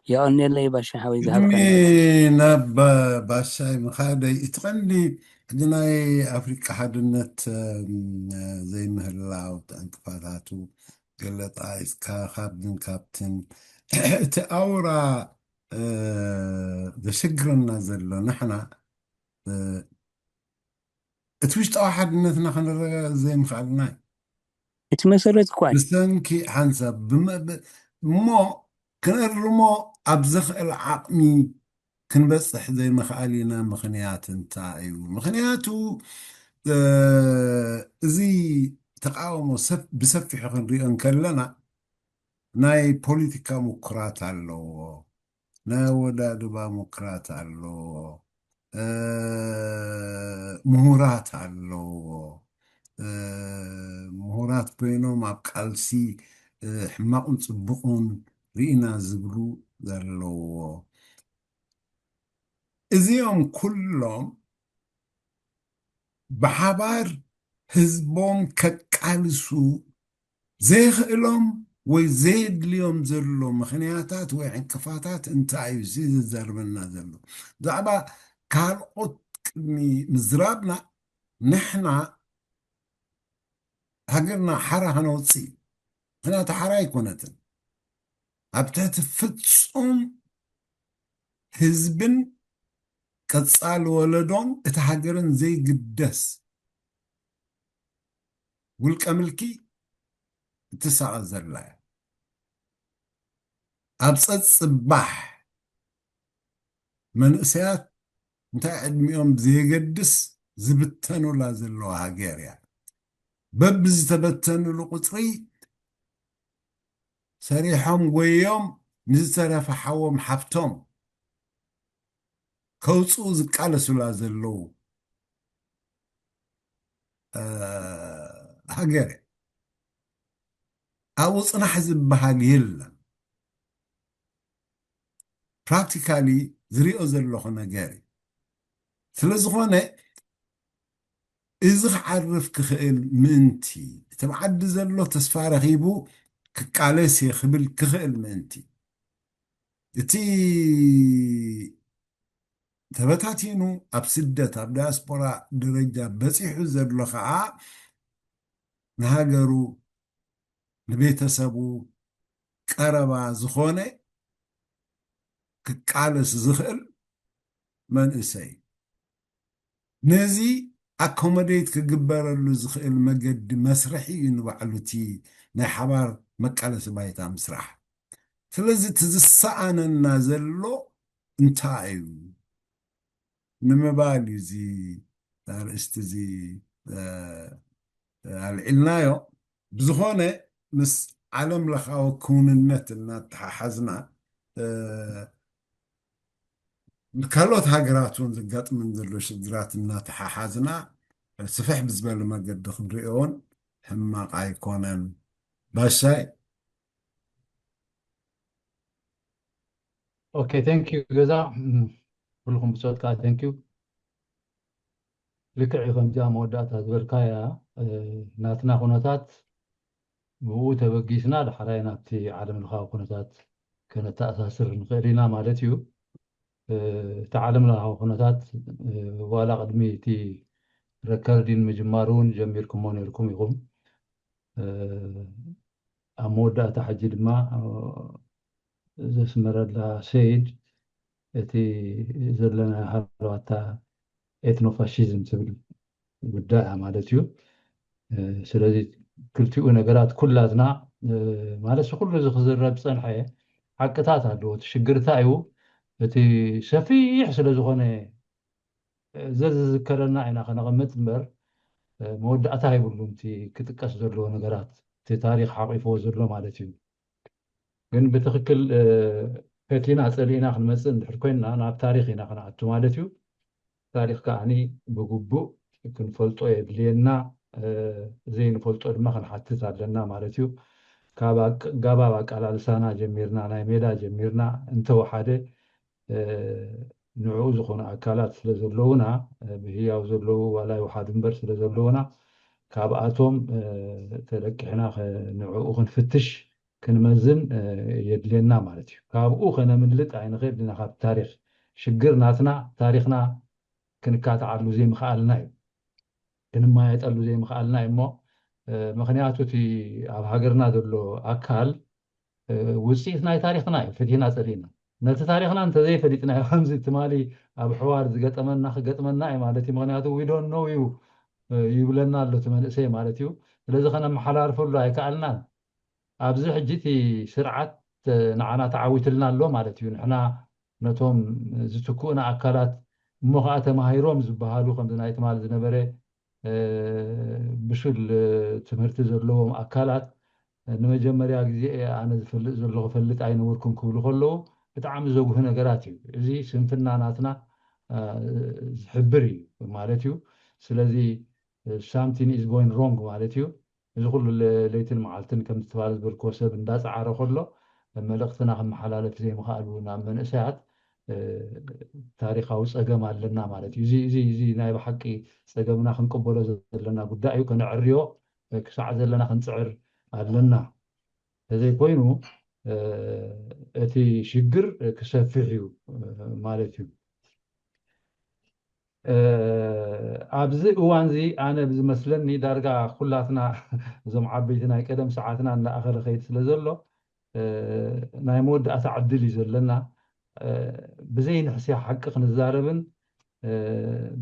የቐንየለይ ባሻ ሓወይ ቅድሚ ዝሃብካኒ። ናብ ባሻይ ምኻደይ፣ እቲ ቀንዲ ሕጂ ናይ ኣፍሪቃ ሓድነት እም፣ ዘይምህላው ዕንቅፋታቱ ገለ ጣይስካ ካብዝን ካብትን እቲ ኣውራ እ፣ ዘሸግረና ዘሎ ንሕና እ፣ እቲ ውሽጣዊ ሓድነትና ከነረጋግጽ ዘይምኽኣልና እዩ። እቲ መሰረት እኳ እዩ። ብሰንኪ ሓንሳብ ብመ- ብ- እሞ ክነርሞ ኣብ ዘኽእል ዓቕሚ ክንበጽሕ ዘይምኽኣል ኢና። ምኽንያት እንታይ እዩ? ምኽንያቱ እ፣ እዚ ተቃውሞ ሰብ ብሰፊሑ ክንሪኦ እንከለና ናይ ፖለቲካ ምኩራት ኣለዎ፣ ናይ ኣወዳድባ ምኩራት ኣለዎ፣ እ፣ ምሁራት ኣለዎ። እ፣ ምሁራት ኮይኖም ኣብ ቃልሲ እ፣ ሕማቕን ጽቡቕን ርኢና ዝብሉ ዘለዎ። እዚኦም ኩሎም ብሓባር ህዝቦም ከቃልሱ ዘይኽእሎም ወይ ዘየድልዮም ዘሎ ምኽንያታት ወይ ዕንቅፋታት እንታይ እዩ እዚ ዝዛርበና ዘሎ? ብዛዕባ ካልኦት ቅድሚ ምዝራብና ንሕና ሃገርና ሓራ ከነውፅእ እዩ። ምኽንያቱ ሓራ ኣይኮነትን። ኣብ ትሕቲ ፍጹም ህዝብን ቀጻሊ ወለዶን እቲ ሃገርን ዘይግደስ ውልቀ ምልኪ እትሳቐ ዘላ እያ። ኣብ ጸጽባሕ መንእሰያት እንታይ ዕድሚኦም ብዘየገድስ ዝብተኑላ ዘለዋ ሃገር እያ። በብዝተበተኑሉ ቁጽሪ ሰሪሖም ጎዮም ንዝተረፈ ሓዎም ሓፍቶም ከውፅኡ ዝቃለሱላ ዘለዉ እ፣ ሃገር እያ። ኣብኡ ፅናሕ ዝበሃል የለን። ፕራክቲካሊ ዝሪኦ ዘለኹ ነገር እዩ። ስለ ዝኾነ እዚ ክዓርፍ ክኽእል ምእንቲ፣ እቲ ኣብ ዓዲ ዘሎ ተስፋ ረኺቡ ክቃለስ እየ ክብል ክኽእል ምእንቲ፣ እቲ ተበታቲኑ ኣብ ስደት ኣብ ዳያስፖራ ደረጃ በፂሑ ዘሎ ከዓ ንሃገሩ ንቤተሰቡ ቀረባ ዝኾነ ክቃለስ ዝኽእል መንእሰይ ነዚ ኣኮሞዴት ክግበረሉ ዝኽእል መገዲ መስርሒ እዩ ንባዕሉ እቲ ናይ ሓባር መቃለሲ ባይታ ምስራሕ። ስለዚ እቲ ዝሰኣነና ዘሎ እንታይ እዩ ንምባል እዩ እዚ ኣርእስቲ እዚ ኣልዒልናዮ። ብዝኾነ ምስ ዓለም ለኻዊ ክውንነት እናተሓሓዝና ካልኦት ሃገራት እውን ዘጋጥመን ዘሎ ሽግራት እናተሓሓዝና ስፍሕ ብዝበለ መገዲ ክንሪኦ እውን ሕማቕ ኣይኮነን። ባሻይ ኦኬ፣ ቴንክ ዩ ገዛ። ኩልኩም ብፆት ከዓ ቴንክ ዩ። ልክዕ እዩ፣ ከምዚኣ መወዳእታ ዝበልካያ ናትና ኩነታት ብኡ ተበጊስና ዳሕራይ ናብቲ ዓለም ለኻዊ ኩነታት ከነተኣሳስር ንኽእል ኢና ማለት እዩ። እቲ ዓለም ለኻዊ ኩነታት ዋላ ቅድሚ እቲ ረከርዲን ምጅማሩ እውን ጀሚርኩሞ ነርኩም ኢኹም። ኣብ መወዳእታ ሕጂ ድማ ዘስመረላ ሰይድ እቲ ዘለና ሃለዋታ ኤትኖፋሽዝም ትብል ጉዳይ ማለት እዩ። ስለዚ ክልቲኡ ነገራት ኩላትና ማለት ኩሉ እዚ ክዝረብ ዝፀንሐ ሓቅታት ኣለዎ። እቲ ሽግር እንታይ እዩ? እቲ ሰፊሕ ስለ ዝኾነ ዘዝዝከረና ኢና ከነቐምጥ እምበር መወዳእታ የብሉን። እቲ ክጥቀስ ዘለዎ ነገራት እቲ ታሪክ ሓቂፍዎ ዘሎ ማለት እዩ። ግን ብትክክል ፈቲና ፀሊእና ክንመፅእ እንድሕር ኮይንና ናብ ታሪክ ኢና ክንኣቱ ማለት እዩ። ታሪክ ከዓኒ ብግቡእ ክንፈልጦ የድልየና። ዘይንፈልጦ ድማ ክንሓትት ኣለና ማለት እዩ። ካብ ኣጋባብ ኣቃላልሳና ጀሚርና ናይ ሜዳ ጀሚርና እንተወሓደ ንዕኡ ዝኾኑ ኣካላት ስለ ዘለዉና ብህያው ዘለዉ ዋላ ይውሓዱ እምበር ስለ ዘለዉና ካብኣቶም ተለቂሕና ንዕኡ ክንፍትሽ ክንመዝን የድልየና ማለት እዩ። ካብኡ ከነምልጥ ኣይንኽእል ኢና። ካብ ታሪኽ ሽግር ናትና፣ ታሪኽና ክንካትዓሉ ዘይምኽኣልና እዩ፣ ክንማየጠሉ ዘይምኽኣልና እዩ። እሞ ምኽንያቱ እቲ ኣብ ሃገርና ዘሎ ኣካል ውፅኢት ናይ ታሪኽና እዩ። ፈቲና ፀሊእና ነቲ ታሪኽና እንተዘይፈሊጥናዮ ከምዚ ትማሊ ኣብ ሕዋር ዝገጠመና ክገጥመና እዩ ማለት እዩ። ምኽንያቱ we don't know you ይብለና ኣሎ እቲ መንእሰይ ማለት እዩ። ስለዚ ከነመሓላልፈሉ ኣይከኣልናን። ኣብዚ ሕጂ እቲ ስርዓት ንዓና ተዓዊትልና ኣሎ ማለት እዩ። ንሕና ነቶም ዝትክኡና ኣካላት እሞ ከዓ ተማሂሮም ዝበሃሉ ከምዚ ናይ ትማል ዝነበረ ብሱል ትምህርቲ ዘለዎም ኣካላት ንመጀመርያ ግዜ ኣነ ዝፈልጥ ዘሎ ክፈልጥ ኣይነበርኩም ክብሉ ከለዉ ብጣዕሚ ዘጉህ ነገራት እዩ። እዚ ስንፍና ናትና ዝሕብር እዩ ማለት እዩ። ስለዚ something is going wrong ማለት እዩ። እዚ ኩሉ ለይትን መዓልትን ከም ዝተባለ ዝበልክዎ ሰብ እንዳፀዓረ ከሎ መልእኽትና ክመሓላለፍ ዘይምኽኣሉ ናብ መንእሰያት ታሪኻዊ ፀገም ኣለና ማለት እዩ። እዚ ናይ ብሓቂ ፀገምና ክንቅበሎ ዘለና ጉዳይ እዩ። ከነዕርዮ ክሳዕ ዘለና ክንፅዕር ኣለና። ተዘይኮይኑ እቲ ሽግር ክሰፍሕ እዩ ማለት እዩ። ኣብዚ እዋን እዚ ኣነ ብዝመስለኒ ዳርጋ ኩላትና እዞም ዓበይቲ ናይ ቀደም ሰዓትና እንዳኣኸለ ከይድ ስለ ዘሎ ናይ መወዳእታ ዕድል እዩ ዘለና። ብዘይ ንሕስያ ሓቂ ክንዛረብን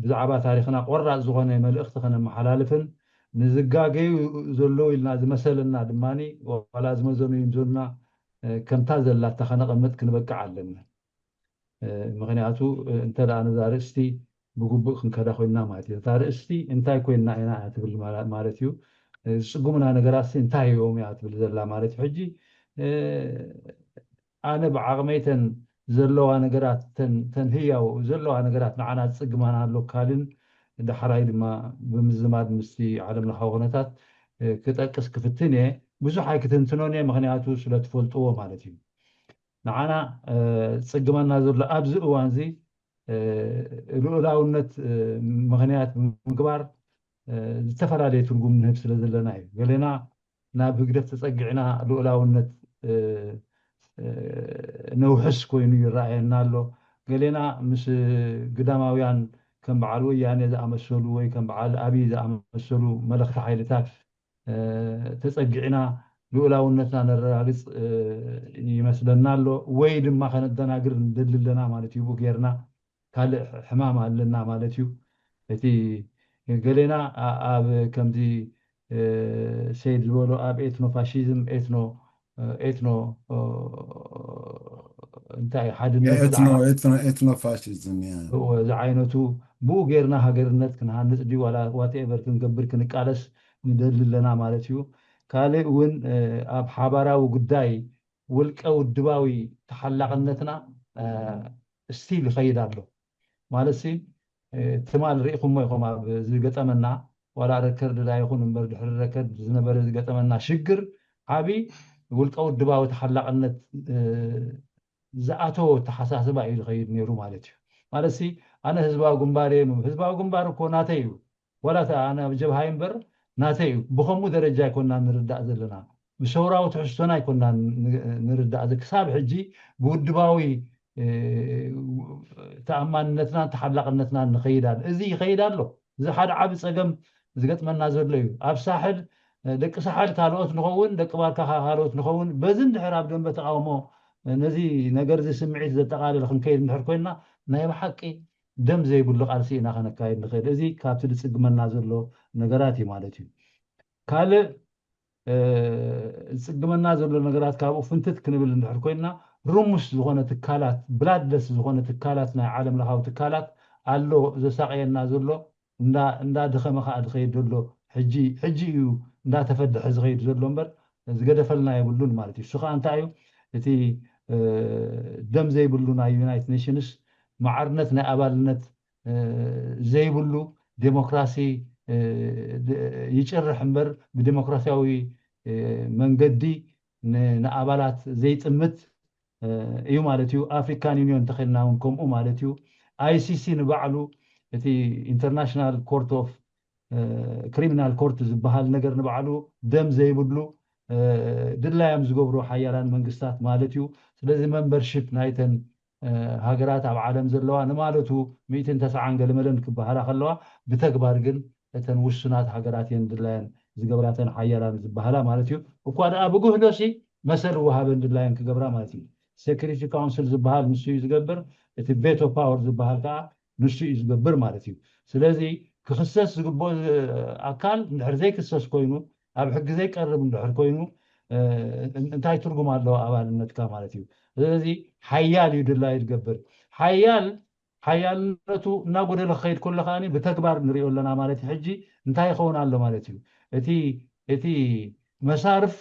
ብዛዕባ ታሪኽና ቆራፅ ዝኾነ መልእኽቲ ከነመሓላልፍን ንዝጋገዩ ዘለዉ ኢልና ዝመሰለና ድማ ዋላ ዝመዘኑ ይምዘኑና ከምታ ዘላታ ከነቐምጥ ክንበቅዕ ኣለና። ምኽንያቱ እንተ ደኣ ነዛ ርእስቲ ብግቡእ ክንከዳ ኮይንና ማለት እዩ። እታ ርእስቲ እንታይ ኮይንና ኢና እያ ትብል ማለት እዩ። ዝፅግሙና ነገራት እንታይ እዮም እያ ትብል ዘላ ማለት እዩ። ሕጂ ኣነ ብዓቕመይተን ዘለዋ ነገራት ተን ህያው ዘለዋ ነገራት ንዓና ዝፅግማና ኣሎ ካልእን ዳሕራይ ድማ ብምዝማድ ምስቲ ዓለም ለኻዊ ኩነታት ክጠቅስ ክፍትን እየ። ብዙሕ ኣይክትንትኖን እየ፣ ምኽንያቱ ስለ ትፈልጥዎ ማለት እዩ። ንዓና ዝፅግመና ዘሎ ኣብዚ እዋን እዚ ልኡላውነት ምኽንያት ብምግባር ዝተፈላለየ ትርጉም ንህብ ስለ ዘለና እዩ። ገሌና ናብ ህግደፍ ተፀጊዕና ልኡላውነት ነውሕስ ኮይኑ ይረኣየና ኣሎ። ገሌና ምስ ግዳማውያን ከም በዓል ወያኔ ዝኣመሰሉ ወይ ከም በዓል ኣብይ ዝኣመሰሉ መለኽቲ ሓይልታት ተፀጊዕና ልኡላውነትና ነረጋግፅ ይመስለና ኣሎ። ወይ ድማ ከነደናግር ንደሊ ኣለና ማለት እዩ። ብኡ ጌርና ካልእ ሕማም ኣለና ማለት እዩ። እቲ ገሌና ኣብ ከምዚ ሰይድ ዝበሎ ኣብ ኤትኖ ፋሽዝም ኤትኖ ኤትኖ እንታይ ሓድነት ኤትኖ ፋሽዝም ዝዓይነቱ ብኡ ጌርና ሃገርነት ክንሃንፅ ድዩ ዋላ ዋትኤቨር ክንገብር ክንቃለስ ንደሊ ኣለና ማለት እዩ። ካልእ እውን ኣብ ሓባራዊ ጉዳይ ውልቀ ውድባዊ ተሓላቕነትና ስቲል ይኸይድ ኣሎ ማለት ሲ ትማል ርኢኹሞ ኢኹም ኣብ ዝገጠመና ዋላ ረከርድ ዳ ይኹን እምበር ድሕሪ ረከርድ ዝነበረ ዝገጠመና ሽግር ዓብይ ውልቀ ውድባዊ ተሓላቕነት ዝኣተወ ተሓሳስባ እዩ ዝኸይድ ነይሩ ማለት እዩ። ማለት ሲ ኣነ ህዝባዊ ግንባር እየ፣ ህዝባዊ ግንባር እኮ ናተይ እዩ። ዋላ ኣነ ኣብ ጀብሃ እምበር ናተይ እዩ። ብኸምኡ ደረጃ ኣይኮና ንርዳእ ዘለና፣ ብሰውራዊ ትሕዝቶና ኣይኮና ንርዳእ። ክሳብ ሕጂ ብውድባዊ ተኣማንነትናን ተሓላቕነትናን ንኸይድ ኣሎ። እዚ ይኸይድ ኣሎ። እዚ ሓደ ዓቢ ጸገም ዝገጥመና ዘሎ እዩ። ኣብ ሳሕል ደቂ ሳሕል ካልኦት ንኸውን፣ ደቂ ባርካ ካልኦት ንኸውን። በዚ እንድሕር ኣብ ደንበ ተቃውሞ ነዚ ነገር እዚ ስምዒት ዘጠቓልል ክንከይድ እንድሕር ኮይንና ናይ ብሓቂ ደም ዘይብሉ ቃልሲ ኢና ከነካይድ ንኽእል። እዚ ካብቲ ዝጽግመና ዘሎ ነገራት እዩ ማለት እዩ። ካልእ ዝጽግመና ዘሎ ነገራት ካብኡ ፍንትት ክንብል እንድሕር ኮይንና ርሙስ ዝኾነ ትካላት ብላድለስ ዝኾነ ትካላት ናይ ዓለም ለኻዊ ትካላት ኣሎ ዘሳቀየና ዘሎ እንዳደኸመ ከዓ ዝኸይድ ዘሎ ሕጂ እዩ እንዳተፈደሐ ዝኸይድ ዘሎ እምበር ዝገደፈልና የብሉን ማለት እዩ። እሱ ከዓ እንታይ እዩ? እቲ ደም ዘይብሉ ናይ ዩናይትድ ኔሽንስ ማዕርነት ናይ ኣባልነት ዘይብሉ ዴሞክራሲ ይጭርሕ እምበር ብዴሞክራሲያዊ መንገዲ ንኣባላት ዘይጥምት እዩ ማለት እዩ። ኣፍሪካን ዩኒዮን እንተኸድና እውን ከምኡ ማለት እዩ። ኣይሲሲ ንባዕሉ እቲ ኢንተርናሽናል ኮርት ኦፍ ክሪሚናል ኮርት ዝበሃል ነገር ንባዕሉ ደም ዘይብሉ ድላዮም ዝገብሩ ሓያላን መንግስታት ማለት እዩ። ስለዚ መንበርሽፕ ናይተን ሃገራት ኣብ ዓለም ዘለዋ ንማለቱ ሚእትን ተስዓን ገለመለን ክበሃላ ከለዋ ብተግባር ግን እተን ውሱናት ሃገራት እየን ድላየን ዝገብራተን ሓያላን ዝበሃላ ማለት እዩ። እኳ ደኣ ብጉህዶ ሲ መሰል ወሃበን ድላየን ክገብራ ማለት እዩ። ሴኩሪቲ ካውንስል ዝበሃል ንሱ እዩ ዝገብር። እቲ ቬቶ ፓወር ዝበሃል ከዓ ንሱ እዩ ዝገብር ማለት እዩ። ስለዚ ክኽሰስ ዝግብኦ ኣካል እንድሕር ዘይክሰስ ኮይኑ ኣብ ሕጊ ዘይቀርብ እንድሕር ኮይኑ እንታይ ትርጉም ኣለዎ ኣባልነትካ ማለት እዩ። ስለዚ ሓያል እዩ ድላዩ ዝገብር። ሓያል ሓያልነቱ እናጎደለ ክኸይድ ከሎ ከኣ ብተግባር ንሪኦ ኣለና ማለት እዩ። ሕጂ እንታይ ይኸውን ኣሎ ማለት እዩ? እቲ እቲ መሳርፍ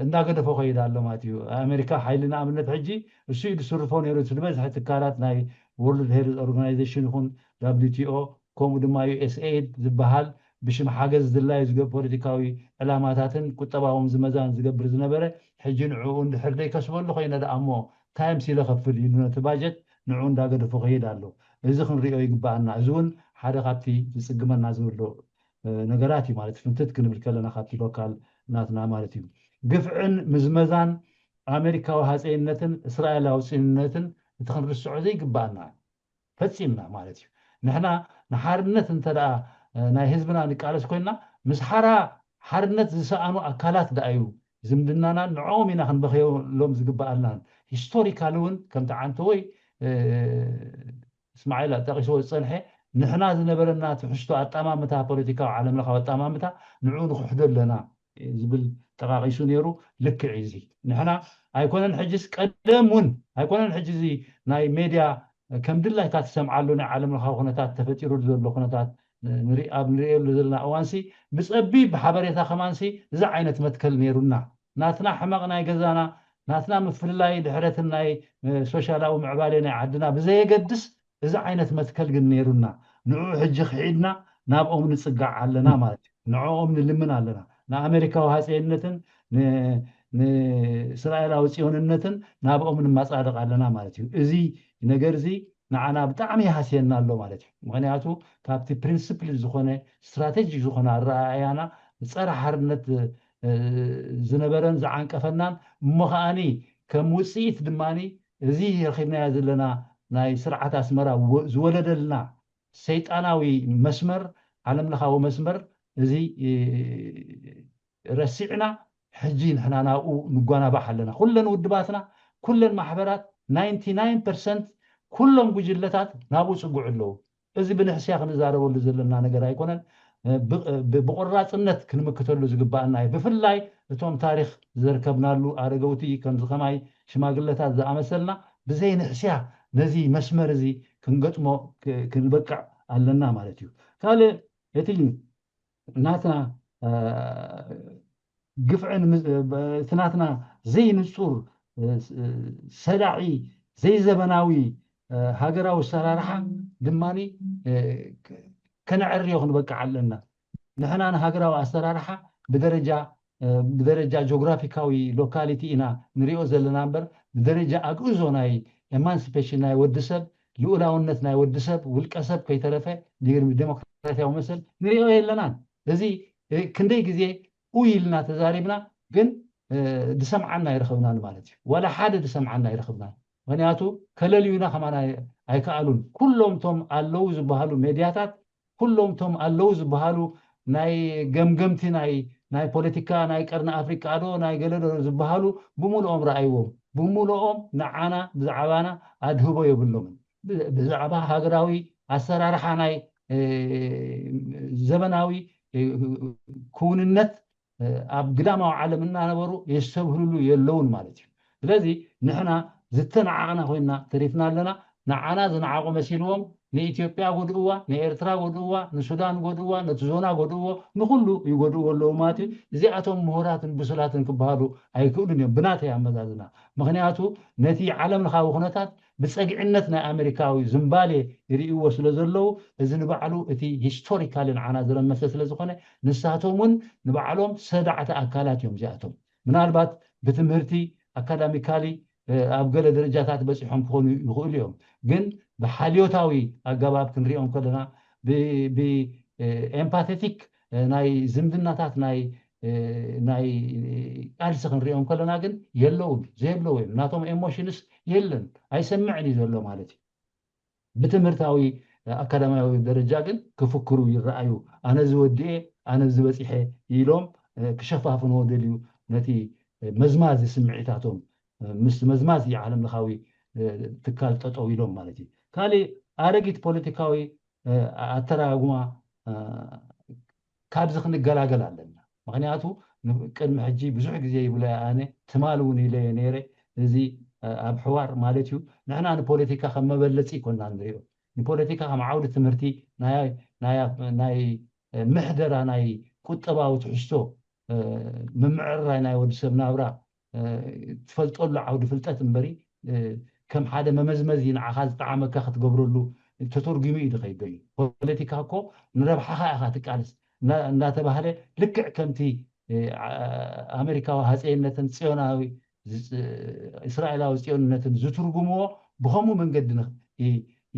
እናገደፎ ከይድ ኣሎ ማለት እዩ። ኣሜሪካ ሓይሊ ንኣብነት ሕጂ እሱ እዩ ዝስርፎ ነይሩ። እቲ ዝበዝሐ ትካላት ናይ ወርልድ ሄልዝ ኦርጋናይዜሽን ይኹን ዳብሊው ቲ ኦ ከምኡ ድማ ዩ ኤስ ኤይድ ዝበሃል ብሽም ሓገዝ ዝድላዩ ዝገብ ፖለቲካዊ ዕላማታትን ቁጠባዊ ምዝመዛን ዝገብር ዝነበረ ሕጂ ንዕኡ እንድሕር ዘይከስበሉ ኮይነ ደኣ እሞ ታይምስ ኢለ ከፍል ኢሉ ነቲ ባጀት ንዕኡ እንዳገደፎ ከይድ ኣሎ። እዚ ክንሪኦ ይግባኣና። እዚ እውን ሓደ ካብቲ ዝፅግመና ዝብሎ ነገራት እዩ ማለት ፍንትት ክንብል ከለና ካብቲ ሎካል ናትና ማለት እዩ። ግፍዕን ምዝመዛን ኣሜሪካዊ ሃፀይነትን እስራኤላዊ ፅንነትን እቲ ክንርስዖ ዘይግባኣና ፈፂምና ማለት እዩ። ንሕና ንሓርነት እንተ ደኣ ናይ ህዝብና ንቃለስ ኮይንና ምስ ሓራ ሓርነት ዝሰኣኑ ኣካላት ደኣ እዩ ዝምድናና ንዕኦም ኢና ክንበኽየሎም ዝግባኣልናን ሂስቶሪካል እውን ከምቲ ዓንተወይ እስማዒል ጠቒስዎ ዝፀንሐ ንሕና ዝነበረና ትሕዝቶ ኣጣማምታ ፖለቲካዊ ዓለም ለኻዊ ኣጣማምታ ንዕኡ ንክሕዶ ኣለና ዝብል ጠቃቂሱ ነይሩ። ልክዕ እዚ ንሕና ኣይኮነን ሕጅስ ቀደም እውን ኣይኮነን ሕጂ እዚ ናይ ሜድያ ከም ድላይካ ትሰምዓሉ ናይ ዓለም ለኻዊ ኩነታት ተፈጢሩ ዘሎ ኩነታት ኣብ ንሪእየሉ ዘለና እዋንሲ ብፀቢብ ብሓበሬታ ከማንሲ እዚ ዓይነት መትከል ነይሩና ናትና ሕመቕ ናይ ገዛና ናትና ምፍልላይ ድሕረትን ናይ ሶሻላዊ ምዕባሌ ናይ ዓድና ብዘየገድስ እዚ ዓይነት መትከል ግን ነይሩና ንኡ ሕጂ ክሒድና ናብኦም ንፅጋዕ ኣለና ማለት እዩ ንዕኦም ንልምን ኣለና ንኣሜሪካዊ ሃፀይነትን ንእስራኤላዊ ፅዮንነትን ናብኦም ንማፃደቕ ኣለና ማለት እዩ እዚ ነገር እዚ ንዓና ብጣዕሚ ይሃስየና ኣሎ ማለት እዩ ምክንያቱ ካብቲ ፕሪንስፕል ዝኾነ ስትራቴጂክ ዝኾነ ኣረኣእያና ፀረ ሓርነት ዝነበረን ዝዓንቀፈናን እሞ ከዓኒ ከም ውፅኢት ድማ እዚ ረኺብናዮ ዘለና ናይ ስርዓት ኣስመራ ዝወለደልና ሰይጣናዊ መስመር ዓለም ለኻዊ መስመር እዚ ረሲዕና ሕጂ ንሕና ናብኡ ንጓናባሕ ኣለና ኩለን ውድባትና ኩለን ማሕበራት ናይንቲ ናይን ፐርሰንት ኩሎም ጉጅለታት ናብኡ ፅጉዑ ኣለዉ እዚ ብንሕስያ ክንዛረበሉ ዘለና ነገር ኣይኮነን ብቆራፅነት ክንምክተሉ ዝግባኣና እዩ ብፍላይ እቶም ታሪክ ዘርከብናሉ ኣረገውቲ ከምዚ ከማይ ሽማግለታት ዝኣመሰልና ብዘይ ንሕስያ ነዚ መስመር እዚ ክንገጥሞ ክንበቅዕ ኣለና ማለት እዩ ካልእ እቲ ናትና ግፍዕን እቲ ናትና ዘይንፁር ሰዳዒ ዘይዘበናዊ ሃገራዊ ኣሰራርሓ ድማ ከነዕርዮ ክንበቅዕ ኣለና ንሕና ንሃገራዊ ኣሰራርሓ ብደረጃ ብደረጃ ጂኦግራፊካዊ ሎካሊቲ ኢና ንሪኦ ዘለና እምበር ብደረጃ ኣግእዞ ናይ ኤማንስፔሽን ናይ ወዲ ሰብ ልኡላውነት ናይ ወዲ ሰብ ውልቀ ሰብ ከይተረፈ ዴሞክራሲያዊ መሰል ንሪኦ የለናን እዚ ክንደይ ግዜ ኡይ ኢልና ተዛሪብና ግን ዝሰምዓና ኣይረኸብናን ማለት እዩ ዋላ ሓደ ዝሰምዓና ኣይረኸብናን ምክንያቱ ከለልዩና ከማና ኣይከኣሉን ኩሎም ቶም ኣለዉ ዝበሃሉ ሜድያታት ኩሎም ቶም ኣለዉ ዝበሃሉ ናይ ገምገምቲ ናይ ናይ ፖለቲካ ናይ ቀርኒ ኣፍሪቃ ዶ ናይ ገለዶ ዝበሃሉ ብምልኦም ረኣይዎም ብምልኦም ንዓና ብዛዕባና ኣድህቦ የብሎምን ብዛዕባ ሃገራዊ ኣሰራርሓ ናይ ዘበናዊ ክውንነት ኣብ ግዳማዊ ዓለም እናነበሩ የስተብህልሉ የለውን ማለት እዩ ስለዚ ንሕና ዝተናዓቕና ኮይና ተሪፍና ኣለና ንዓና ዝነዓቑ መሲልዎም ንኢትዮጵያ ጎድእዋ ንኤርትራ ጎድእዋ ንሱዳን ጎድእዋ ነቲ ዞና ጎድእዎ ንኩሉ ይጎድእዎ ኣለዉ ማለት እዩ እዚኣቶም ምሁራትን ብሱላትን ክበሃሉ ኣይክእሉን እዮም ብናተይ ኣመዛዝና ምክንያቱ ነቲ ዓለም ለኻዊ ኩነታት ብፀግዕነት ናይ ኣሜሪካዊ ዝምባሌ ይርእይዎ ስለ ዘለዉ እዚ ንባዕሉ እቲ ሂስቶሪካሊ ንዓና ዝረመሰ ስለ ዝኾነ ንሳቶም እውን ንባዕሎም ሰዳዕቲ ኣካላት እዮም እዚኣቶም ምናልባት ብትምህርቲ ኣካዳሚካሊ ኣብ ገለ ደረጃታት በፂሖም ክኾኑ ይኽእሉ እዮም ግን ብሓልዮታዊ ኣገባብ ክንሪኦም ከለና ብኤምፓቴቲክ ናይ ዝምድናታት ናይ ናይ ቃልሲ ክንሪኦም ከለና ግን የለውን፣ ዘየብለዎ እዮም። ናቶም ኤሞሽንስ የለን፣ ኣይሰምዕን እዩ ዘሎ ማለት እዩ። ብትምህርታዊ ኣካዳሚያዊ ደረጃ ግን ክፍክሩ ይረኣዩ። ኣነ ዝወድኤ ኣነ ዝበፂሐ ኢሎም ክሸፋፍንዎ ደልዩ ነቲ መዝማዚ ስምዒታቶም ምስ መዝማዚ ዓለም ለኻዊ ትካል ጠጠው ኢሎም ማለት እዩ። ካልእ ኣረጊት ፖለቲካዊ ኣተራጉማ ካብዚ ክንገላገል ኣለና። ምክንያቱ ቅድሚ ሕጂ ብዙሕ ግዜ ይብሎ ኣነ ትማል እውን ኢለ ነይረ። እዚ ኣብ ሕዋር ማለት እዩ። ንሕና ንፖለቲካ ከም መበለፂ ይኮና ንሪኦ። ንፖለቲካ ከም ዓውዲ ትምህርቲ ናይ ምሕደራ ናይ ቁጠባዊ ትሕዝቶ ምምዕርራይ ናይ ወዲ ሰብ ናብራ ትፈልጠሉ ዓውዲ ፍልጠት እምበሪ ከም ሓደ መመዝመዚ ንዓኻ ዝጠዓመካ ክትገብረሉ ተተርጉሙ እዩ ዝኸይድ ዘሎ። ፖለቲካ እኮ ንረብሓኻ ኢኻ ትቃልስ እንዳተባህለ ልክዕ ከምቲ ኣሜሪካዊ ሃፀይነትን ፅዮናዊ እስራኤላዊ ፅዮንነትን ዝትርጉምዎ ብኸምኡ መንገዲ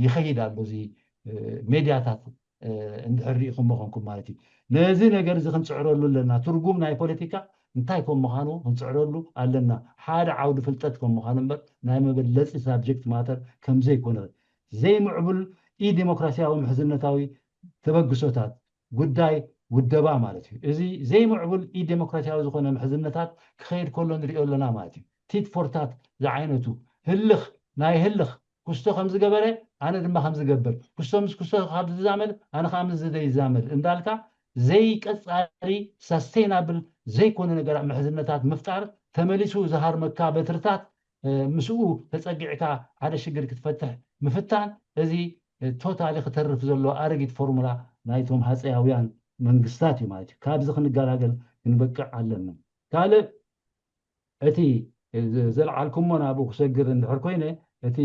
ይኸይድ ኣሎ። እዚ ሜድያታት እንድሕር ሪኢኹም ምኾንኩም ማለት እዩ። ነዚ ነገር እዚ ክንፅዕረሉ ኣለና። ትርጉም ናይ ፖለቲካ እንታይ ከም ምዃኑ ክንፅዕረሉ ኣለና። ሓደ ዓውዲ ፍልጠት ከም ምዃኑ እምበር ናይ መበለፂ ሳብጀክት ማተር ከምዘይኮነ ዘይምዕቡል ኢ ዴሞክራሲያዊ ምሕዝነታዊ ተበግሶታት ጉዳይ ውደባ ማለት እዩ። እዚ ዘይምዕቡል ኢ ዴሞክራሲያዊ ዝኾነ ምሕዝነታት ክኸይድ ከሎ ንሪኦ ኣለና ማለት እዩ። ቲት ፎርታት ዝዓይነቱ ህልኽ ናይ ህልኽ ኩስቶ ከም ዝገበረ ኣነ ድማ ከም ዝገብር፣ ኩስቶ ምስ ኩስቶ ካብ ዝዛመድ ኣነ ከዓ ምስ ዝደ ይዛመድ እንዳልካ ዘይቀፃሪ ሳስቴናብል ዘይኮነ ነገር ምሕዝነታት ምፍጣር ተመሊሱ ዝሃርመካ በትርታት ምስኡ ተፀጊዕካ ሓደ ሽግር ክትፈትሕ ምፍታን እዚ ቶታሊ ክተርፍ ዘሎ ኣረጊት ፎርሙላ ናይቶም ሃፀያውያን መንግስታት እዩ ማለት እዩ። ካብዚ ክንገላገል ክንበቅዕ ኣለና። ካልእ እቲ ዘልዓልኩሞ ናብኡ ክሰግር እንድሕር ኮይነ እቲ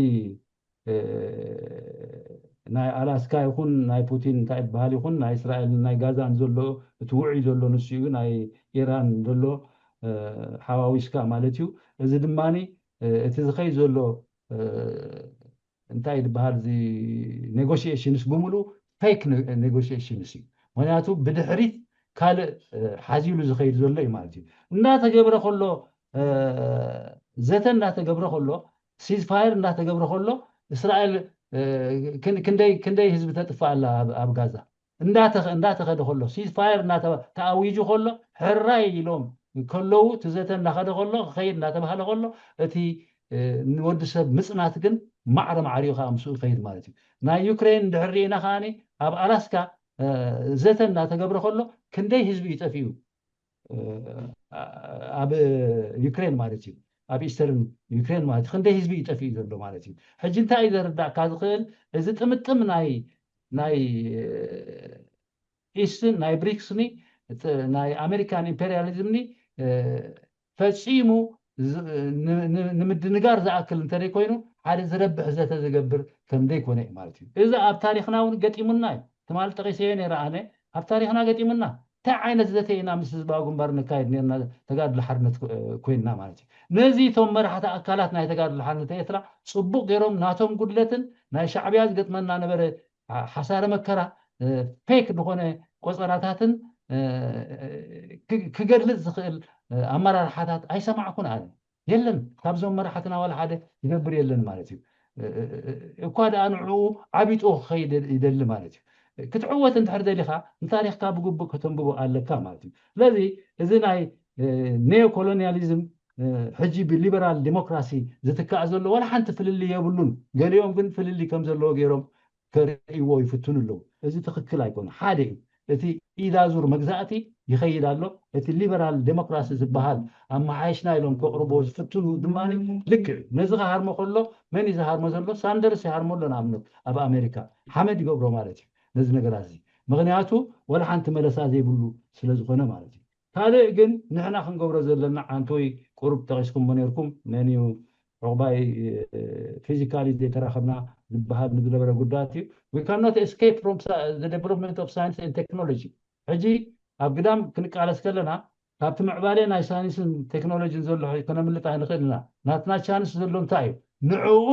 ናይ ኣላስካ ይኹን ናይ ፑቲን እንታይ ይበሃል ይኹን ናይ እስራኤል ናይ ጋዛን ዘሎ እቲ ውዑይ ዘሎ ንሱ እዩ ናይ ኢራን ዘሎ ሓዋዊስካ ማለት እዩ። እዚ ድማ እቲ ዝኸይ ዘሎ እንታይ ዝበሃል እዚ ኔጎሽሽንስ ብምሉ ፌክ ኔጎሽሽንስ እዩ። ምክንያቱ ብድሕሪት ካልእ ሓዚሉ ዝኸይድ ዘሎ እዩ ማለት እዩ። እናተገብረ ከሎ ዘተ እናተገብረ ከሎ ሲዝፋየር እናተገብረ ከሎ እስራኤል ክንደይ ህዝቢ ተጥፋ ኣላ ኣብ ጋዛ እንዳተኸደ ከሎ ሲዝፋየር ተኣዊጁ ከሎ ሕራይ ኢሎም ከለዉ እቲ ዘተ እናኸደ ከሎ ክኸይድ እናተባሃለ ከሎ እቲ ንወዲ ሰብ ምፅናት ግን ማዕረ ማዕሪኡ ከዓ ምስኡ ይኸይድ ማለት እዩ። ናይ ዩክሬን እንድሕር ርኢና ከዓ ኣብ ኣላስካ ዘተ እናተገብረ ከሎ ክንደይ ህዝቢ እዩ ጠፊኡ ኣብ ዩክሬን ማለት እዩ። ኣብ ኢስተርን ዩክሬን ማለት ክንደይ ህዝቢ እዩ ጠፊኡ ዘሎ ማለት እዩ። ሕጂ እንታይ እዩ ዘረዳእካ ዝኽእል እዚ ጥምጥም ናይ ናይ ኢስትን ናይ ብሪክስኒ ናይ ኣሜሪካን ኢምፔሪያሊዝምኒ ፈፂሙ ንምድንጋር ዝኣክል እንተደይ ኮይኑ ሓደ ዝረብሕ ዘተ ዝገብር ከም ዘይኮነ እዩ ማለት እዩ። እዚ ኣብ ታሪክና እውን ገጢሙና እዩ። ትማል ጠቂሰዮ ነይረ ኣነ ኣብ ታሪክና ገጢሙና እንታይ ዓይነት ዘተ ኢና ምስ ህዝባዊ ግንባር ንካየድ ነርና ተጋድሎ ሓርነት ኮይንና ማለት እዩ። ነዚ እቶም መራሕቲ ኣካላት ናይ ተጋድሎ ሓርነት ኤርትራ ፅቡቅ ገይሮም ናቶም ጉድለትን ናይ ሻዕብያ ዝገጥመና ነበረ ሓሳረ መከራ ፌክ ዝኾነ ቆፀራታትን ክገልፅ ዝኽእል ኣመራርሓታት ኣይሰማዕኩን ኣነ። የለን ካብዞም መራሕትና ዋላ ሓደ ይገብር የለን ማለት እዩ። እኳ ደኣ ንዕኡ ዓቢጦ ክኸይድ ይደሊ ማለት እዩ። ክትዕወት እንድሕር ደሊኻ ንታሪኽካ ብግቡእ ከተንብቦ ኣለካ ማለት እዩ። ስለዚ እዚ ናይ ኔዮ ኮሎኒያሊዝም ሕጂ ብሊበራል ዲሞክራሲ ዝትካእ ዘሎ ዋላ ሓንቲ ፍልልይ የብሉን። ገሊኦም ግን ፍልልይ ከም ዘለዎ ገይሮም ከርእይዎ ይፍትኑ ኣለዉ። እዚ ትኽክል ኣይኮነ ሓደ እዩ። እቲ ኢዳዙር መግዛእቲ ይኸይድ ኣሎ። እቲ ሊበራል ዴሞክራሲ ዝበሃል ኣመሓየሽና ኢሎም ከቕርቦ ዝፍትኑ ድማ ልክዕ ነዚ ክሃርሞ ከሎ መን እዩ ዝሃርሞ ዘሎ? ሳንደርስ ይሃርሞ ኣሎ ንኣብነት ኣብ ኣሜሪካ ሓመድ ይገብሮ ማለት እዩ ነዚ ነገራት እዚ። ምክንያቱ ወላ ሓንቲ መለሳ ዘይብሉ ስለ ዝኾነ ማለት እዩ። ካልእ ግን ንሕና ክንገብሮ ዘለና ዓንቶይ ቁሩብ ጠቂስኩሞ ነርኩም መን እዩ ዕቑባይ ፊዚካሊ ዘይተራኸብና ዝበሃል ንዝነበረ ጉዳያት እዩ። We cannot escape from the development of science and technology. ሕጂ ኣብ ግዳም ክንቃለስ ከለና ካብቲ ምዕባለ ናይ ሳይንስን ቴክኖሎጂን ዘሎ ከነምልጥ ኣይንኽእል ኢና። ናትና ቻንስ ዘሎ እንታይ እዩ? ንዕኡ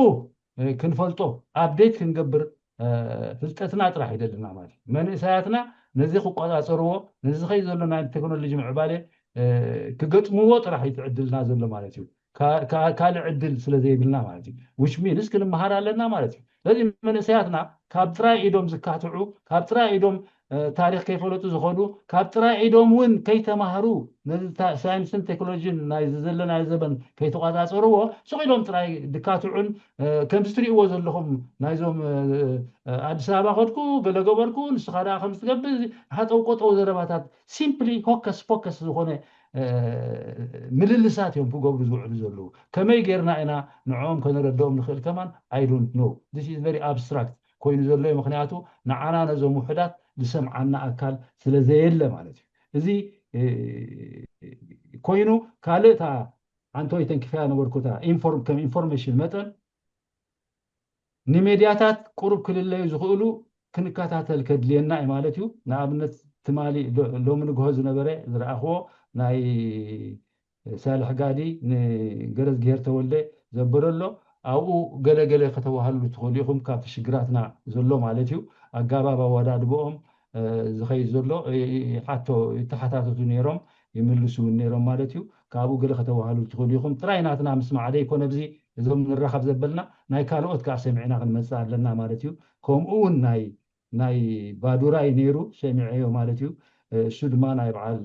ክንፈልጦ ኣፕዴት ክንገብር ፍልጠትና ጥራሕ ይደልና ማለት እዩ። መንእሰያትና ነዚ ክቆፃፀርዎ ነዚ ዝኸይ ዘሎ ናይ ቴክኖሎጂ ምዕባለ ክገጥምዎ ጥራሕ እዩ ዕድልና ዘሎ ማለት እዩ። ካልእ ዕድል ስለ ዘይብልና ማለት እዩ። Which means ክንመሃር ኣለና ማለት እዩ። ስለዚ መንእሰያትና ካብ ጥራይ ኢዶም ዝካትዑ፣ ካብ ጥራይ ኢዶም ታሪክ ከይፈለጡ ዝኸዱ፣ ካብ ጥራይ ኢዶም እውን ከይተማህሩ፣ ነዚ ሳይንስን ቴክኖሎጂን ናይዚ ዘለናዮ ዘበን ከይተቋፃፀርዎ፣ ስቕ ኢሎም ጥራይ ድካትዑን ከምዚ ትሪእዎ ዘለኹም ናይዞም ኣዲስ ኣበባ ከድኩ ገለ ገበርኩ ንስኻ ደኣ ከምዚ ትገብር፣ ሃጠው ቆጠው ዘረባታት፣ ሲምፕሊ ሆከስ ፖከስ ዝኾነ ምልልሳት እዮም ክገብሩ ዝውዕሉ ዘለዉ። ከመይ ጌርና ኢና ንዕኦም ከነረድኦም ንኽእል ከማን? I don't know, this is very abstract ኮይኑ ዘሎ እዩ። ምክንያቱ ንዓና ነዞም ውሑዳት ዝሰምዓና ኣካል ስለ ዘየለ ማለት እዩ። እዚ ኮይኑ ካልእ እታ ኣንቶይ ተንኪፈያ ነበርኩ እታ ከም ኢንፎርሜሽን መጠን ንሜድያታት ቁሩብ ክልለዩ ዝኽእሉ ክንከታተል ከድልየና እዩ ማለት እዩ። ንኣብነት ትማሊ ሎሚ ንግሆ ዝነበረ ዝረኣኽዎ ናይ ሳልሕ ጋዲ ንገረዝግሄር ተወልደ ዘበለ ኣሎ። ኣብኡ ገለገለ ከተባህሉ ትኽእሉ ኢኹም። ካብቲ ሽግራትና ዘሎ ማለት እዩ ኣጋባብ ኣወዳድብኦም ዝኸይድ ዘሎ ሓቶ ይተሓታተቱ ነይሮም ይምልሱ እውን ነይሮም ማለት እዩ። ካብኡ ገለ ከተባህሉ ትኽእሉ ኢኹም። ጥራይ ናትና ምስማዕ ደይኮነ ብዚ እዞም ንራኸብ ዘበልና ናይ ካልኦት ከዓ ሰሚዕና ክንመፅእ ኣለና ማለት እዩ። ከምኡ እውን ናይ ናይ ባዱራይ ነይሩ ሰሚዐዮ ማለት እዩ። እሱ ድማ ናይ በዓል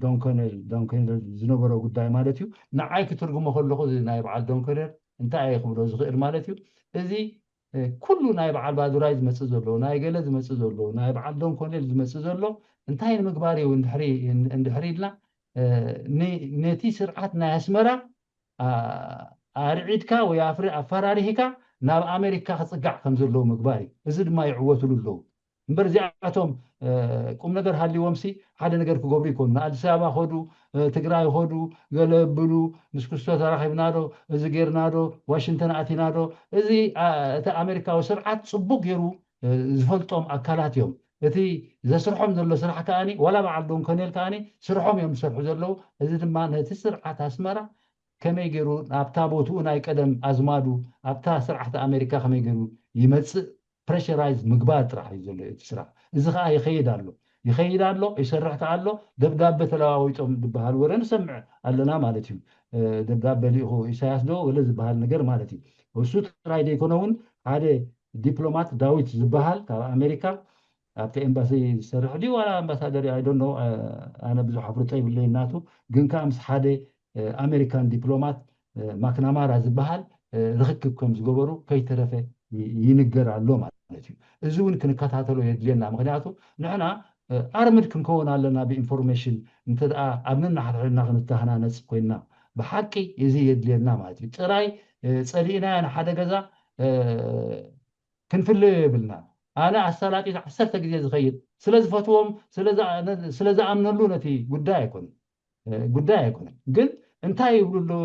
ዶንኮነል ዶንኮነል ዝነበሮ ጉዳይ ማለት እዩ። ንዓይ ክትርጉሞ ከለኹ እዚ ናይ በዓል ዶንኮነል እንታይ እየ ክብሎ ዝኽእል ማለት እዩ። እዚ ኩሉ ናይ በዓል ባዱራይ ዝመፅእ ዘሎ፣ ናይ ገለ ዝመፅእ ዘሎ፣ ናይ በዓል ዶንኮነል ዝመፅእ ዘሎ እንታይ ንምግባር እዩ እንድሕሪ ኢልና ነቲ ስርዓት ናይ ኣስመራ ኣርዒድካ ወይ ኣፈራሪህካ ናብ ኣሜሪካ ክፅጋዕ ከም ዘለዎ ምግባር እዩ። እዚ ድማ ይዕወትሉ ኣለዉ። እምበር እዚኣቶም ቁም ነገር ሃልዎም ሲ ሓደ ነገር ክገብሩ ይኮኑ። ንኣዲስ ኣበባ ከዱ፣ ትግራይ ከዱ፣ ገለ ብሉ፣ ምስ ክስቶ ተራኺብና ዶ፣ እዚ ጌርና ዶ፣ ዋሽንግተን ኣቲና ዶ፣ እዚ እቲ ኣሜሪካዊ ስርዓት ፅቡቅ ገይሩ ዝፈልጦም ኣካላት እዮም። እቲ ዘስርሖም ዘሎ ስራሕ ከኣኒ ዋላ በዓል ዶንኮኔል ከኣኒ ስርሖም እዮም ዝሰርሑ ዘለዉ። እዚ ድማ ነቲ ስርዓት ኣስመራ ከመይ ገይሩ ናብታ ቦትኡ ናይ ቀደም ኣዝማዱ ኣብታ ስርዓት ኣሜሪካ ከመይ ገይሩ ይመፅእ ፕሬሸራይዝ ምግባር ጥራሕ እዩ ዘሎ እቲ ስራሕ። እዚ ከዓ ይኸይድ ኣሎ ይኸይድ ኣሎ ይሰርሕ ከዓ ኣሎ። ደብዳቤ ተለዋዊጦም ዝበሃል ወረ ንሰምዕ ኣለና ማለት እዩ። ደብዳቤ ልኢኹ ኢሳያስ ዶ ወለ ዝበሃል ነገር ማለት እዩ። እሱ ጥራይ ዘይኮነ እውን ሓደ ዲፕሎማት ዳዊት ዝበሃል ካብ ኣሜሪካ ኣብቲ ኤምባሲ ዝሰርሕ ድዩ ዋላ ኣምባሳደር ኣይ ዶንት ኖ፣ ኣነ ብዙሕ ኣፍልጦ ይብለይ ናቱ። ግን ከዓ ምስ ሓደ ኣሜሪካን ዲፕሎማት ማክናማራ ዝበሃል ርክክብ ከም ዝገበሩ ከይተረፈ ይንገር ኣሎ ማለት እዩ። እዚ እውን ክንከታተሎ የድልየና። ምክንያቱ ንሕና ኣርምድ ክንከውን ኣለና ብኢንፎርሜሽን እንተ ኣብ ነናሓድሕድና ክንተሃናነፅ ኮይንና ብሓቂ እዚ የድልየና ማለት እዩ። ጥራይ ፀሊእናዮ ንሓደ ገዛ ክንፍለዮ የብልና። ኣነ ኣሳላጢ ዓሰርተ ግዜ ዝኸይድ ስለ ዝፈትዎም ስለ ዝኣምነሉ ነቲ ጉዳይ ኣይኮነን ጉዳይ ኣይኮነን። ግን እንታይ ይብሉ ኣለዉ፣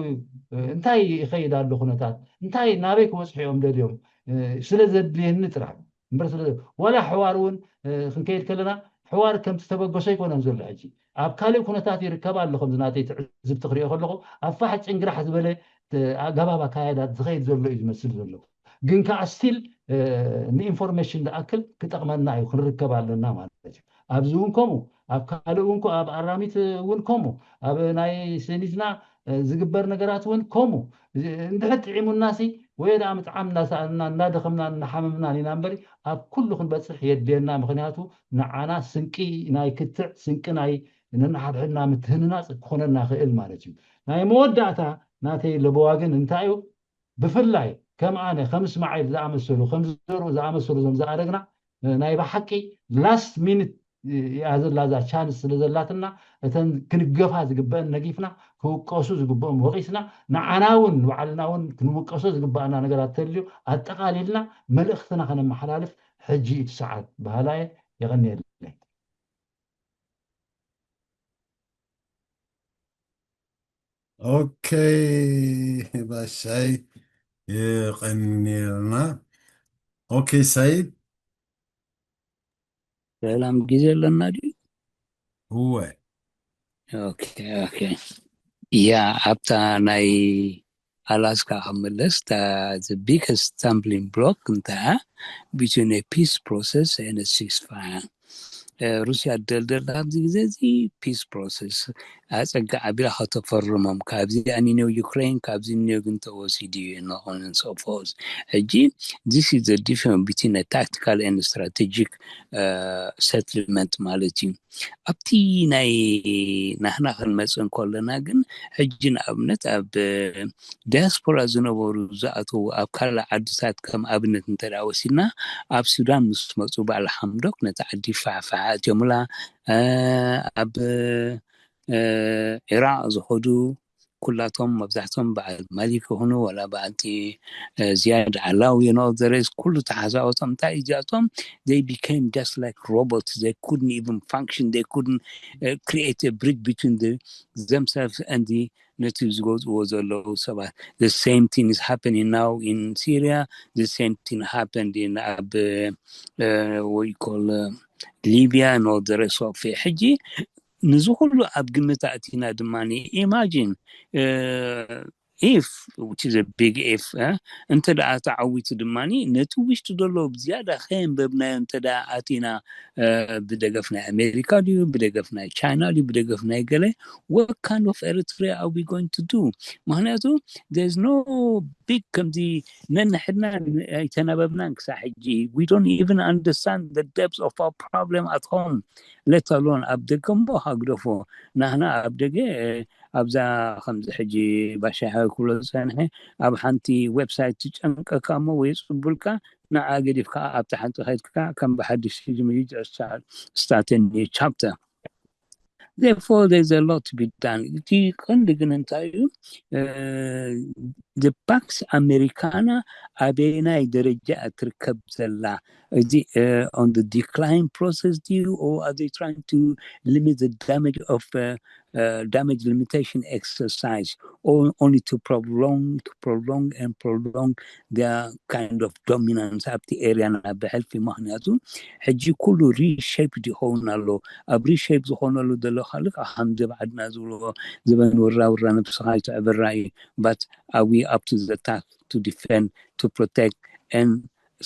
እንታይ ይኸይድ ኣሎ ኩነታት፣ እንታይ ናበይ ክበፅሑ እዮም ደልዮም ስለ ዘድልየኒ ጥራሕ እምበር ዋላ ሕዋር እውን ክንከይድ ከለና ሕዋር ከም ዝተበገሶ ኣይኮነን ዘሎ ሕጂ ኣብ ካልእ ኩነታት ይርከብ ኣሎ። ከምዚ ናተይ ትዕዝብቲ ክሪኦ ከለኹ ኣብ ፋሕ ጭንግራሕ ዝበለ ኣገባብ ኣካየዳ ዝኸይድ ዘሎ እዩ ዝመስል ዘሎ። ግን ከዓ ስቲል ንኢንፎርሜሽን ዝኣክል ክጠቕመና እዩ ክንርከብ ኣለና ማለት እዩ። ኣብዚ እውን ከምኡ ኣብ ካልእ እውን ኣብ ኣራሚት እውን ከምኡ ኣብ ናይ ስኒትና ዝግበር ነገራት እውን ከምኡ እንድሕር ጥዒሙና ሲ ወይ ደኣ ምጥዓም እናሰኣንና እናደኸምና እናሓመምናን ኢና እምበሪ ኣብ ኩሉ ክንበፅሕ የድልየና። ምክንያቱ ንዓና ስንቂ ናይ ክትዕ ስንቂ ናይ ነንሓድሕድና ምትህንናፅ ክኾነና ክእል ማለት እዩ። ናይ መወዳእታ ናተይ ለበዋ ግን እንታይ እዩ? ብፍላይ ከም ኣነ ከም እስማዒል ዝኣመሰሉ ከም ዘርኡ ዝኣመሰሉ ዞም ዝኣረግና ናይ ብሓቂ ላስት ሚኒት እያ ዘላ እዛ ቻንስ ስለ ዘላትና እተን ክንገፋ ዝግበአን ነጊፍና ክውቀሱ ዝግብኦም ወቂስና ንዓና እውን ንባዕልና እውን ክንውቀሶ ዝግበኣና ነገራት ተልዩ ኣጠቃሊልና መልእክትና ከነመሓላልፍ ሕጂ እቲ ሰዓት በሃላየ። የቐንየለይ። ኦኬ ባሻይ የቐንየልና። ኦኬ ሳይድ ሰላም ግዜ ኣለና ድዩ? እወ ኦኬ ኦኬ ያ ኣብታ ናይ ኣላስካ ክምለስ the biggest stumbling block እንታይ between a peace process and a ceasefire ሩስያ ደልደል ኣብዚ ግዜ እዚ ፒስ ፕሮሰስ ኣፀጋ ኣቢላ ከተፈርሞም ካብዚ ኣኒነው ዩክሬን ካብዚ ኒዮ ግን ተወሲዱ እዩ እናኾነ ሰፎስ ሕጂ this is the difference between a tactical and strategic settlement ማለት እዩ። ኣብቲ ናይ ናህና ክንመፅእ እንከለና ግን ሕጂ ንኣብነት ኣብ ዲያስፖራ ዝነበሩ ዝኣተዉ ኣብ ካልእ ዓድታት ከም ኣብነት እንተ ወሲድና ኣብ ሱዳን ምስ መፁ በዓል ሓምዶክ ነቲ ዓዲ ፋሕፋሕ ኣእትዮምላ። ኣብ ኢራቅ ዝኸዱ ኩላቶም መብዛሕቶም በዓል ማሊክ ይኹኑ ወላ በዓልቲ ዝያድ ዓላው you know the rest ኩሉ ተሓሳወቶም እንታይ እዚኣቶም they became just like robots they couldn't even function they couldn't uh, create a bridge between the, themselves and the ነቲ ዝገዝእዎ ዘለዉ ሰባት the same thing is happening now in Syria the same thing happened in ኣብ uh, what you call uh, Libya and all the rest of it ሕጂ ንዚ ኩሉ ኣብ ግምት ኣእቲና ድማ imagine if which is a big if እንተ ደኣ ተዓዊቱ ድማ ነቲ ውሽጢ ዘሎ ብዝያዳ ከየንበብናዮ እንተ ደኣ ኣቲና ብደገፍ ናይ ኣሜሪካ ድዩ ብደገፍ ናይ ቻይና ድዩ ብደገፍ ናይ ገለ what kind of Eritrea are we going to do ምክንያቱ there's no big ከምዚ ነንሕድና ኣይተነበብናን ክሳብ ሕጂ we don't even understand the depth of our problem at home let alone ኣብ ደገ እሞ ሃግደፎ ናህና ኣብ ደገ ኣብዛ ከምዚ ሕጂ ባሻ ክብሎ ዝፀንሐ ኣብ ሓንቲ ዌብሳይት ትጨንቀካ እሞ ወይ ፅቡልካ ንዓ ገዲፍካ ኣብቲ ሓንቲ ከድካ ከም ብሓድሽ ትጅምር start a new chapter therefore there's a lot to be done እቲ ቀንዲ ግን እንታይ እዩ the Pax Americana ኣበየናይ ደረጃ እያ ትርከብ ዘላ እዚ on the decline process do you or are they trying to limit the damage of uh, uh, damage limitation exercise or only to prolong to prolong and prolong their kind of dominance ኣብቲ area ናብ ብሕልፊ ምክንያቱ ሕጂ ኩሉ reshape ይኸውን ኣሎ ኣብ reshape ዝኾነሉ ዘሎ ካልእ ከምዚ ባዕድና ዝብልዎ ዝበን ውራ ውራ ነብስኻ ይትዕብራ እዩ but are we up to the task to defend to protect and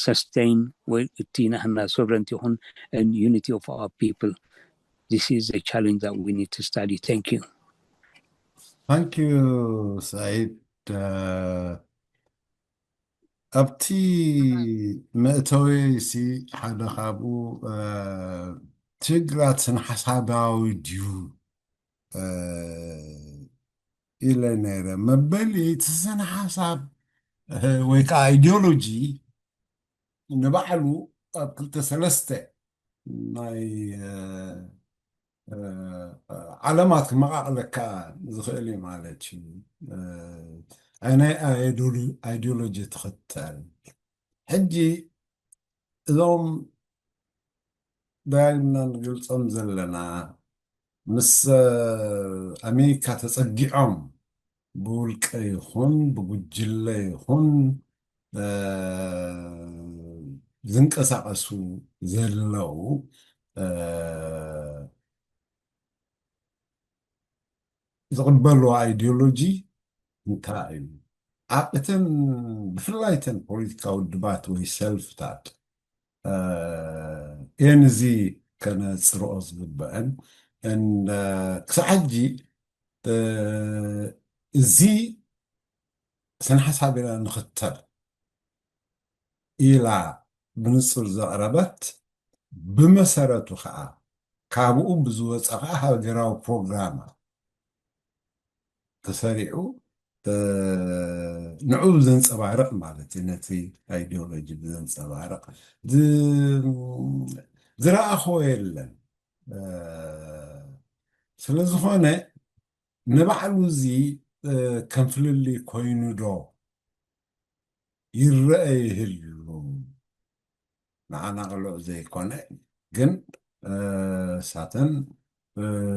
sustain ወይ እቲ ናህና sovereignty ይኹን and unity of our people this is a challenge that we need to study thank you thank you Said uh, ኣብቲ መእተዊ ሲ ሓደ ካብኡ ትግራት ስነ ሓሳባዊ ድዩ ኢለ ነይረ መበሊ እቲ ስነ ሓሳብ ወይ ከዓ ኢዲዮሎጂ ንባዕሉ ኣብ ክልተ ሰለስተ ናይ ዓለማት ክመቃቅለካ ዝኽእል እዩ ማለት እዩ። ናይ ኣይዲዮሎጂ ትኽተል ሕጂ እዞም ደጋጊምና ንገልፆም ዘለና ምስ ኣሜሪካ ተፀጊዖም ብውልቀ ይኹን ብጉጅለ ይኹን ዝንቀሳቀሱ ዘለዉ ዝቕበልዎ ኣይዲዮሎጂ እንታይ እዩ? ኣብ እተን ብፍላይ እተን ፖለቲካ ውድባት ወይ ሰልፍታት እየን እዚ ከነፅርኦ ዝግበአን ክሳብ ሕጂ እዚ ስነ ሓሳብ ኢና ንኽተል ኢላ ብንፁር ዘቕረበት ብመሰረቱ ከዓ ካብኡ ብዝወፀ ከዓ ሃገራዊ ፕሮግራም ተሰሪዑ ንዑ ዘንፀባርቕ ማለት እዩ ነቲ ኣይዲዮሎጂ ብዘንፀባርቕ ዝረኣኽዎ የለን ስለዝኾነ ንባዕሉ እዚ ከም ፍልልይ ኮይኑ ዶ ይረአ ይህሉ ንዓና ቅሉዕ ዘይኮነ ግን ሳተን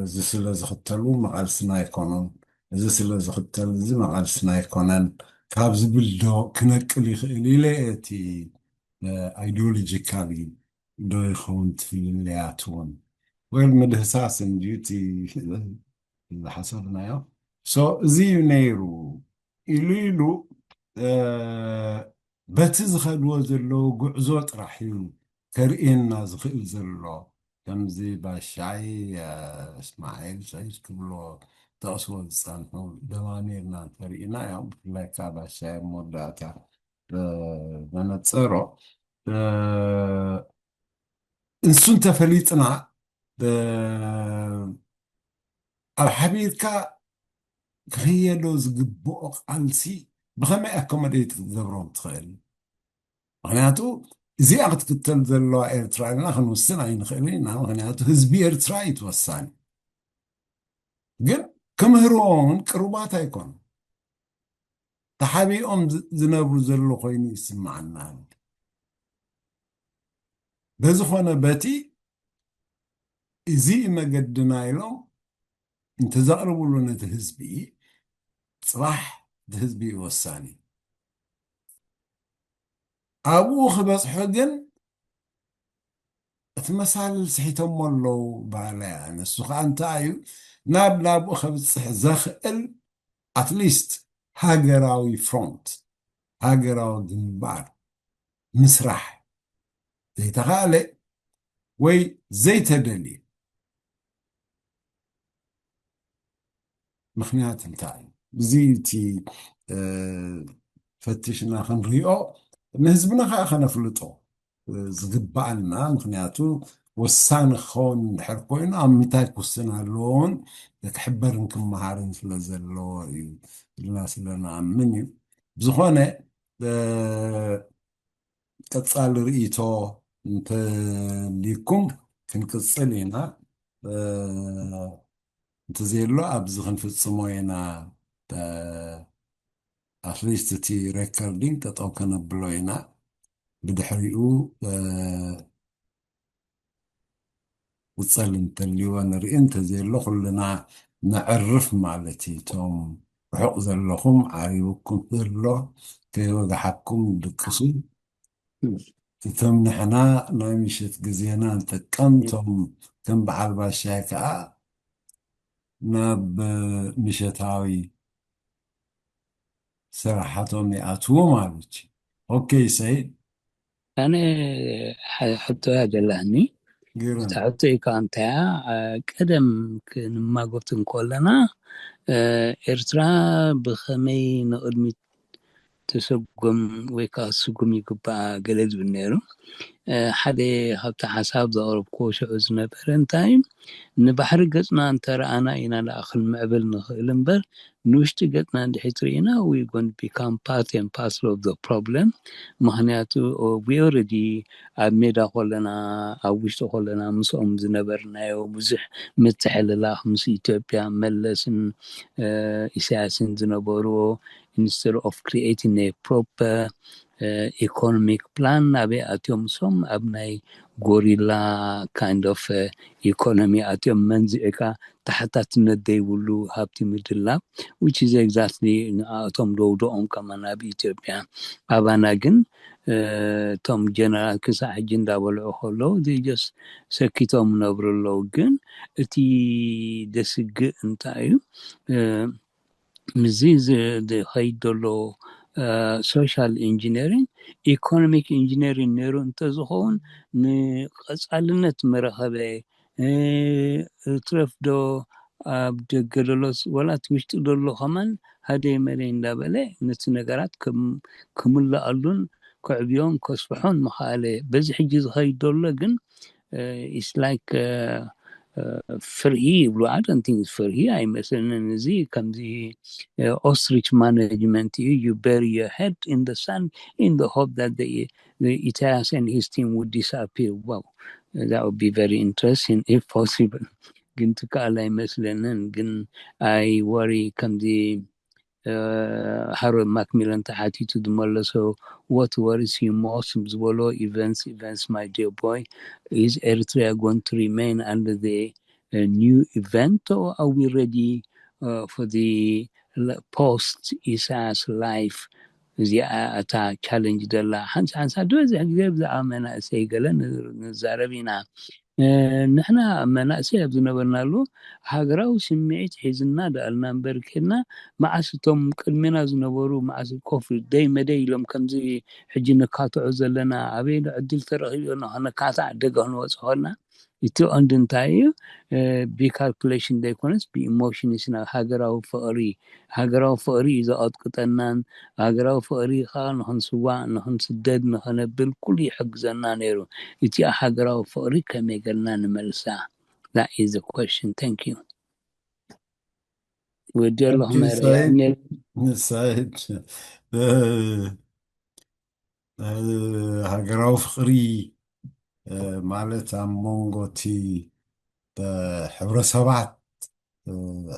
እዚ ስለ ዝኽተሉ መቓልስና ኣይኮኑን እዚ ስለ ዝኽተል እዚ መቓልስና ኣይኮነን ካብ ዝብል ዶ ክነቅል ይኽእል ኢለ እቲ ኣይዲዮሎጂካሊ ዶ ይኸውን ትፍልለያት እውን ወይ ምድህሳስ እንድዩ እቲ ዝሓሰብናዮ so እዚ እዩ ነይሩ ኢሉ ኢሉ በቲ ዝኸድዎ ዘለዉ ጉዕዞ ጥራሕ እዩ ከርእየና ዝኽእል ዘሎ ከምዚ ባሻይ እስማዒል ሰይድ ክብሎ ተቕስዎ ዝጸንሑ ደማሚርና እንተርኢና እዮም። ብፍላይ ከዓ ባሻይ ኣብ መወዳእታ መነጸሮ እንሱ እንተፈሊጥና ኣብ ሓቢርካ ክኽየዶ ዝግብኦ ቃልሲ ብኸመይ ኣኮመዴት ክትገብሮም ትኽእል? ምክንያቱ እዚኣ ክትክተል ዘለዋ ኤርትራ ኢልና ክንውስን ኣይንኽእልን ኢና። ምክንያቱ ህዝቢ ኤርትራ እዩ ተወሳኒ። ግን ክምህርዎ እውን ቅሩባት ኣይኮኑ። ተሓቢኦም ዝነብሩ ዘሎ ኮይኑ ይስማዓና። በዝኾነ በቲ እዚ መገድና ኢሎም እንተዘቕርብሉ ነቲ ህዝቢ፣ ጽባሕ እቲ ህዝቢ እዩ ወሳኒ። ኣብኡ ክበጽሑ ግን እቲ መሳልል ስሒቶሞ ኣለዉ በሃላ እያ። ንሱ ከዓ እንታይ እዩ ናብ ናብኡ ከብጽሕ ዘኽእል ኣትሊስት ሃገራዊ ፍሮንት፣ ሃገራዊ ግንባር ምስራሕ ዘይተኻእለ ወይ ዘይተደልየ ምኽንያት እንታይ እዩ? እዚ እቲ ፈትሽና ክንሪኦ ንህዝብና ከዓ ከነፍልጦ ዝግባኣና። ምክንያቱ ወሳኒ ክኸውን እንድሕር ኮይኑ ኣብ ምንታይ ክውስን ኣለዎን ክሕበርን ክመሃርን ስለ ዘለዎ እዩ ኢልና ስለ ንኣምን እዩ። ብዝኾነ ቀጻሊ ርእይቶ እንተልይኩም ክንቅጽል ኢና። እንተዘየሎ ኣብዚ ክንፍጽሞ ኢና። ኣትሊስት እቲ ሬከርዲንግ ጠጠው ከነብሎ ኢና። ብድሕሪኡ ውጸል እንተልይዎ ንርኢ፣ እንተዘየሎ ኩልና ነዕርፍ ማለት እዩ። እቶም ርሑቕ ዘለኹም ዓሪቡኩም ዘሎ ከይወግሓኩም ድቅሱ። እቶም ንሕና ናይ ምሸት ግዜና ንጥቀም፣ እቶም ከም በዓል ባሻይ ከዓ ናብ ምሸታዊ ስራሓቶም ይኣትዉ ማለት እዩ። ኦኬ ሰይድ። ኣነ ሕቶ ያደላኒ ግርም። እታ ሕቶ እዩ ከዓ እንታያ ቀደም ክንማጎት እንከለና ኤርትራ ብኸመይ ንቕድሚት ትስጉም ወይ ከዓ ትስጉም ይግባኣ ገለ ዝብል ነይሩ። ሓደ ካብቲ ሓሳብ ዘቕረብክዎ ሽዑ ዝነበረ እንታይ እዩ፣ ንባሕሪ ገጽና እንተረኣና ኢና ደኣ ክንምዕብል ንኽእል እምበር ንውሽጢ ገጽና እንድሕር ትርኢና we going to become part and parcel of the problem። ምኽንያቱ we already ኣብ ሜዳ ከለና ኣብ ውሽጢ ከለና ምስኦም ዝነበርናዮ ብዙሕ ምትሕልላኽ ምስ ኢትዮጵያ መለስን ኢሳያስን ዝነበርዎ instead of creating a proper economic plan ናበይ ኣትዮም እሶም ኣብ ናይ ጎሪላ kind of economy ኣትዮም መንዚዕካ ተሓታትነት ዘይብሉ ሃብቲ ምድላብ which is exactly ንኣቶም ደውደኦም ከማን ኣብ ኢትዮጵያ ኣባና ግን እቶም ጀነራል ክሳዕ ሕጂ እንዳበልዑ ከለዉ just ሰኪቶም ነብሩ ኣለዉ ግን እቲ ደስግእ እንታይ እዩ ምዚ ዝኸይድ ዘሎ social engineering economic engineering ነይሩ እንተዝኸውን ንቐፃልነት መረኸበ ትረፍ ዶ ኣብ ደገ ደሎስ ወላ እቲ ውሽጢ ደሎ ከማን ሃደይ መደይ እንዳበለ ነቲ ነገራት ክምልኣሉን ክዕብዮን ከስፍሖን ምኸኣለ በዚ ሕጂ ዝኸይድ ደሎ ግን it's like ፍርሂ ይብሉ I don't think ፍርሂ ኣይመስለንን እዚ ከምዚ ostrich management እዩ you bury your head in the sand in the hope that the, the Italians and his team would disappear wow that would be very interesting if possible ግን ትከኣል ኣይመስለንን ግን I worry ከምዚ ሃሮልድ ማክሚለን ተሓቲቱ ዝመለሶ what worries you most ዝበሎ events events my dear boy is Eritrea going to remain under the new event or are we ready for the post Isaias life እዚኣ እታ ቻለንጅ ዘላ ሓንሳ ሓንሳ ዝበዝሕ ግዜ ብዛዕባ መናእሰይ ገለ ንዛረብ ኢና ንሕና መናእሰይ ኣብ ዝነበርናሉ ሃገራዊ ስምዒት ሒዝና ደኣልና እምበር ኬድና መዓስ እቶም ቅድሜና ዝነበሩ መዓስ ኮፍ ደይ መደይ ኢሎም ከምዚ ሕጂ ንካትዖ ዘለና ኣበይ ዶ ዕድል ተረኺቡ ንካታዕ ደገ ክንወፅ ኾልና እቲ ቀንዲ እንታይ እዩ? ብካልኩሌሽን ዘይኮነስ ብኢሞሽንስ ናብ ሃገራዊ ፍቕሪ፣ ሃገራዊ ፍቕሪ እዩ ዘቐጥቅጠናን፣ ሃገራዊ ፍቕሪ ከዓ ንክንስዋእ፣ ንክንስደድ፣ ንክነብል ኩሉ ይሕግዘና ነይሩ። እቲኣ ሃገራዊ ፍቕሪ ከመይ ገርና ንመልሳ? That is the question. Thank you. ወዲ ኣለኹ መርያ ሳይድ ሃገራዊ ፍቕሪ ማለት ኣብ መንጎ እቲ ሕብረሰባት፣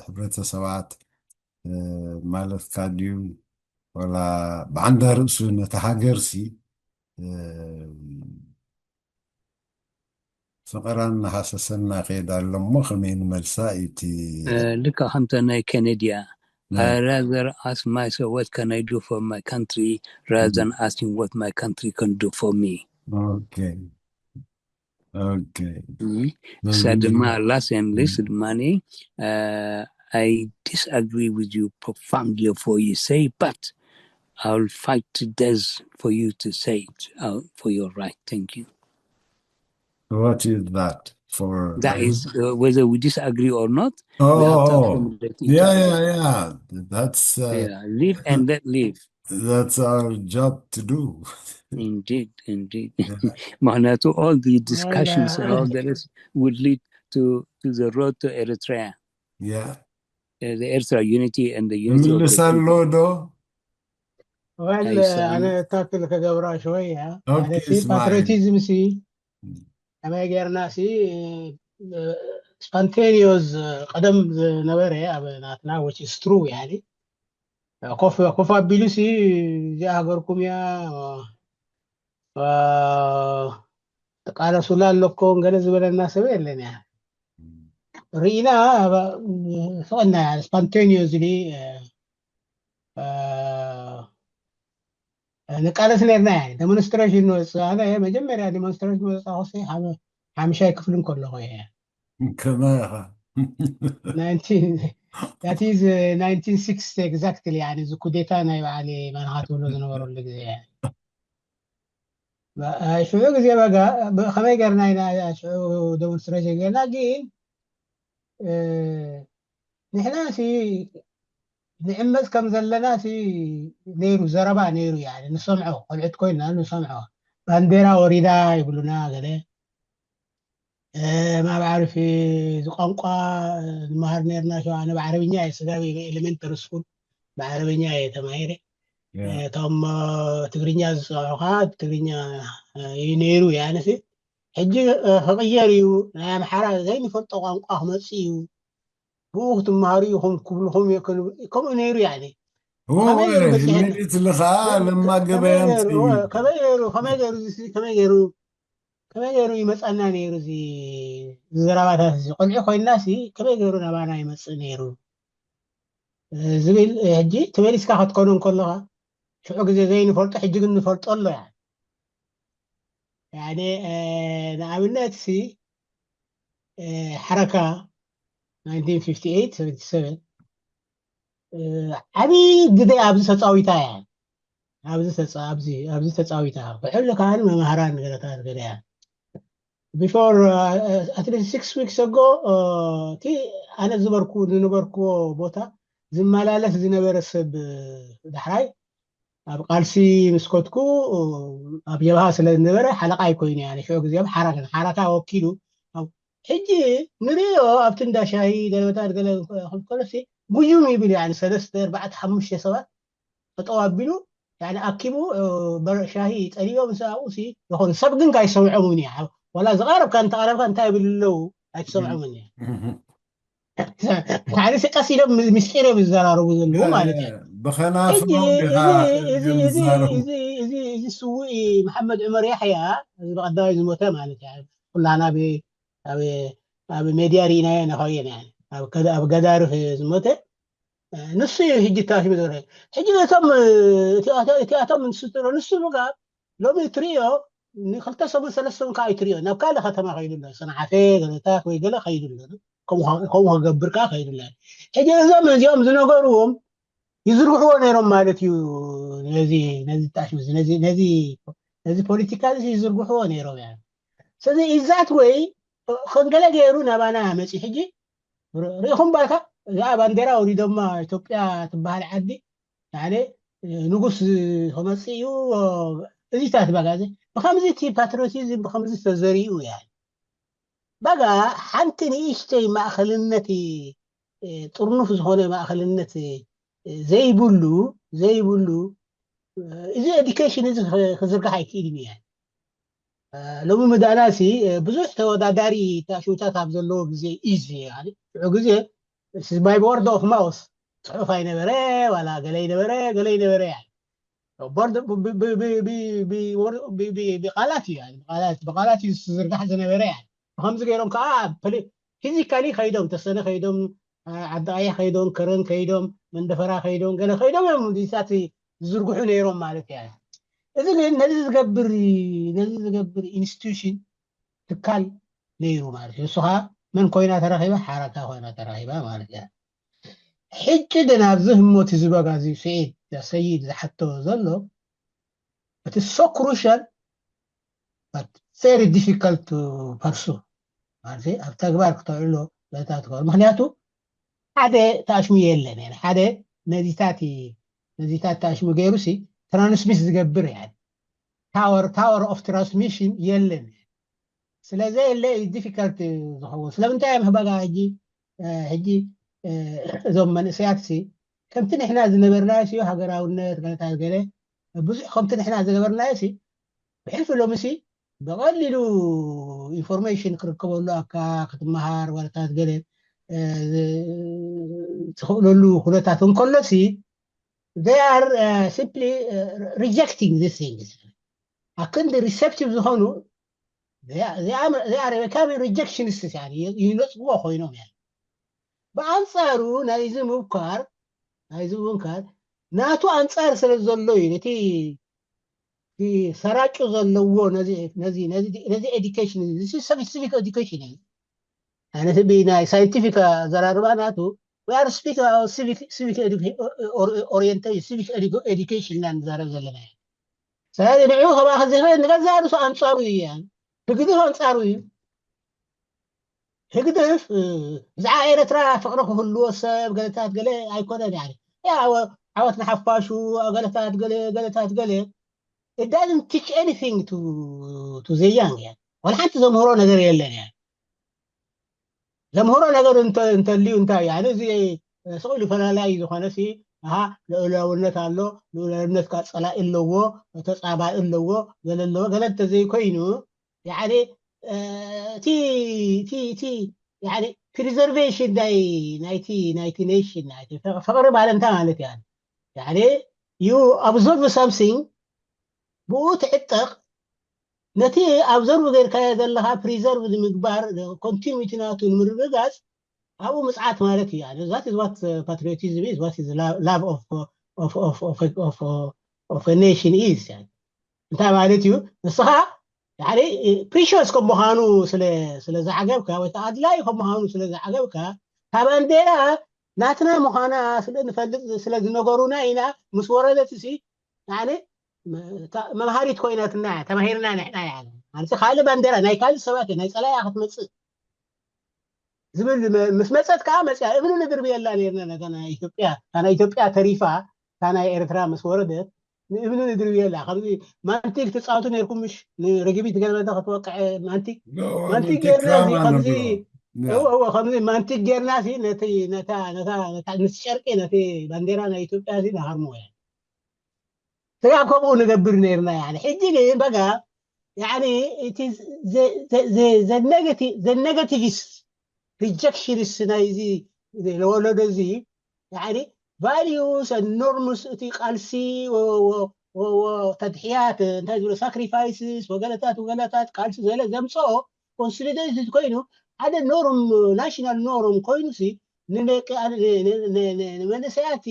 ሕብረተሰባት ማለትካ ድዩ? ወላ ብዓንዳ ርእሱ ነቲ ሃገርሲ ፍቕራን እናሃሰሰና ከይድ ኣሎ እሞ ከመይ ንመልሳ እዩ እቲ ልካ ከምተ ናይ ኬኔድያ I rather ask myself what can I do for my country rather than asking what my country can do for me. Okay. Okay. So ድማ last and least ድማ I disagree with you profoundly for you say, but I will fight to death for you to say it uh, for your right. Thank you. What is that for? That is uh, whether we disagree or not. Oh, yeah, yeah, yeah. That's uh, yeah, live and let live. That's our job to do. Indeed, indeed. ምክንያቱ all the discussions and all the rest would lead to to the road to Eritrea. Yeah. Uh, the Eritrea unity and the unity. ምልስ ኣሎ ዶ? Well, ኣነ ታክል ከገብራ ሸወያ። ፓትሪዮቲዝም ሲ ከመይ ጌርና ሲ ስፖንቴኒዮስ ቀደም ዝነበረ ኣብ ናትና which is true ያኒ ኮፍ ኮፍ ኣቢሉ ሲ እዚኣ ሃገርኩም እያ ተቃለሱላ ኣለኩም ገለ ዝበለና ሰብ የለን እያ ርኢና ስቀና እያ ስፖንቴኒዮስሊ ንቃለስ ነርና እያ ዴሞንስትሬሽን ንወፅእ ኣነ መጀመርያ ዴሞንስትሬሽን ወፃኹ ሓምሻይ ክፍሊ እንከለኹ እየ ከማኻ that is nineteen sixty exactly يعني እዚ ኩዴታ ናይ በዓል መርሃ ትብሎ ዝነበረሉ ግዜ ሽዑ ግዜ በጋ ከመይ ገርና ኢና ሽዑ ዴሞንስትሬሽን ገርና ግን ንሕና ሲ ንዕመፅ ከም ዘለና ሲ ነይሩ ዘረባ ነይሩ ያ ንሰምዖ ቆልዕት ኮይና ንሰምዖ ባንዴራ ወሪዳ ይብሉና ገለ ማብ ዓርፊ እዚ ቋንቋ ንመሃር ነርና ሸዋ ኣነ ብዓረብኛ እየ ስጋብ ኤሌመንተሪ ስኩል ብዓረብኛ እየ ተማሂረ እቶም ትግርኛ ዝሰምዑ ከዓ ትግርኛ እዩ ነይሩ እየ ኣነሲ ሕጂ ክቕየር እዩ ናይ ኣምሓራ ዘይንፈልጦ ቋንቋ ክመፅእ እዩ ብኡ ክትመሃሩ ኢኹም ክብልኹም ከምኡ ነይሩ ያኒ ምኒት ልኻ ለማ ገበያ ከመይ ገይሩ ከመይ ገይሩ ከመይ ገይሩ ከመይ ገይሩ ይመፀና ነይሩ እዚ ዘረባታት እዚ ቆልዑ ኮይና ሲ ከመይ ገይሩ ናባና ይመፅእ ነይሩ ዝብል ሕጂ ተመሊስካ ክትኮኖ እንከለኻ ሽዑ ግዜ ዘይንፈልጦ ሕጂ ግን ንፈልጦ ኣሎ ያ ያኒ ንኣብነት ሲ ሓረካ ዓብዪ ግደ ኣብዚ ተፃዊታ እያ ኣብዚ ኣብዚ ተፃዊታ ብሕሉ ከዓ መምሃራን ገለታት ገለያ before at least six weeks ago እቲ ኣነ ዝበርኩ ዝነበርኩዎ ቦታ ዝመላለስ ዝነበረ ሰብ ዳሕራይ ኣብ ቃልሲ ምስ ከድኩ ኣብ ጀብሃ ስለ ዝነበረ ሓለቓ ኣይኮይኑ እያ ንሽዑ ግዜ ሓራካ ሓራካ ወኪሉ ሕጂ ንሪኦ ኣብቲ እንዳ ሻሂ ገለበታት ገለ ከለሲ ጉዩም ይብል ያ ሰለስተ ኣርባዕተ ሓሙሽተ ሰባት ጠጠው ኣቢሉ ኣኪቡ ሻሂ ጠሊቦም ምስ ኣብኡ ይኾኑ ሰብ ግን ካይሰምዖም እውን እያ ዋላ ዝቐረብካ እንተቐረብካ እንታይ ይብል ኣለዉ ኣይትሰምዖምን እያ ሓደ ቀስ ኢሎም ምስጢር እዮም ዝዘራረቡ ዘለዉ ማለት እዩ ብኸናፍኖም እዚ ስውእ መሓመድ ዑመር ያሕያ እዚ ብቀዳማይ ዝሞተ ማለት እዩ ኩላና ኣብ ሜድያ ርኢናዮ ነኸየን ኣብ ገዳርፍ ዝሞተ ንሱ እዩ ሕጂ ታሲሙ ዝረ ሕጂ ነቶም እቲኣቶም ንሱ ትብሎ ንሱ ምጋብ ሎሚ ትርእዮ ንክልተ ሰሙን ሰለስተ ሰሙን ከዓ ኣይትርእዮ ናብ ካልእ ከተማ ከይዱ ኣሎ ሰንዓፈ ገለታት ወይ ገለ ከይዱ ኣሎ ከምኡ ከገብር ከዓ ከይዱ ኣሎ ሕጂ እዞም እዚኦም ዝነገርዎም ይዝርግሕዎ ነይሮም ማለት እዩ ነዚ ነዚ ታሽሙ ነዚ ነዚ ነዚ ፖለቲካ እዚ ይዝርግሕዎ ነይሮም ያ ስለዚ ኢዛት ወይ ከንገለ ገይሩ ናባና መፂ ሕጂ ርኢኹም ባልካ እዚኣ ባንዴራ ወሪዶማ ኢትዮጵያ ትበሃል ዓዲ ንጉስ ክመፅእ እዩ። እዚታት ባጋ እዚ ብከምዚ እቲ ፓትሪዮቲዝም ብከምዚ ተዘሪኡ እያ። ባጋ ሓንቲ ንእሽተይ ማእኸልነት ጥርኑፍ ዝኾነ ማእኸልነት ዘይብሉ ዘይብሉ እዚ ኤዲኬሽን እዚ ክዝርጋሕ ኣይክእልን እያ። ሎሚ ምዳና ሲ ብዙሕ ተወዳዳሪ ታሽውታት ኣብ ዘለዎ ግዜ ኢዚ ሽዑ ግዜ by word of mouth ጽሑፍ ኣይነበረ ዋላ ገለ ይነበረ ገለ ይነበረ ብቃላት እዩ ብቃላት እዩ ዝዝርጋሕ ዝነበረ ያ ብከምዚ ገይሮም ከዓ ፊዚካሊ ከይዶም ተሰነ ከይዶም ዓዲ ቀይሕ ከይዶም ከረን ከይዶም መንደፈራ ከይዶም ገለ ከይዶም እዮም ዲሳት ዝዝርግሑ ነይሮም ማለት እያ። እዚ ግን ነዚ ዝገብር ነዚ ዝገብር ኢንስቲቱሽን ትካል ነይሩ ማለት እዩ። ንሱ ከዓ መን ኮይና ተረኺባ ሓረካ ኮይና ተረኺባ ማለት እያ። ሕጂ ግን ኣብዚ ህሞት ዝበጋ እዚ ስዒድ ሰይድ ዝሓቶ ዘሎ እቲ so crucial but very difficult to pursue ማለት ኣብ ተግባር ክተውዕሎ ለታ ትኸል ምክንያቱ ሓደ ታሽሙ የለን ሓደ ነዚታት ነዚታት ታሽሙ ገይሩ ሲ ትራንስሚት ዝገብር ያ power power of transmission የለን ስለዚ የለ difficult ዝኸውን ስለምንታይ እዮም ህባጋ ሕጂ ሕጂ እዞም መንእሰያት ሲ ከምቲ ንሕና ዝነበርናዮ ሲ ሃገራውነት ገለታት ገለ ብዙሕ ከምቲ ንሕና ዝገበርናዮ ሲ ብሕልፊ ሎሚ ሲ ብቐሊሉ ኢንፎርሜሽን ክርከበሉ ኣካ ክትመሃር ወረታት ገለ ትኽእለሉ ኩነታት እንከሎ ሲ they are simply rejecting this thing ኣክንዲ receptive ዝኾኑ they are becoming rejectionists ይነፅዎ ኮይኖም ያ ብኣንፃሩ ናይዚ ምብኳር ናይዚ ምብኳር ናቱ ኣንፃር ስለ ዘሎ እዩ ነቲ ሰራጩ ዘለዎ ነዚ education civic education እዩ ኣነ ናይ scientific ኣዘራርባ ናቱ we are speaking about civic civic orientation civic education ኢና ንዛረብ ዘለና ስለዚ ንዑ ከማኸ ዝኽእል ንገዛእ ርእሱ ኣንፃሩ እዩ ህግድፍ ኣንፃሩ እዩ ህግድፍ ብዛዕባ ኤርትራ ፍቕሪ ክህልዎ ሰብ ገለታት ገለ ኣይኮነን ዓወት ንሓፋሹ ገለታት ገለ ገለታት ገለ it doesn't teach anything to to the young እያ ወላ ሓንቲ ዘምህሮ ነገር የለን እያ ዘምህሮ ነገር እንተልዩ እንታይ እያ እዚ ስቕ ኢሉ ፈላላይ ዝኾነ ሲ ኣሃ ልኡላውነት ኣሎ ልኡላውነት ካ ፀላኢ ኣለዎ ተፃባኢ ኣለዎ ገለ ኣለዎ ገለ እንተዘይኮይኑ ያኒ እቲ እቲ እቲ ያኒ preservation ናይ ናይቲ ናይቲ nation ናይቲ ፍቕሪ ማለት እንታይ ማለት እያ ያኒ you observe something ብኡ ትዕጠቕ ነቲ observe ጌርካዮ ዘለኻ preserve ንምግባር continuity ናቱ ንምርግጋፅ ኣብኡ ምፅዓት ማለት እዩ that is what patriotism is what is love of of of of of of a nation is እንታይ ማለት እዩ ንስኻ precious ከም ምዃኑ ስለ ዝዓገብካ ወይ ከዓ ኣድላይ ከም ምዃኑ ስለ ዝዓገብካ ካብ ባንዴራ ናትና ምዃና ስለ ንፈልጥ ስለ ዝነገሩና ኢና ምስ ወረደት ሲ መምሃሪት ኮይናትና ተማሂርና ንሕና ያ ማለት ካልእ ባንዴራ ናይ ካልእ ሰባት ናይ ፀላያ ክትመፅእ ዝብል ምስ መፀት ከዓ መፅያ እምኒ ንድርብየላ ነርና ነታ ናይ ኢትዮጵያ እታ ናይ ኢትዮጵያ ተሪፋ እታ ናይ ኤርትራ ምስ ወረደት ንእምኒ ንድርብየላ ከምዚ ማንቲግ ትፃወቱ ነርኩም ምሽ ንርግቢት ገለመተ ክትወቅዐ ማንቲግ ማንቲግ ጌርና እዚ ከምዚ እወ እወ ከምዚ ማንቲግ ጌርና ሲ ነቲ ነታ ነታ ነታ ምስ ጨርቂ ነቲ ባንዴራ ናይ ኢትዮጵያ ሲ ንሃርሞ እያ ስጋብ ከምኡ ንገብር ነርና ያኒ ሕጂ ግን በጋ ያኒ እቲ ዘ negativist rejectionist ናይዚ ወለዶ እዚ ያኒ values and norms እቲ ቃልሲ ተድሕያት እንታይ ዝብሎ sacrifices ወገለታት ወገለታት ቃልሲ ዘለ ዘምፅኦ consolidated ኮይኑ ሓደ norm national norm ኮይኑ ሲ ንደቂ ንመንእሰያት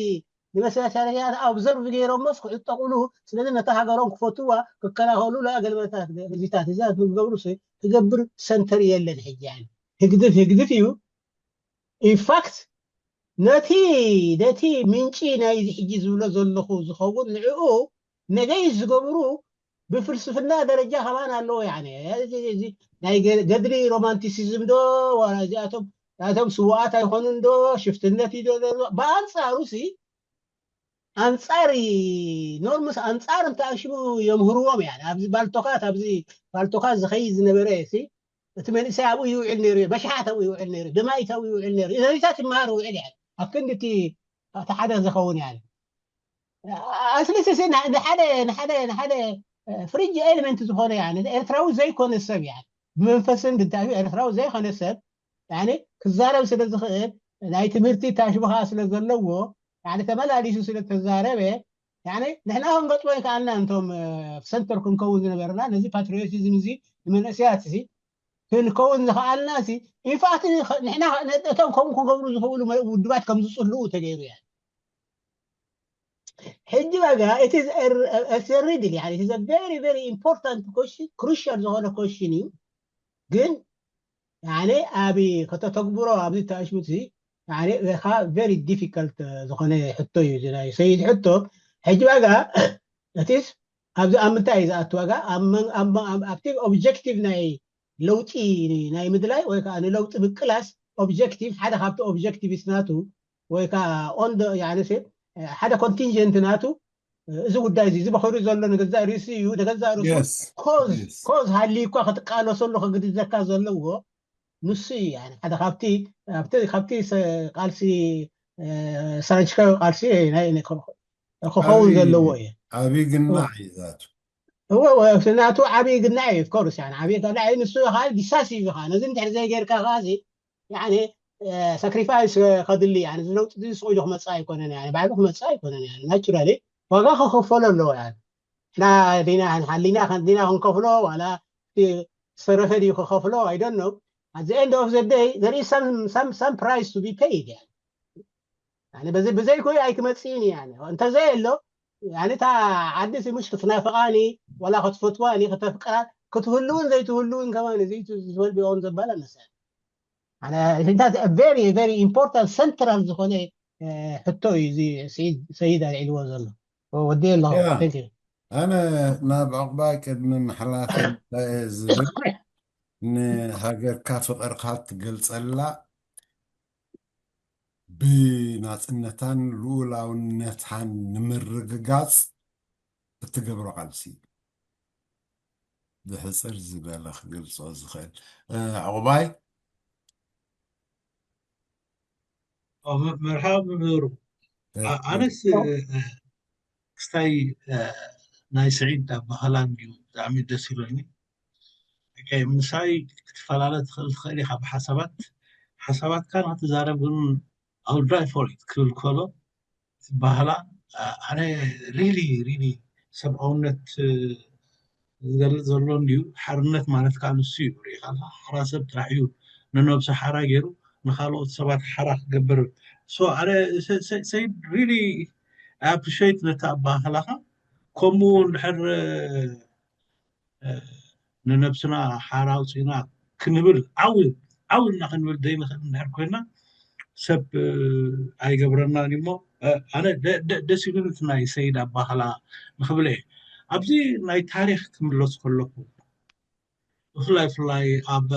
ንመሰረታውያን observe ገይሮሞስ ክዕጠቑሉ ስለዚ ነታ ሃገሮም ክፈትዋ ክከላኸሉ ለኣገልበታት ህዝቢታት እዚታት ንዝገብሩ ክገብር ሰንተር የለን ሕጂ ህግድፍ ህግድፍ እዩ in fact ነቲ ነቲ ምንጪ ናይዚ ሕጂ ዝብሎ ዘለኹ ዝኸውን ንዕኡ ነገይ ዝገብሩ ብፍልስፍና ደረጃ ከማን ኣለዎ። ያኔ እዚ- እዚ ናይ ገ- ገድሊ ሮማንቲሲዝም ዶ ዋላ እዚኣቶም ናቶም ስውኣት ኣይኮኑን ዶ ሽፍትነት እዩ ዶ ዘሎ? ብኣንፃሩ ሲ ኣንፃር ኖርምስ ኣንፃር እንተኣሽሙ የምህርዎም። ያ ኣብዚ ባልቶካት ኣብዚ ባልቶካት ዝኸይድ ዝነበረ ሲ እቲ መንእሰይ ኣብኡ ይውዕል ነይሩ እዩ። በሽሓት ኣብኡ ይውዕል ነይሩ፣ ደማይት ኣብኡ ይውዕል ነይሩ፣ ኢነርጂታት ይመሃር ውዕል። ያ ኣብ ክንዲ እቲ እቲ ሓደ ዝኸውን ያ ኣትሊስት ንሓደ ንሓደ ንሓደ ፍሪጅ ኤሌመንት ዝኾነ ያ ኤርትራዊ ዘይኮነ ሰብ ያ ብመንፈስን ብንታዩ ኤርትራዊ ዘይኮነ ሰብ ያ ክዛረብ ስለ ዝኽእል ናይ ትምህርቲ ታሽብኻ ስለ ዘለዎ ያ ተመላሊሱ ስለ ተዛረበ ያ ንሕና ክንገጥሞ ይከኣልና እንቶም ሰንተር ክንከውን ዝነበርና ነዚ ፓትሪዮቲዝም እዚ ንመንእሰያት እዚ ክንከውን ዝኸኣልና ሲ ኢንፋክት ንሕና እቶም ከምኡ ክገብሩ ዝኽእሉ ውድባት ከም ዝፅልኡ ተገይሩ ያ ሕጂ ዋጋ it is a- it's a riddle يعني it is a very very important question crucial ዝኾነ question እዩ ግን يعني ኣብ ከተተግብሮ ኣብዚ ተኣሽሙት ሲ يعني ካ very difficult ዝኾነ ሕቶ እዩ እዚ ናይ ሰይድ ሕቶ ሕጂ ዋጋ እቲስ ኣብዚ ኣብ ምንታይ እዩ ዝኣቱ ዋጋ ኣብ መን- ኣብ መ- ኣብ- ኣብቲ ኦብጀክቲቭ ናይ ለውጢ ናይ ምድላይ ወይ ከዓ ንለውጢ ምቅላስ ኦብጀክቲቭ ሓደ ካብቲ ኦብጀክቲቭስ ናቱ ወይ ከዓ ኦንዶ ያንሴ ሓደ ኮንቲንጀንት ናቱ እዚ ጉዳይ እዚ እዚ በኸሩ ዘሎ ንገዛእ ርእሱ እዩ ንገዛእ ርእሱ Yes. ኮዝ Yes. ኮዝ ሃልዩ እኳ ክትቃለሰሉ ከግድዘካ ዘለዎ ንሱ እዩ ያኒ ሓደ ካብቲ ኣብቲ ካብቲ ሰ- ቃልሲ እ፣ ሳንቺካዊ ቃልሲ ናይ ናይ ክኸውን ዓብዪ- ዘለዎ እዩ ዓብዪ ግናዕ እዩ ዛቱ እወ እወ፣ ናቱ ዓብዪ ግናዕ እዩ ኮርስ ያኒ ዓብዪ ግናዕ እዩ ንሱ ከዓ ዲሳሲቭ ኢኻ ነዚ እንድሕር ዘይጌርካ ከዓዚ ያኒ ሳክሪፋይስ ከድሊ ያኒ እዚ ለውጢ እዚ ስቕ ኢሉ ክመፅእ ኣይኮነን ያኒ ባዕሉ ክመፅእ ኣይኮነን ያኒ ናቹራሊ ዋጋ ክኸፈሎ ኣለዎ ያኒ ንሕና ዲና ሓሊና ዲና ክንከፍሎ ዋላ እቲ ዝተረፈ ድዩ ክኸፍሎ I don't know at the end of the day there is some some some price to be paid ያኒ ያኒ በዚ ብዘይኮይ ኣይክመፅእን እዩ ያኒ እንተዘየሎ ያኒ እታ ዓዲ ሲ ምሽ ክትናፍቓኒ ዋላ ክትፈትዋኒ ከተፍቅራ ክትህልውን ዘይትህልውን ከማን እዚ ትወልቢኦም ዘባላ መሰል ኣነ እንታይ very very important central ዝኾነ እ፣ ሕቶ እዩ እዚ ስዒድ ሰይድ ኣልዒልዎ ዘሎ ወዲ ኣለኹ Yeah. Thank you. ኣነ ናብ ዕቑባይ ቅድሚ ምሕላፍ እንታይ እየ ዝብል ንሃገርካ ፍቕርካ ትገልፀላ ብናፅነታን ልኡላውነታን ንምርግጋፅ እትገብሮ ቃልሲ እዩ። ብሕፅር ዝበለ ክገልፆ ዝኽእል እ፣ ዕቑባይ መርሓባ መምህሩ ኣነስ ክስታይ ናይ ስዒድ ኣባህላን እዩ ብጣዕሚ ደስ ኢሎኒ ምሳይ ክትፈላለ ትኽእል ትኽእል ኢኻ ብሓሳባት ሓሳባትካ ንክትዛረብ ግን I'll die for it ክብል ከሎ ባህላ ኣነ ሪሊ ሪሊ ሰብኣውነት ዝገልፅ ዘሎ እንድዩ ሓርነት ማለት ከዓ ንሱ እዩ ሪኢካ ሓራ ሰብ ጥራሕ እዩ ንነብሱ ሓራ ገይሩ ንካልኦት ሰባት ሓራ ክገብር so ኣነ ሰይድ ሪሊ ኣፕሪሽት ነቲ ኣባህላኻ ከምኡ እንድሕር ንነብስና ሓራ ኣውፅእና ክንብል ዓው ዓው እና ክንብል ዘይንኽእል እንድሕር ኮይና ሰብ ኣይገብረናን እሞ ኣነ ደስ ኢሉን እቲ ናይ ሰይድ ኣባህላ ንክብል እየ ኣብዚ ናይ ታሪክ ክምለስ ከለኩ ብፍላይ ፍላይ ኣብ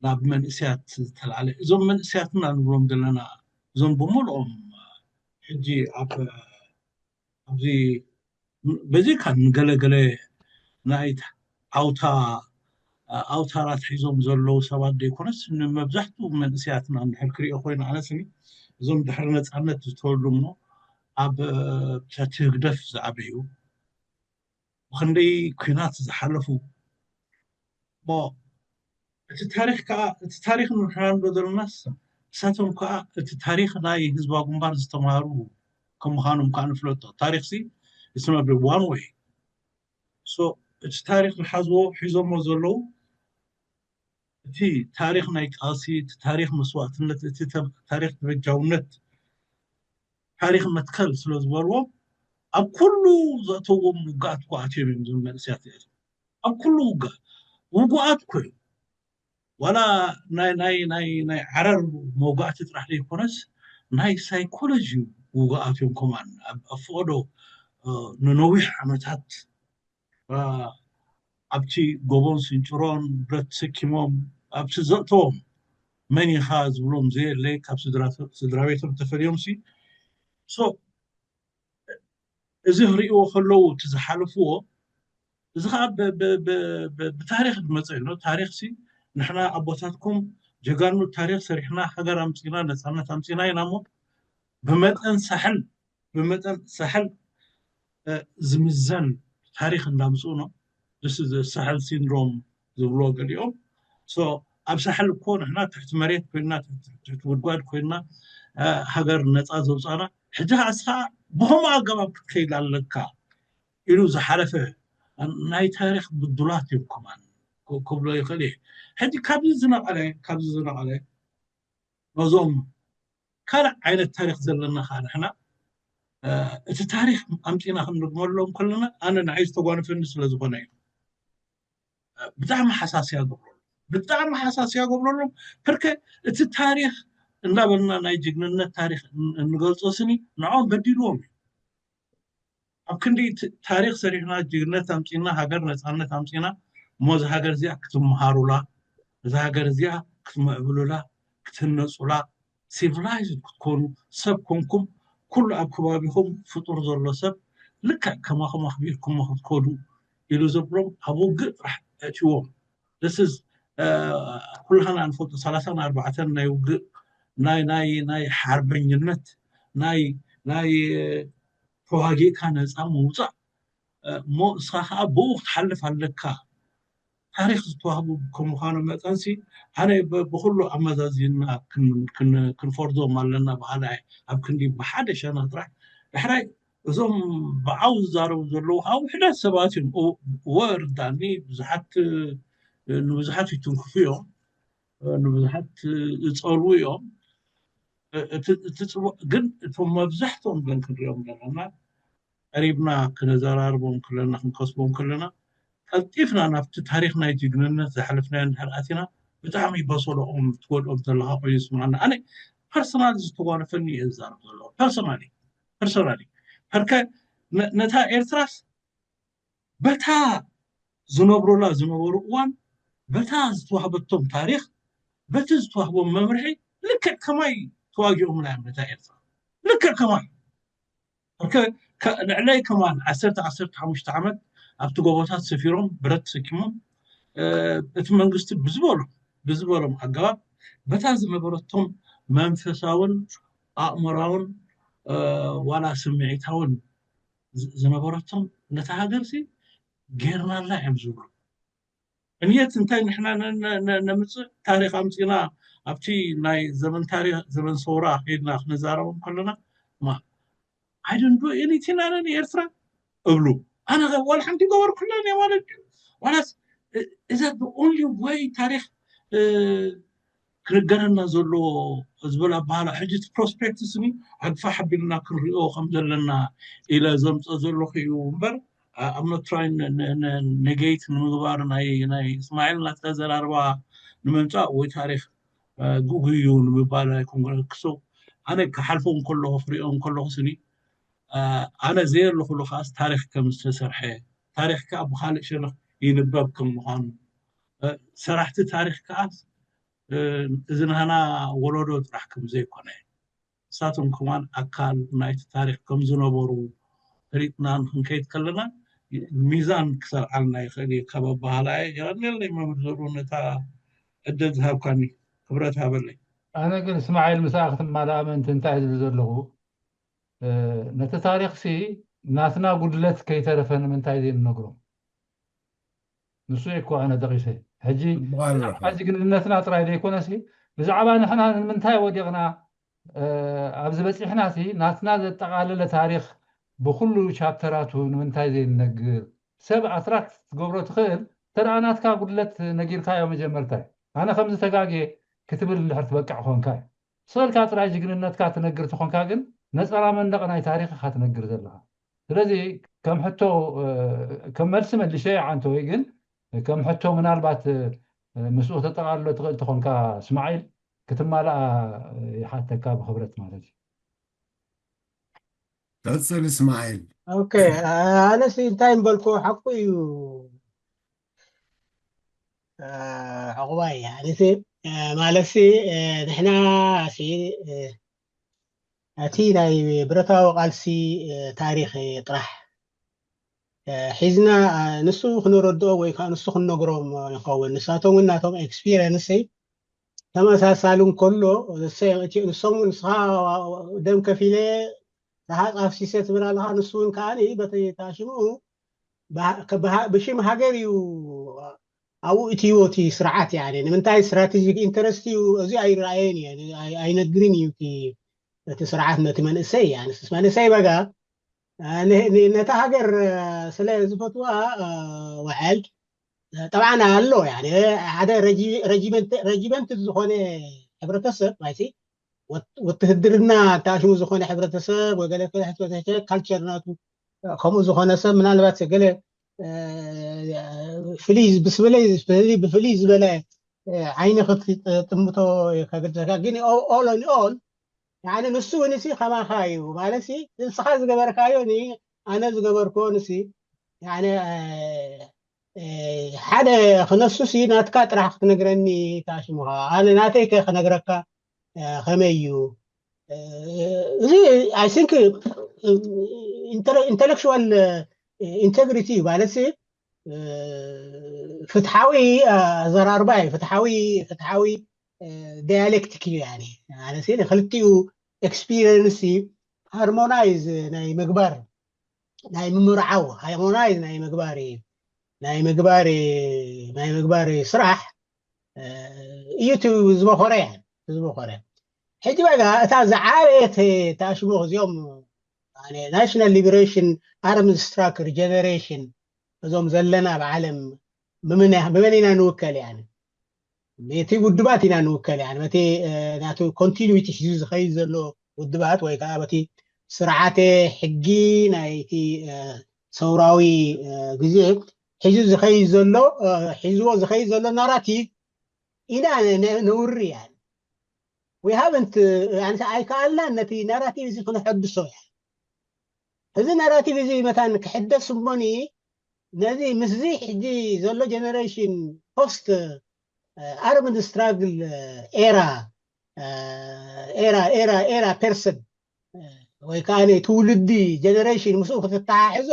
ናብ መንእስያት ዝተላዕለ እዞም መንእስያትና ንብሎም ዘለና እዞም ብምልኦም ሕጂ ኣብ ኣብዚ በዚ ካብ ንገለገለ ናይ ዓውታ ኣውታራት ሒዞም ዘለዉ ሰባት ዘይኮነስ ንመብዛሕትኡ መንእስያትና እንድሕር ክሪኦ ኮይኑ ኣነስኒ እዞም ድሕሪ ነፃነት ዝተወልዱ እሞ ኣብ ትሕቲ ህግደፍ ዝዓበዩ ብክንደይ ኩናት ዝሓለፉ እሞ እቲ ታሪክ ከዓ እቲ ታሪክ ንሕና ንዶ ዘለናስ እሳቶም ከዓ እቲ ታሪክ ናይ ህዝባዊ ግንባር ዝተምሃሩ ከም ምዃኖም ከዓ ንፍለጦ ታሪክ ሲ it's not one way so እቲ ታሪክ ዝሓዝዎ ሒዞሞ ዘለዉ እቲ ታሪክ ናይ ቃልሲ እቲ ታሪክ መስዋእትነት እቲ ታሪክ ተበጃውነት ታሪክ መትከል ስለ ዝበልዎም ኣብ ኩሉ ዘእተዎም ውግኣት እኮ ኣትዮም እዮም እዞም መንእስያት እዚኣቶም ኣብ ኩሉ ውግኣት ውጉኣት እኮ እዮም ዋላ ናይ ናይ ናይ ናይ ዓረር መውጋእቲ ጥራሕ ዘይኮነስ ናይ ሳይኮሎጂ ውጉኣት እዮም ከማን ኣብ ፈቀዶ ንነዊሕ ዓመታት ኣብቲ ጎቦን ስንጭሮን ብረት ተሰኪሞም ኣብቲ ዘእተዎም መን ኢኻ ዝብሎም ዘየለ ካብ ስድራ ቤቶም ተፈልዮም ሲ so እዚ ክርእዎ ከለዉ እቲ ዝሓለፍዎ እዚ ከዓ ብታሪክ ዝመፀ ኣሎ። ታሪክ ሲ ንሕና ኣቦታትኩም ጀጋኑ ታሪክ ሰሪሕና ሃገር ኣምፅና ነፃነት ኣምፅና ኢና እሞ ብመጠን ሳሕል ብመጠን ሳሕል ዝምዘን ታሪክ እንዳምፅኡ ነው። ሳሕል ሲንድሮም ዝብሎ ገሊኦም ኣብ ሳሕል እኮ ንሕና ትሕቲ መሬት ኮይና ትሕቲ ጉድጓድ ኮይና ሃገር ነፃ ዘውፃና ሕጂ ከዓ እስኻ ብኸምኡ ኣገባብ ክትከይድ ኣለካ ኢሉ ዝሓለፈ ናይ ታሪክ ብዱላት እዮም ከማን ክብሎ ይኽእል እየ። ሕጂ ካብዚ ዝነቐለ ካብዚ ዝነቐለ ነዞም ካልእ ዓይነት ታሪክ ዘለና ከዓ ንሕና እቲ ታሪክ ኣምፂና ክንድግመሎም ከለና ኣነ ንዓይ ዝተጓነፈኒ ስለ ዝኾነ እዩ። ብጣዕሚ ሓሳስያ ገብረሎም ብጣዕሚ ሓሳስያ ገብረሎም ፐርከ እቲ ታሪክ እንዳበልና ናይ ጅግንነት ታሪክ እንገልፆ ስኒ ንዖም በዲልዎም እዩ። ኣብ ክንዲ ታሪክ ሰሪሕና ጅግነት ኣምፂና ሃገር ነፃነት ኣምፂና እሞ እዚ ሃገር እዚኣ ክትምሃሩላ እዚ ሃገር እዚኣ ክትምዕብሉላ ክትነፁላ ሲቪላይዝድ ክትኮኑ ሰብ ኮንኩም ኩሉ ኣብ ከባቢኹም ፍጡር ዘሎ ሰብ ልክዕ ከማኹም ኣኽቢርኩሞ ክትኮኑ ኢሉ ዘብሎም ኣብ ውግእ ጥራሕ እትዎም this is ኩላህና ንፈልጦ ሰላሳን ኣርባዕተን ናይ ውግእ ናይ ናይ ናይ ሓርበኝነት ናይ ናይ ተዋጊእካ ነፃ ምውፃእ እሞ እስኻ ከዓ ብኡ ክትሓልፍ ኣለካ። ታሪክ ዝተዋህቡ ከም ምዃኑ መጠንሲ ኣነ ብኩሉ ኣመዛዚና ክንፈርዶም ኣለና በሃላ እየ። ኣብ ክንዲ ብሓደ ሸነኽ ጥራሕ ዳሕራይ እዞም ብዓው ዝዛረቡ ዘለዉ ከዓ ውሕዳት ሰባት እዮም። እወ ርዳኒ ብዙሓት ንብዙሓት ይትንክፉ እዮም፣ ንብዙሓት ይፀልዉ እዮም። እቲ ፅቡቅ ግን እቶም መብዛሕትኦም ግን ክንሪኦም ዘለና ቀሪብና ክነዘራርቦም ከለና ክንከስቦም ከለና ቀልጢፍና ናብቲ ታሪክ ናይ ጅግንነት ዝሓለፍናዮ እንድሕር ኣቲና ብጣዕሚ በሰሎኦም ትጎድኦም ዘለካ ኮይኑ ይስምዓና። ኣነ ፐርሰናል ዝተጓነፈኒ እየ ዝዛረብ ዘለኹ ፐርሰናሊ ፐርሰናሊ ፐርከ ነታ ኤርትራስ በታ ዝነብሩላ ዝነበሩ እዋን በታ ዝተዋህበቶም ታሪክ በቲ ዝተዋህቦም መምርሒ ልክዕ ከማይ ተዋጊኦምና እዮም ነታ ኤርትራ ልክዕ ከማይ ንዕለይ ከማን ዓሰርተ ዓሰርተ ሓሙሽተ ዓመት ኣብቲ ጎቦታት ሰፊሮም ብረት ተሰኪሞም እቲ መንግስቲ ብዝበሎም ብዝበሎም ኣገባብ በታ ዝነበረቶም መንፈሳውን ኣእምራውን ዋላ ስምዒታውን ዝነበረቶም ነታ ሃገርሲ ጌርናላ እዮም ዝብሉ። እንየት እንታይ ንሕና ነምፅእ ታሪክ ኣምፂና ኣብቲ ናይ ዘመን ታሪክ ዘመን ሰውራ ከይድና ክንዛረቦም ከለና ማ I don't do anything ኣነ ንኤርትራ እብሉ ኣነ ዋላ ሓንቲ ገበርኩላን እየ ማለት ድዩ ዋላስ is that the only way ታሪክ ክንገረና ዘለዎ ዝበል ኣበሃላ ሕጂ እቲ ፕሮስፔክትስ ኒ ኣግፋሕ ኣቢልና ክንሪኦ ከም ዘለና ኢለ ዘምፀ ዘለኹ እዩ እምበር I'm not trying negate ንምግባር ናይ ናይ እስማኤል ናተዘራርባ ንምምፃእ ወይ ታሪክ ጉጉይ እዩ ንምባል ኣይኮንኩን ክሱ ኣነ ክሓልፎም ከለኹ ክሪኦም ከለኹ ስኒ ኣነ ዘየለኹሉ ከዓስ ታሪክ ከም ዝተሰርሐ ታሪክ ከዓ ብካልእ ሸነኽ ይንበብ ከም ምዃኑ ሰራሕቲ ታሪክ ከዓስ እዚ ናህና ወለዶ ጥራሕ ከም ዘይኮነ ንሳቶም ከማን ኣካል ናይቲ ታሪክ ከም ዝነበሩ ፈሊጥና ንክንከይድ ከለና ሚዛን ክሰርዓልና ይኽእል እዩ ካብ ኣባህላ የቐንየለይ መምህር ዘሩ ነታ ዕድል ዝሃብካኒ ክብረት ሃበለይ ኣነ ግን እስማዒል ምሳኣ ክትማልኣ ምእንቲ እንታይ ዝብል ዘለኹ ነቲ ታሪክሲ ናትና ጉድለት ከይተረፈ ንምንታይ ዘይንነግሮም ንሱ እኮ ኣነ ጠቂሰ ሕጂ ብዛዕባ ጅግንነትና ጥራይ ዘይኮነሲ ብዛዕባ ንሕና ንምንታይ ወዲቕና ኣብዚ በፂሕና ሲ ናትና ዘጠቓለለ ታሪክ ብኩሉ ቻፕተራቱ ንምንታይ ዘይንነግር ሰብ ኣትራክት ትገብሮ ትኽእል እንተደኣ ናትካ ጉድለት ነጊርካዮ መጀመርታ እዩ ኣነ ከምዚ ተጋግየ ክትብል እንድሕር ትበቅዕ ኮንካ እዩ ስቕ ኢልካ ጥራይ ጅግንነትካ ትነግር ተኾንካ ግን ነፀላ መንደቕ ናይ ታሪክ ኢኻ ትነግር ዘለኻ ስለዚ ከም ሕቶ ከም መልሲ መሊሸ ዓንተወይ ግን ከም ሕቶ ምናልባት ምስኡ ተጠቓልሎ ትኽእል ተኾንካ እስማዒል ክትማልኣ ይሓተካ ብኽብረት ማለት እዩ ቀፅል እስማዒል ኦኬ፣ ኣነሲ እንታይ ምበልኩ ሓቁ እዩ። ዕቑባይ ኣነሲ ማለትሲ ንሕና ሲ እቲ ናይ ብረታዊ ቃልሲ ታሪኽ ጥራሕ ሒዝና ንሱ ክንረድኦ ወይ ከዓ ንሱ ክንነግሮም ይኸውን። ንሳቶም እውን ናቶም ኤክስፒሪየንስ ተመሳሳሊ እንከሎ ንሶም እውን ንስኻ ደም ከፊለ ረሃፅ ኣፍሲሰ ትብል ኣለኻ፣ ንሱ እውን ከዓ በቲ ታሽምኡ ብሽም ሃገር እዩ ኣብኡ እትይዎ እቲ ስርዓት። ያኔ ንምንታይ ስትራቴጂክ ኢንተረስት እዩ እዚ ኣይረኣየን እየ፣ ኣይነግርን እዩ እቲ ስርዓት ነቲ መንእሰይ። ያኔ መንእሰይ በጋ ነታ ሃገር ስለ ዝፈትዋ ውዕል ጠብዓና ኣሎ። ሓደ ረጂመንት ዝኾነ ሕብረተሰብ ማይሲ ውትህድርና ተኣሽሙ ዝኾነ ሕብረተሰብ ወገለ ካልቸር ናቱ ከምኡ ዝኾነ ሰብ ምናልባት ገለ ፍልይ ብስበለ ብፍልይ ዝበለ ዓይኒ ክትጥምቶ ከግድሰካ። ግን ኦል ኦን ኦል ንሱ እውን ሲ ከማኻ እዩ ማለት ንስኻ ዝገበርካዮ ኣነ ዝገበርክዎ ንሲ ሓደ ክነሱ ሲ ናትካ ጥራሕ ክትነግረኒ ታሽሙኻ ኣነ ናተይ ከ ክነግረካ ከመይ እዩ እዚ I think intellectual integrity ማለት ፍትሓዊ ኣዘራርባ እዩ። ፍትሓዊ ፍትሓዊ ዲያሌክቲክ እዩ። ማለት ንክልቲኡ ኤክስፒሪየንስ ሃርሞናይዝ ናይ ምግባር ናይ ምምርዓው ሃርሞናይዝ ናይ ምግባር ናይ ምግባር ናይ ምግባር ስራሕ እዩ እቲ ዝበኾረ ዝበኾረ። ሕጂ በጋ እታ ዝዓበየት ታሽሞ እዚኦም ናሽናል ሊበሬሽን ኣርምድ ስትራክል ጀነሬሽን እዞም ዘለና ኣብ ዓለም ብመን ኢና ንውከል? ያኒ በቲ ውድባት ኢና ንውከል። ያኒ በቲ ናቱ ኮንቲኒዊቲ ሒዙ ዝኸይድ ዘሎ ውድባት ወይ ከዓ በቲ ስርዓተ ሕጊ ናይቲ ሰውራዊ ግዜ ሒዙ ዝኸይድ ዘሎ ሒዝዎ ዝኸይድ ዘሎ ናራቲቭ ኢና ነውሪ። ያኒ we haven't ኣይከኣልናን ነቲ ናራቲቭ እዚ ክነሐድሶ። ያ እዚ ናራቲቭ እዚ መታን ክሕደስ እሞኒ ነዚ ምስዚ ሕጂ ዘሎ ጀነሬሽን ፖስት ኣርምድ ስትራግል ኤራ ኤራ ኤራ ኤራ ፐርሰን ወይ ከዓ ትውልዲ ጀነሬሽን ምስኡ ክትተሓሕዞ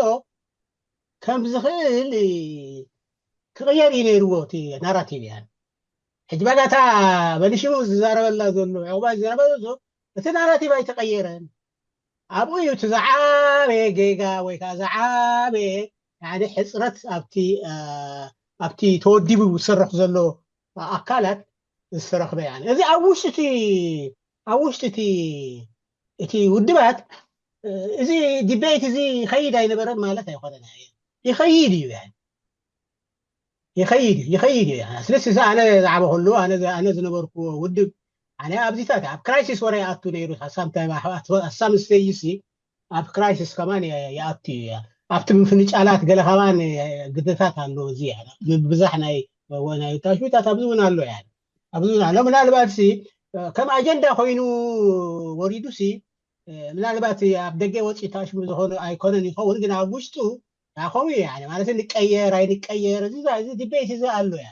ከም ዝኽእል ክቕየር እዩ ነይርዎ እቲ ናራቲቭ። ያን ሕጂ በጋታ በልሽሙ ዝዛረበላ ዘሎ ዕቑባ ዝዛረበ ዘሎ እቲ ናራቲቭ ኣይተቐየረን። ኣብኡ እዩ እቲ ዝዓበየ ጌጋ ወይ ከዓ ዝዓበየ ሕፅረት ኣብቲ ተወዲቡ ዝሰርሕ ዘሎ ኣካላት ዝተረኽበ። ያ እዚ ኣብ ውሽጢ ኣብ ውሽጢ እቲ ውድባት እዚ ዲቤት እዚ ይኸይድ ኣይነበረን ማለት ኣይኮነን። ይኸይድ እዩ። ይኸይድ ይኸይድ እዩ። ስለዚ ኣነ ዝዓበኹሉ ኣነ ዝነበርኩዎ ውድብ ኣነ ኣብዚታት ኣብ ክራይሲስ ወረ ይኣቱ ነይሩ። ሳምታይም ሳም ስቴጅ ሲ ኣብ ክራይሲስ ከማን ይኣቱ እዩ። ኣብቲ ምፍንጫላት ገለ ከማን ግደታት ኣሎ። እዚ ምብዛሕ ናይ ናይ ታሽዊታት ኣብዚ እውን ኣሎ። ያ ኣብዚ እውን ኣሎ። ምናልባት ሲ ከም ኣጀንዳ ኮይኑ ወሪዱ ሲ ምናልባት ኣብ ደገ ወፂ ታሽሙ ዝኾነ ኣይኮነን ይኸውን፣ ግን ኣብ ውሽጡ ከምኡ ማለት ንቀየር ኣይንቀየር እዚ ዲቤት እዚ ኣሎ። ያ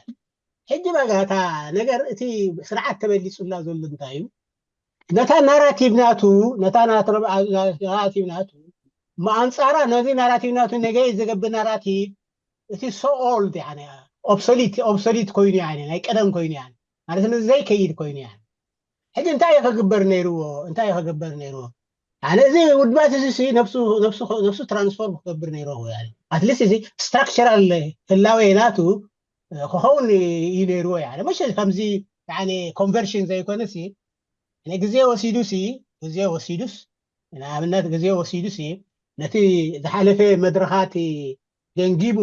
ሕጂ በጋታ ነገር እቲ ስርዓት ተበሊፁላ ዘሎ እንታይ እዩ? ነታ ናራቲቭ ናቱ ነታ ናራቲቭ ናቱ መኣንፃራ ነዚ ናራቲቭ ናቱ ነገ ዝገብር ናራቲቭ እቲ ሶ ኦልድ ኦብሶሊት ኦብሶሊት ኮይኑ ናይ ቀደም ኮይኑ ማለት ዘይከይድ ኮይኑ። ሕጂ እንታይ ክግበር ነይርዎ? እንታይ ክግበር ነይርዎ? ኣነ እዚ ውድባት እዚ ነብሱ ትራንስፎርም ክገብር ነይርዎ። ኣትሊስት እዚ ስትራክቸራል ህላዌ ናቱ ክኸውን እዩ ነይርዎ። መሽ ከምዚ ኮንቨርሽን ዘይኮነ ግዜ ወሲዱ ሲ ግዜ ወሲዱስ ንኣብነት ግዜ ወሲዱ ሲ ነቲ ዝሓለፈ መድረኻት ገንጊሙ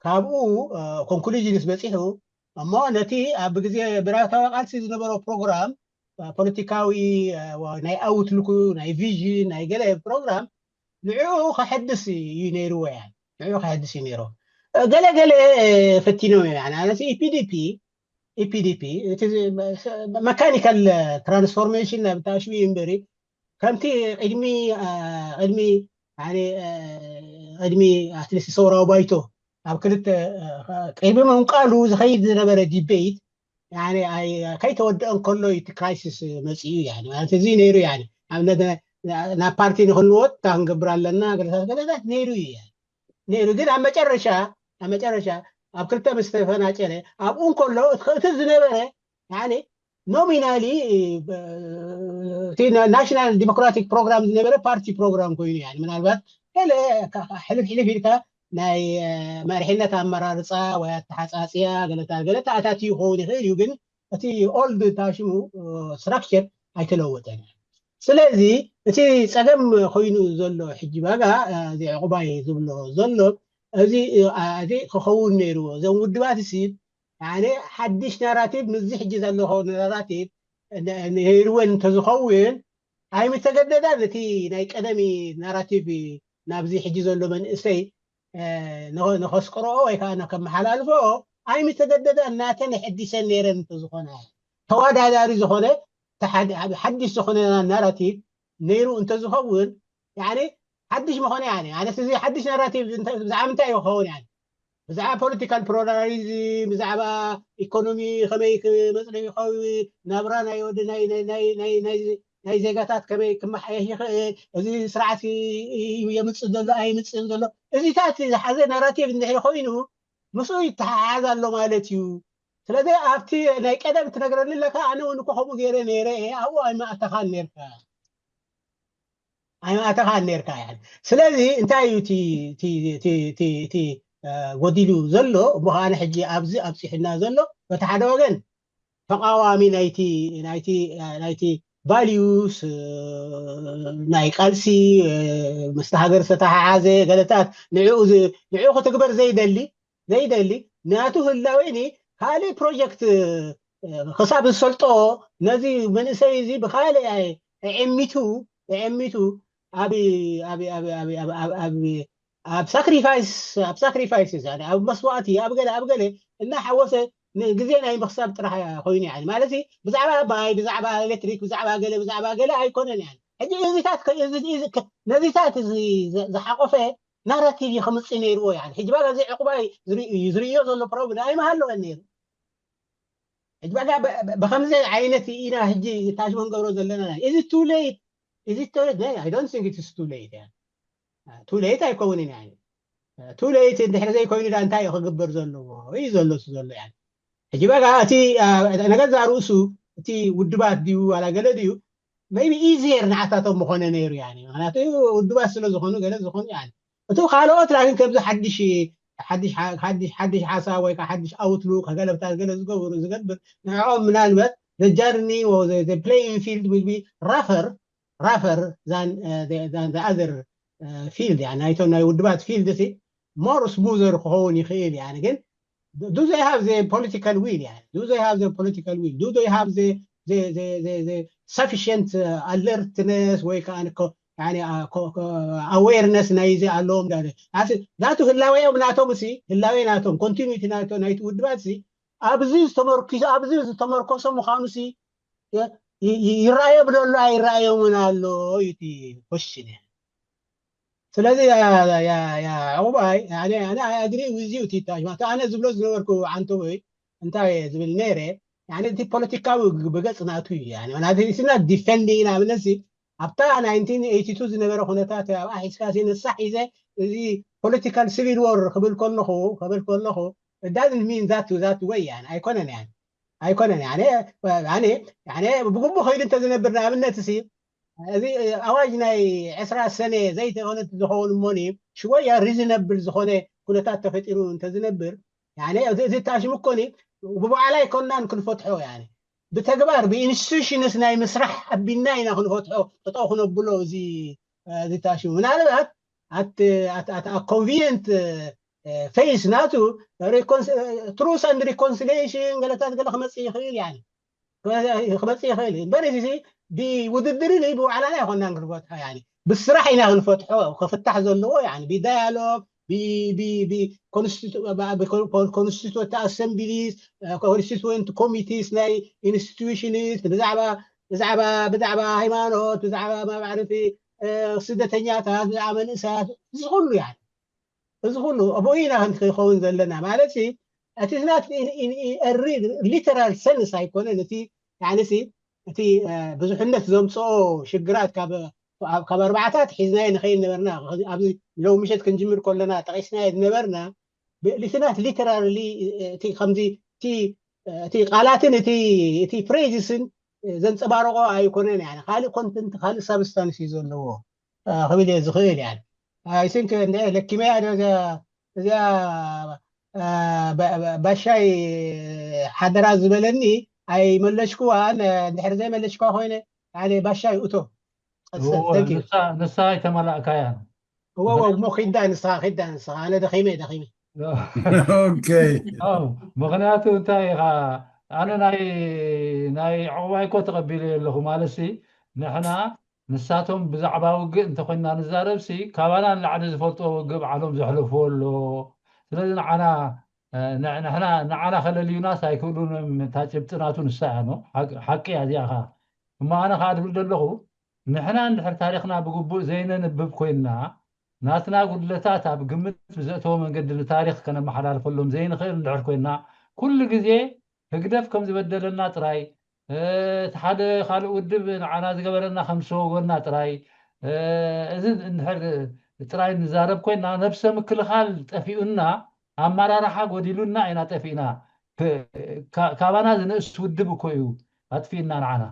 ካብኡ ኮንክሉዥንስ በፂሑ እሞ ነቲ ኣብ ግዜ ብረታዊ ቃልሲ ዝነበሮ ፕሮግራም ፖለቲካዊ ናይ ኣውትሉኩ ናይ ቪዥን ናይ ገለ ፕሮግራም ንዕኡ ከሐድስ እዩ ነይርዎ። ያ ንዕኡ ከሐድስ እዩ ነይሩ። ገለ ገለ ፈቲኖም እዮም። ኣነ ኢፒዲፒ ኢፒዲፒ እቲ መካኒካል ትራንስፎርሜሽን ናብ ታሽዊ እምበሪ ከምቲ ቅድሚ ቅድሚ ቅድሚ ኣትሊስት ሰውራዊ ባይቶ ኣብ ክልተ ቅድሚ ምንቃሉ ዝኸይድ ዝነበረ ዲቤት ከይተወደአ እንከሎ እቲ ክራይሲስ መፅኡ ማለት እዚ ነይሩ። ኣብነት ናብ ፓርቲ ንክንወጥ እታ ክንገብር ኣለና ገለታት ገለታት ነይሩ እዩ። ነይሩ ግን ኣብ መጨረሻ ኣብ መጨረሻ ኣብ ክልተ ምስ ተፈናጨለ ኣብኡ እንከሎ እቲ ዝነበረ ኖሚናሊ ናሽናል ዲሞክራቲክ ፕሮግራም ዝነበረ ፓርቲ ፕሮግራም ኮይኑ ምናልባት ገለ ሕልፍ ሕልፍ ኢልካ ናይ መሪሕነት ኣመራርፃ ወይ ኣተሓፃፅያ ገለታት ገለ ተኣታትዩ ክኸውን ይኽእል እዩ። ግን እቲ ኦልድ ታሽሙ ስትራክቸር ኣይተለወጠን። ስለዚ እቲ ፀገም ኮይኑ ዘሎ ሕጂ ባጋ እዚ ዕቁባይ ዝብሎ ዘሎ እዚ ክኸውን ነይርዎ። እዞም ውድባት ሲ ሓደ ሓድሽ ናራቲቭ ምስዚ ሕጂ ዘለኹ ናራቲቭ ነይርወን እንተዝኸውን ኣይምተገደዳን እቲ ናይ ቀደሚ ናራቲቭ ናብዚ ሕጂ ዘሎ መንእሰይ ንኸስቅረኦ ወይ ከዓ ከመሓላልፈኦ ኣይምተገደዳን ናተን የሐዲሰን ነይረን እንተዝኾነ ተወዳዳሪ ዝኾነ ሓድሽ ዝኾነ ናራቲቭ ነይሩ እንተዝኸውን ሓድሽ መኾነ ኣነ እዚ ሓድሽ ናራቲቭ ብዛዕባ ምንታይ እዩ ክኸውን ብዛዕባ ፖለቲካል ፕሉራሊዝም ብዛዕባ ኢኮኖሚ ከመይ ክመፅእ ይኸውን ናብራ ናይ ወዲ ናይ ዜጋታት ከመይ ክመሓየሽ ይኽእል እዚ ስርዓት የምፅእ ዘሎ ኣይምፅእን ዘሎ እዚታት ዝሓዘ ናራቲቭ እንድሕር ኮይኑ ምስኡ ይተሓሓዝ ኣሎ ማለት እዩ። ስለዚ ኣብቲ ናይ ቀደም ትነግረኒ ኣለካ ኣነ እውን እኮ ከምኡ ገይረ ነይረ እየ ኣብኡ ኣይማእተኻን ነርካ ኣይማእተኻን ነርካ ያ ስለዚ እንታይ እዩ እቲ ጎዲሉ ዘሎ እሞ ከዓነ ሕጂ ኣብዚ ኣብፂሑና ዘሎ በቲ ሓደ ወገን ተቃዋሚ ናይቲ ናይቲ ናይቲ ቫልዩስ ናይ ቃልሲ ምስቲ ሃገር ዝተተሓሓዘ ገለታት ንዕኡ ክትግበር ዘይደሊ ዘይደሊ ናቱ ህላዌኒ ካልእ ፕሮጀክት ክሳብ ዝሰልጦ ነዚ መንእሰይ እዚ ብካልእ ዕሚቱ ዕሚቱ ኣብ ኣብ ሳክሪፋይስ ኣብ ሳክሪፋይስ ኣብ መስዋእቲ ኣብ ገለ ኣብ ገለ እናሓወሰ ግዜ ናይ ምክሳብ ጥራሕ ኮይኑ ያ ማለት ብዛዕባ ኣባይ ብዛዕባ ኤሌክትሪክ ብዛዕባ ገለ ብዛዕባ ገለ ኣይኮነን ያ ሕጂ እዚታት ነዚታት ዝሓቆፈ ናራቲቭ እዩ ከምፅእ ነይርዎ ያ ሕጂ ባጋ እዚ ዕቁባይ ዝርእዮ ዘሎ ፕሮብለ ኣይመሃለወን ነይሩ ሕጂ ባጋ ብከምዚ ዓይነት ኢና ሕጂ ታሽሞ ንገብሮ ዘለና እዚ ቱ ሌት እዚ ቱ ሌት ያ ቱ ሌት ኣይከውንን ያ ቱ ሌት እንድሕር ዘይኮይኑ ዳ እንታይ እዩ ክግበር ዘለዎ እዩ ዘሎ ዘሎ ያ ሕጂ በቃ እቲ ነገዛ ርእሱ እቲ ውድባት ድዩ ዋላ ገለ ድዩ maybe easier ንዓታቶም ምኾነ ነይሩ ያ ምክንያቱ ውድባት ስለ ዝኾኑ ገለ ዝኾኑ ያ እቱ ካልኦት ላግን ከምዚ ሓድሽ ሓድሽ ሓሳብ ወይ ሓድሽ ኣውትሉክ ከገለብታት ገለ ዝገብሩ ዝገብር ንዕኦም ምናልበት the journey playing field will be rougher rougher than the other field ናይቶም ናይ ውድባት ፊልድ ሲ more smoother ክኸውን ይኽእል ያ ግን do they have the political will ያ do they have the political will do they have the the the the sufficient alertness ወይ ከዓ awareness ናይ እዚ ኣለዎም ዳቱ ህላዌኦም ናቶም ሲ ህላዌ ናቶም continuity ናይቲ ውድባት ሲ ኣብዚ ዝተመርኪሱ ኣብዚ ዝተመርኮሰ ምዃኑ ሲ ይረኣዮም ዶ ኣሎ ኣይረኣዮምን ኣሎ እዩ እቲ ኮሽን ስለዚ ዕቁባይ ኣግሪ ውዚ እቲ ታሽማ ኣነ ዝብሎ ዝነበርኩ ዓንተወይ እንታይ ዝብል ነይረ እቲ ፖለቲካዊ ብገፅ ናቱ እዩ ናትና ዲፌንዲንግ ንኣብነት ኣብታ ናይንቲን ኤይቲ ቱ ዝነበረ ኩነታት ኣብኣ ሒዝካ ነሳሕ ሒዘ እዚ ፖለቲካል ሲቪል ወር ክብል ከለኹ ክብል ከለኹ ዳዝንት ሚን ዛት ዛት ወይ ኣይኮነን ኣይኮነን ኣነ ብግቡእ ከይዱ እንተዝነብር ንኣብነት ሲ እዚ ኣዋጅ ናይ ዕስራ ሰነ ዘይተኾነ ዝኸውን እሞኒ ሽወያ ሪዝነብል ዝኾነ ኩነታት ተፈጢሩ እንተዝነብር እዚ ታሽሙ እኮኒ ብባዕላ ኣይኮናን ክንፈትሖ ብተግባር ብኢንስቲቱሽንስ ናይ ምስራሕ ኣቢና ኢና ክንፈትሖ ጠጠው ክነብሎ እዚ ታሽሙ ምናልባት ኮንቪኒንት ፌስ ናቱ ትሩስ ንድ ሪኮንሲሊሽን ገለታት ገለ ክመፅእ ይኽእል ያ ክመፅእ ይኽእል እምበር እዚ ብውድድርን ብባዕላና ኣይኮናን ክንፈትሖ ብስራሕ ኢና ክንፈትሖ ክፍታሕ ዘለዎ ብዳያሎግ ኮንስቲቱንት ኣሰምብሊስ ኮንስቲቱንት ኮሚቴስ ናይ ኢንስቲቱሽንስ ብዛዕባ ብዛዕባ ብዛዕባ ሃይማኖት ብዛዕባ ማዕርፊ ስደተኛታት፣ ብዛዕባ መንእሰያት፣ እዚ ኩሉ ያ እዚ ኩሉ ኣብኡ ኢና ክንከውን ዘለና ማለት ሲ እቲ ናት ሪል ሊተራል ሰንስ ኣይኮነን። እቲ ያኒ ሲ እቲ ብዙሕነት ዘምፅኦ ሽግራት ካብ ኣርባዕታት ሒዝናዮ ንኸይድ ነበርና። ኣብዚ ለው ምሸት ክንጅምር ከለና ጠቂስናዮ ዝነበርና ብሊትናት ሊተራሊ እቲ ከምዚ እቲ እቲ ቃላትን እቲ እቲ ፍሬዝስን ዘንፀባርቆ ኣይኮነን። ያ ካልእ ኮንተንት ካልእ ሳብስታንስ እዩ ዘለዎ ክብል እየ ዝኽእል። ያ ኣይስንክ እንደ ለኪመያ ዶ እዚኣ ባሻይ ሓደራ ዝበለኒ ኣይመለሽኩዋን። እንድሕር ዘይመለሽኩዋ ኮይነ ባሻይ እቶ ንሳ ኣይተመላእካያን። እሞ ኪዳ ንስኻ ኪዳ ንስኻ ኣነ ደኺመ ደኺመ። ምክንያቱ እንታይ ኢኻ ኣነ ናይ ናይ ዕቑባይ እኮ ተቐቢለ ኣለኹ ማለት ሲ ንሕና ንሳቶም ብዛዕባ ውግእ እንተኮይንና ንዛረብ ሲ ካባና ንላዕሊ ዝፈልጥዎ ውግእ ባዕሎም ዘሕለፍዎ ኣሎ። ስለዚ ንዓና ንሕና ንዓና ከለልዩናስ ኣይክእሉን። እታ ጭብጢ ናቱ ንሳ እያ ሓቂ እያ እዚኣ ኸ እሞ ኣነ ከዓ ድብል ዘለኹ ንሕና እንድሕር ታሪኽና ብግቡእ ዘይነንብብ ኮይንና ናትና ጉድለታት ኣብ ግምት ብዘእተወ መንገዲ ንታሪኽ ከነመሓላልፈሎም ዘይንኽእል እንድሕር ኮይንና ኩሉ ግዜ ህግደፍ ከም ዝበደለና ጥራይ እቲ ሓደ ካልእ ውድብ ንዓና ዝገበረና ከም ዝሰወጎና ጥራይ እዚ እንድሕር ጥራይ ንዛረብ ኮይንና ነብሰ ምክልኻል ጠፊኡና ኣመራርሓ ጎዲሉና ኢና ጠፊእና። ካባና ዝንእስ ውድብ እኮ እዩ ኣጥፊእና ንዓና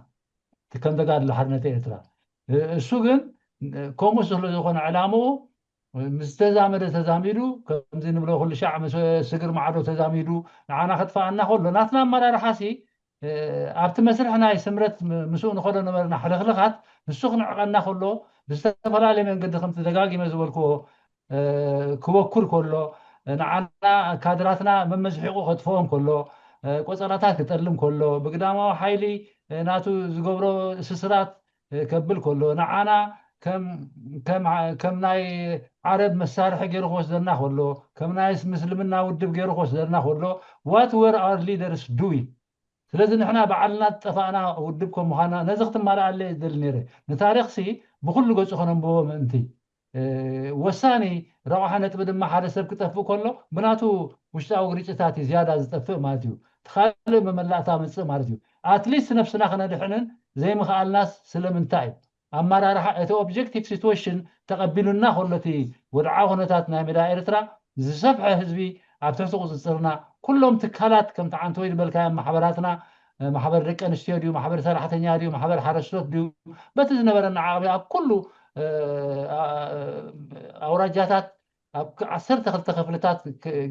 ከም ተጋድሎ ሓርነት ኤርትራ። እሱ ግን ከምኡ ስለ ዝኾነ ዕላምኡ ምስ ተዛመደ ተዛሚዱ ከምዚ ንብሎ ኩሉ ሻዕ ምስ ስግር ማዕዶ ተዛሚዱ ንዓና ከጥፋኣና ከሎ ናትና ኣመራርሓ ሲ ኣብቲ መስርሕ ናይ ስምረት ምስኡ ንኸዶ ነበርና ሕልኽልኻት ንሱ ክንዕቐና ከሎ ብዝተፈላለየ መንገዲ ከምቲ ደጋጊመ ዝበልክዎ ክበኩር ከሎ ንዓና ካድራትና መመዝሒቑ ከጥፍኦም ከሎ ቆፀራታት ክጠልም ከሎ ብግዳማዊ ሓይሊ ናቱ ዝገብሮ ስስራት ከብል ከሎ ንዓና ከም ናይ ዓረብ መሳርሒ ገይሩ ክወስደና ከሎ ከም ናይ ምስልምና ውድብ ገይሩ ክወስደና ከሎ what were our leaders doing? ስለዚ ንሕና ባዕልና ዝጠፋእና ውድብ ከም ምዃና ነዚ ክትማልኣለ እየ ዝደሊ ነይረ። ንታሪኽሲ ብኹሉ ገፁ ከነንብቦ ምእንቲ ወሳኒ ረቋሓ ነጥቢ ድማ ሓደ ሰብ ክጠፍእ ከሎ ብናቱ ውሽጣዊ ግርጭታት እዩ ዝያዳ ዝጠፍእ ማለት እዩ። እቲ ካልእ መመላእታ መፅእ ማለት እዩ። ኣትሊስት ነብስና ክነድሕንን ዘይምኽኣልናስ ስለምንታይ እዩ? ኣመራርሓ እቲ ኦብጀክቲቭ ሲትዌሽን ተቐቢሉና ከሎ እቲ ወድዓዊ ኩነታት ናይ ሜዳ ኤርትራ ዝሰፍሐ ህዝቢ ኣብ ትሕቲ ቁፅፅርና ኩሎም ትካላት ከምቲ ዓንተወይ ዝበልካዮም ማሕበራትና ማሕበር ደቂ ኣንስትዮ ድዩ ማሕበር ሰራሕተኛ ድዩ ማሕበር ሓረስቶት ድዩ በቲ ዝነበረና ዓቕሚ ኣብ ኩሉ ኣውራጃታት ኣብ ዓሰርተ ክልተ ክፍልታት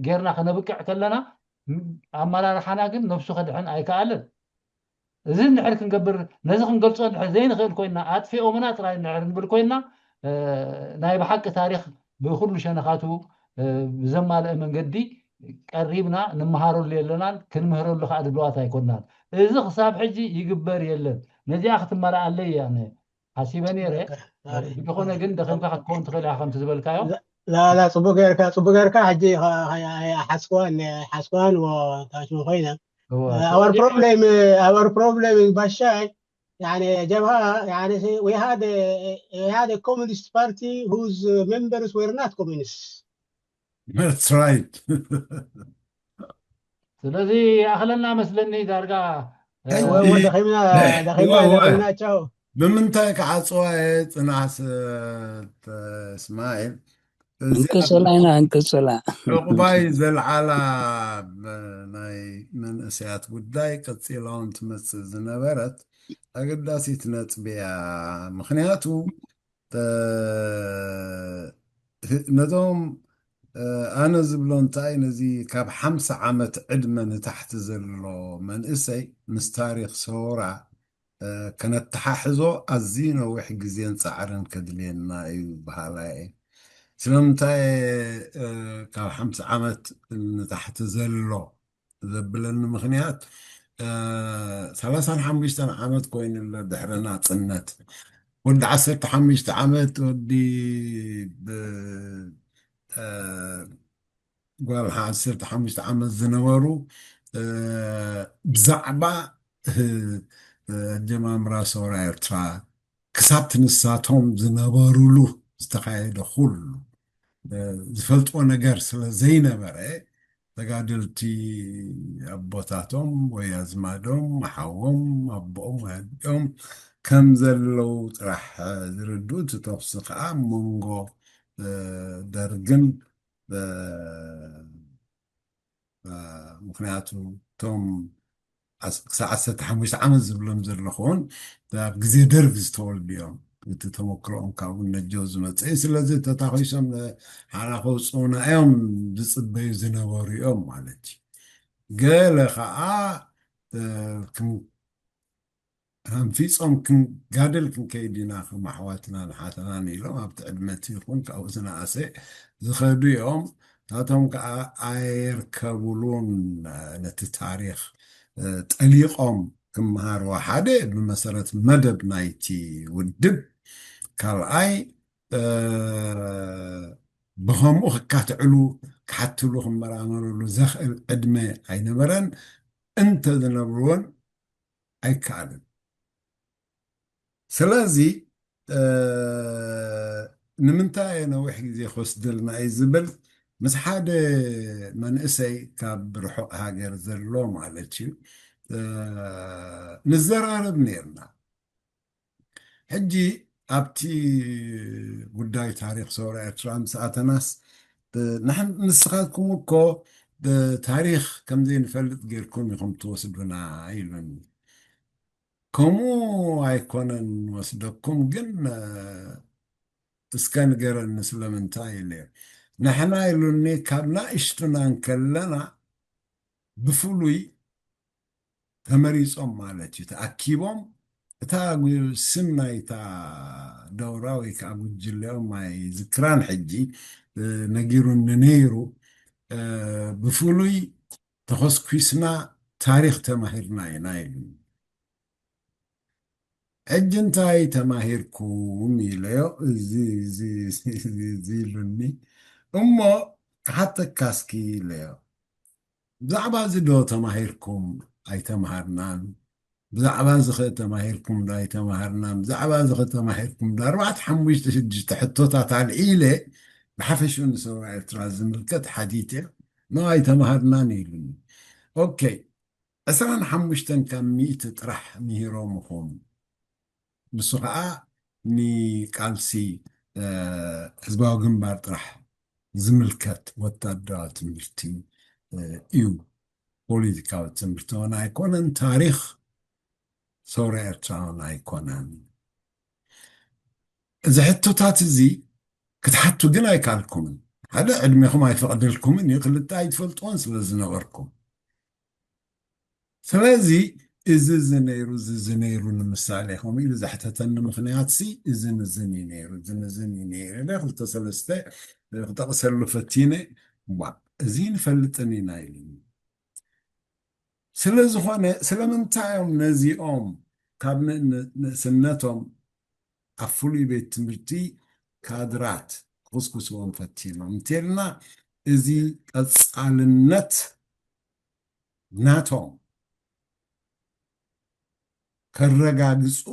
ጌርና ከነብቅዕ ከለና ኣመራርሓና ግን ነብሱ ከድሕን ኣይከኣለን። እዚ እንድሕር ክንገብር ነዚ ክንገልፆ እንድሕር ዘይንኽእል ኮይና ኣጥፊኦምና ጥራይ እንድሕር ንብል ኮይና ናይ ብሓቂ ታሪኽ ብኩሉ ሸነኻቱ ብዘማልአ መንገዲ ቀሪብና ንመሃረሉ የለናን ክንምህረሉ ከዓ ድልዋት ኣይኮናን። እዚ ክሳብ ሕጂ ይግበር የለን። ነዚኣ ክትመላኣለይ እያ ሓሲበ ነይረ። ዝኾነ ግን ደኺምካ ክትከውን ትኽእል ኢኻ ከምቲ ዝበልካዮ። ላላ ፅቡቅ ገርካ ፅቡቅ ገርካ ሕጂ ሓስኳን ሓስኳን ታሽሙ ኮይነ our problem our problem ባሻይ يعني جبهة يعني we had a, we had a communist party whose members were not communists. That's right. ስለዚ ኣኽለና መስለኒ ዳርጋ ደኺምና ደኺምና ደኺምና ቻው። ብምንታይ ክዓፅዋ እየ ፅናስ እስማኤል እንቅፅላ ኢና እንቅፅላ። ዕቑባይ ዘልዓላ ናይ መንእሰያት ጉዳይ ቀፂላ እውን ትመፅእ ዝነበረት ኣገዳሲት ነጥቢ እያ። ምክንያቱ ነቶም ኣነ ዝብሎ እንታይ ነዚ ካብ ሓምሳ ዓመት ዕድመ ንታሕቲ ዘሎ መንእሰይ ምስ ታሪኽ ሰውራ ከነተሓሕዞ ኣዝዩ ነዊሕ ግዜን ፃዕርን ከድልየና እዩ በሃላይ እየ። ስለምንታይ ካብ ሓምሳ ዓመት ንታሕቲ ዘሎ ዘብለኒ ምክንያት ሰላሳን ሓሙሽተን ዓመት ኮይኑ ኣሎ ድሕሪ ናፅነት ወዲ ዓሰርተ ሓሙሽተ ዓመት ወዲ ጓል ዓሰርተ ሓሙሽተ ዓመት ዝነበሩ ብዛዕባ ኣጀማምራ ሰውራ ኤርትራ ክሳብቲ ንሳቶም ዝነበሩሉ ዝተኻየደ ኩሉ ዝፈልጥዎ ነገር ስለ ዘይነበረ፣ ተጋደልቲ ኣቦታቶም ወይ ኣዝማዶም፣ ሓዎም፣ ኣቦኦም ወይ ኣዲኦም ከም ዘለዉ ጥራሕ ዝርድኡ፣ እቲ ተኹሲ ከዓ መንጎ ደርግን ምክንያቱ እቶም ክሳብ ዓሰርተ ሓሙሽተ ዓመት ዝብሎም ዘለኹን ኣብ ግዜ ደርግ ዝተወልዱ እዮም። እቲ ተመክሮኦም ካብኡ ነጀው ዝመፀ እዩ። ስለዚ ተታኺሶም ሓራ ከውፅኡና እዮም ዝፅበዩ ዝነበሩ እዮም ማለት እዩ። ገለ ከዓ ሃንፊፆም ክንጋደል ክንከይድ ኢና ከም ኣሕዋትናን ሓተናን ኢሎም ኣብቲ ዕድመቲ ይኹን ካብኡ ዝነኣሰ ዝኸዱ እዮም። ናቶም ከዓ ኣየርከብሉን ነቲ ታሪኽ ጠሊቖም ክመሃርዎ ሓደ ብመሰረት መደብ ናይቲ ውድብ፣ ካልኣይ ብኸምኡ ክካትዕሉ ክሓትሉ ክመራመርሉ ዘኽእል ዕድመ ኣይነበረን። እንተ ዝነብርዎን ኣይከኣልን። ስለዚ ንምንታይ ነዊሕ ግዜ ክወስደልና እዩ ዝብል ምስ ሓደ መንእሰይ ካብ ርሑቕ ሃገር ዘሎ ማለት እዩ ንዘራረብ ነርና። ሕጂ ኣብቲ ጉዳይ ታሪኽ ሰውራ ኤርትራ ምስ ኣተናስ ንስኻትኩም እኮ ታሪኽ ከምዘይንፈልጥ ጌርኩም ኢኹም ትወስዱና ኢሉኒ። ከምኡ ኣይኮነን ንወስደኩም፣ ግን እስከ ንገረኒ ስለምንታይ ኢለ። ንሕና ኢሉኒ ካብ ናእሽቱና እንከለና ብፍሉይ ተመሪጾም ማለት እዩ ተኣኪቦም እታ ስም ናይታ ደውራ ወይ ከዓ ጉጅለኦም ኣይዝክራን ሕጂ ነጊሩኒ ነይሩ። ብፍሉይ ተኾስኲስና ታሪኽ ተማሂርና ኢና ኢሉ። ሕጂ እንታይ ተማሂርኩም ኢለዮ። እዚ ኢሉኒ እሞ ክሓተካ እስኪ ኢለዮ። ብዛዕባ እዚ ዶ ተማሂርኩም ኣይተምሃርናን? ብዛዕባ እዚ ኸ ተማሂርኩም ዶ ኣይተምሃርናን? ብዛዕባ እዚ ኸ ተማሂርኩም ዶ? ኣርባዕተ ሓሙሽተ ሽዱሽተ ሕቶታት ኣልዒለ ብሓፈሽኡ ንሰውራ ኤርትራ ዝምልከት ሓቲተ፣ ኖ ኣይተምሃርናን ኢሉኒ። ኦኬ፣ ዕስራን ሓሙሽተን ካብ ሚእቲ ጥራሕ ምሂሮምኹም። ንሱ ኸዓ ንቃልሲ ህዝባዊ ግንባር ጥራሕ ዝምልከት ወታደራዊ ትምህርቲ እዩ። ፖለቲካዊ ትምህርቲ እውን ኣይኮነን፣ ታሪኽ ሰውራ ኤርትራ እውን ኣይኮነን። እዚ ሕቶታት እዚ ክትሓቱ ግን ኣይከኣልኩምን። ሓደ ዕድሜኹም ኣይፈቕደልኩምን እዩ፣ ክልተ ኣይትፈልጥዎን ስለ ዝነበርኩም። ስለዚ እዚ እዚ ነይሩ፣ እዚ እዚ ነይሩ፣ ንምሳሌ ከምኡ ኢሉ ዘሕተተኒ ምኽንያት ሲ እዝን እዝን እዩ ነይሩ፣ እዝን እዝን እዩ ነይሩ ኢለ ክልተ ሰለስተ ክጠቕሰሉ ፈቲነ። ዋ፣ እዚ ንፈልጥን ኢና ኢሉኒ። ስለ ዝኾነ ስለምንታይ እዮም ነዚኦም ካብ ንእስነቶም ኣብ ፍሉይ ቤት ትምህርቲ ካድራት ክኹስኩስዎም ፈቲኖም እንተልና፣ እዚ ቀጻልነት ናቶም ከረጋግጹ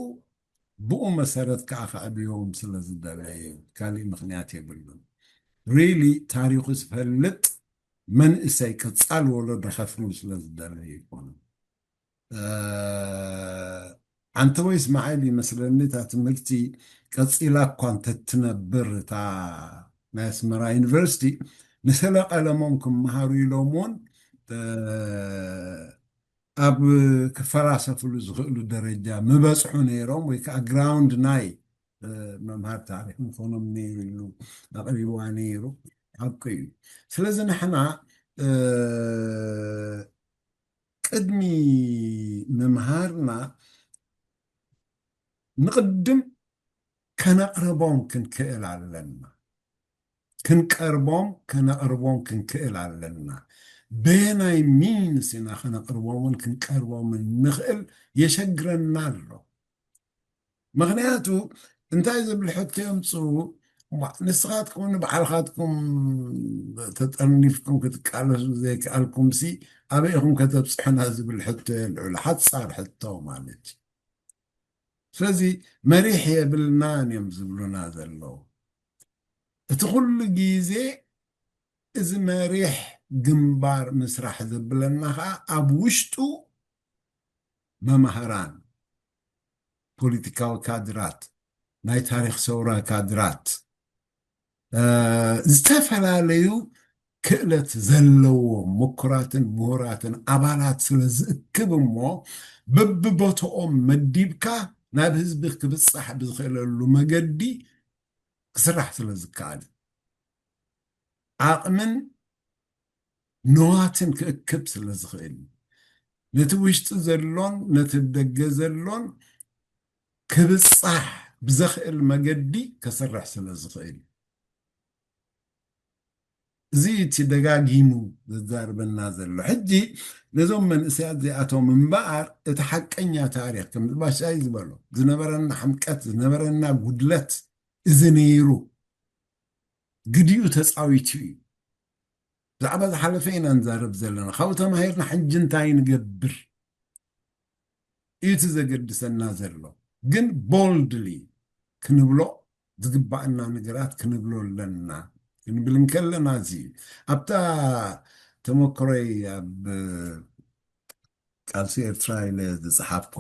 ብኡ መሰረት ከዓ ከዕብዮም ስለ ዝደለየ፣ ካሊእ ምኽንያት የብሉን። ሪሊ ታሪኹ ዝፈልጥ መንእሰይ ቀጻል ወለዶ ከፍርዩ ስለ ዝደለየ ይኮኑ። ኣንተ ወይ እስማዒል ይመስለኒ እታ ትምህርቲ ቀጺላ እኳ እንተትነብር እታ ናይ ኣስመራ ዩኒቨርሲቲ ንስለ ቀለሞም ክመሃሩ ኢሎም እውን ኣብ ክፈላሰፍሉ ዝኽእሉ ደረጃ ምበጽሑ ነይሮም ወይ ከዓ ግራውንድ ናይ መምሃር ታሪክ ምኾኖም ነይሩ ኢሉ ኣቕሪብዋ ነይሩ። ሓቂ እዩ። ስለዚ ንሕና ቅድሚ ምምሃርና ንቕድም ከነቕርቦም ክንክእል ኣለና። ክንቀርቦም ከነቕርቦም ክንክእል ኣለና። በየናይ ሚንስ ኢና ከነቕርቦምን ክንቀርቦምን ንኽእል የሸግረና ኣሎ። ምኽንያቱ እንታይ ዝብል ሕቶ የምፅኡ? ንስኻትኩም ንባዕልኻትኩም ተጠርኒፍኩም ክትቃለሱ ዘይከኣልኩም ሲ ኣበይ ኢኹም ከተብፅሑና ዝብል ሕቶ የልዑል። ሓፃር ሕቶ ማለት እዩ። ስለዚ መሪሕ የብልናን እዮም ዝብሉና ዘለዉ። እቲ ኩሉ ግዜ እዚ መሪሕ ግንባር ምስራሕ ዘብለና ከዓ ኣብ ውሽጡ መማህራን፣ ፖለቲካዊ ካድራት፣ ናይ ታሪኽ ሰውራ ካድራት፣ እ፣ ዝተፈላለዩ ክእለት ዘለዎም ምኩራትን ምሁራትን ኣባላት ስለ ዝእክብ እሞ፣ በብቦትኦም መዲብካ ናብ ህዝቢ ክብጻሕ ብዝኽእለሉ መገዲ ክስራሕ ስለ ዝከኣል፣ ዓቕምን ንዋትን ክእክብ ስለ ዝኽእል፣ ነቲ ውሽጢ ዘሎን ነቲ ደገ ዘሎን ክብጻሕ ብዘኽእል መገዲ ከስርሕ ስለ ዝኽእል፣ እዚ እቲ ደጋጊሙ ዘዛርበና ዘሎ። ሕጂ ነዞም መንእሰያት እዚኣቶም እምበኣር፣ እቲ ሓቀኛ ታሪኽ፣ ከም ባሻይ ዝበሎ፣ ዝነበረና ሕምቀት፣ ዝነበረና ጉድለት፣ እዚ ነይሩ፣ ግዲኡ ተጻዊቱ እዩ። ብዛዕባ ዝሓለፈ ኢና ንዛረብ ዘለና። ካብኡ ተማሂርና ሕጂ እንታይ ንገብር እዩ እቲ ዘገድሰና ዘሎ። ግን ቦልድሊ ክንብሎ ዝግባኣና ነገራት ክንብሎ ኣለና። ክንብል እንከለና፣ እዚ ኣብታ ተመክሮይ ኣብ ቃልሲ ኤርትራ ኢለ ዝጸሓፍኳ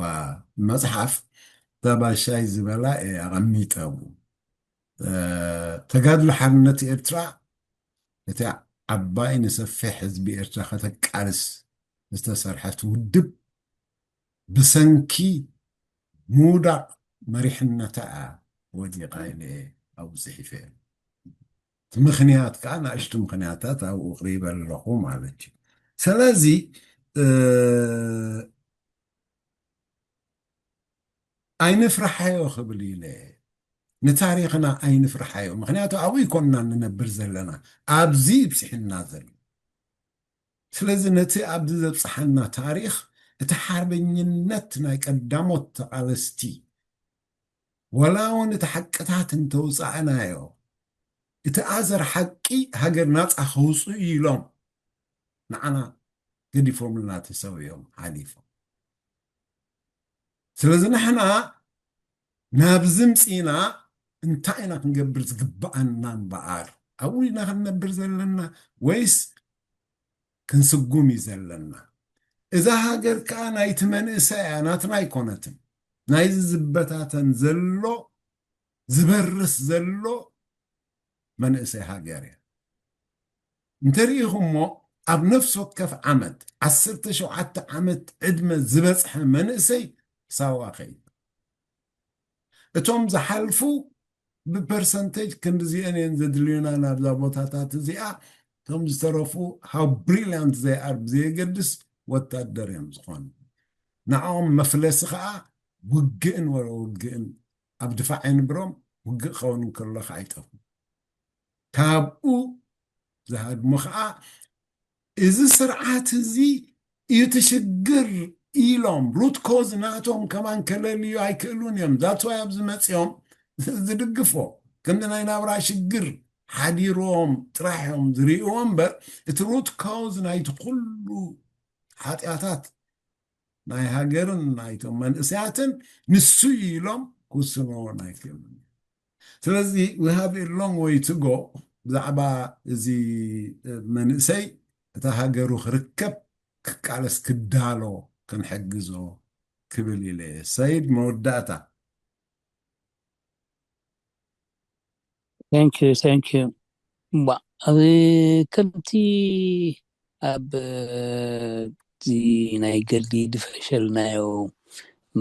መጽሓፍ፣ እታ ባሻይ ዝበላ እየ ኣቐሚጠ። እ፣ ተጋድሎ ሓርነት ኤርትራ፣ እቲ ዓባይ ንሰፊሕ ህዝቢ ኤርትራ ከተቃልስ ዝተሰርሐት ውድብ፣ ብሰንኪ ምውዳቕ መሪሕነታ እያ ወዲቓ ኢለ ኣብኡ ጽሒፈ። እቲ ምኽንያት ከዓ ንኣሽቱ ምኽንያታት ኣብኡ ኣቕሪበ ኣለኹ ማለት እዩ። ስለዚ፣ እ፣ ኣይንፍርሓዮ ክብል ኢለ፣ ንታሪኽና ኣይንፍርሓዮ። ምኽንያቱ ኣብኡ ይኮንና ንነብር ዘለና፣ ኣብዚ ይብፅሕና ዘሎ። ስለዚ ነቲ ኣብዚ ዘብፅሓና ታሪኽ፣ እቲ ሓርበኝነት ናይ ቀዳሞት ተቓለስቲ፣ ወላ እውን እቲ ሓቅታት እንተውፃእናዮ፣ እቲ ኣዘር ሓቂ ሃገር ናፃ ከውፅኡ ኢሎም ንዓና ገዲፎምልና ተሰዊኦም ሓሊፎም። ስለዚ ንሕና ናብዚ ምፂና እንታይ ኢና ክንገብር ዝግብኣና እምበኣር? ኣብኡ ኢና ክንነብር ዘለና ወይስ ክንስጉም እዩ ዘለና? እዛ ሃገር ከዓ ናይቲ መንእሰይ እያ፣ ናትና ኣይኮነትን። ናይዚ ዝበታተን ዘሎ፣ ዝበርስ ዘሎ መንእሰይ ሃገር እያ። እንተሪኢኹሞ፣ ኣብ ነፍሲ ወከፍ ዓመት ዓሰርተ ሸውዓተ ዓመት ዕድመ ዝበጽሐ መንእሰይ ሳዋ ከይዱ። እቶም ዝሓልፉ ብፐርሰንቴጅ ክንዲዚአን እየን ዘድልዩና ናብዛ ቦታታት እዚኣ። እቶም ዝተረፉ፣ how brilliant they are ብዘየገድስ፣ ወታደር እዮም ዝኾኑ። ንዕኦም መፍለሲ ኸዓ ውግእን ወረ ውግእን ኣብ ድፋዕ የንብሮም፣ ውግእ ክኸውን እንከሎ ኸዓ ይጠፍኡ። ካብኡ ዝሃድሙ ኸዓ፣ እዚ ስርዓት እዚ እዩ እቲ ሽግር ኢሎም፣ ሩት ኮዝ ናቶም ከማን ከለልዩ ኣይክእሉን እዮም። ዛትስ ዋይ ኣብዚ መፂኦም ዝድግፎ፣ ከምዚ ናይ ናብራ ሽግር ሓዲሮም ጥራሕ እዮም ዝርእይዎ እምበር፣ እቲ ሩት ኮዝ ናይቲ ኩሉ ሓጢኣታት ናይ ሃገርን ናይቶም መንእሰያትን ንሱ እዩ ኢሎም ክውስንዎ ኣይክእሉን። ስለዚ we have a long way to go። ብዛዕባ እዚ መንእሰይ፣ እታ ሃገሩ ክርከብ ክቃለስ ክዳሎ ክንሕግዞ ክብል ኢለ እየ። ሰይድ፣ መወዳእታ። Thank you, thank you። ዋ፣ ኣብ ከምቲ ኣብ እዚ ናይ ገድሊ ዝፈሸልናዮ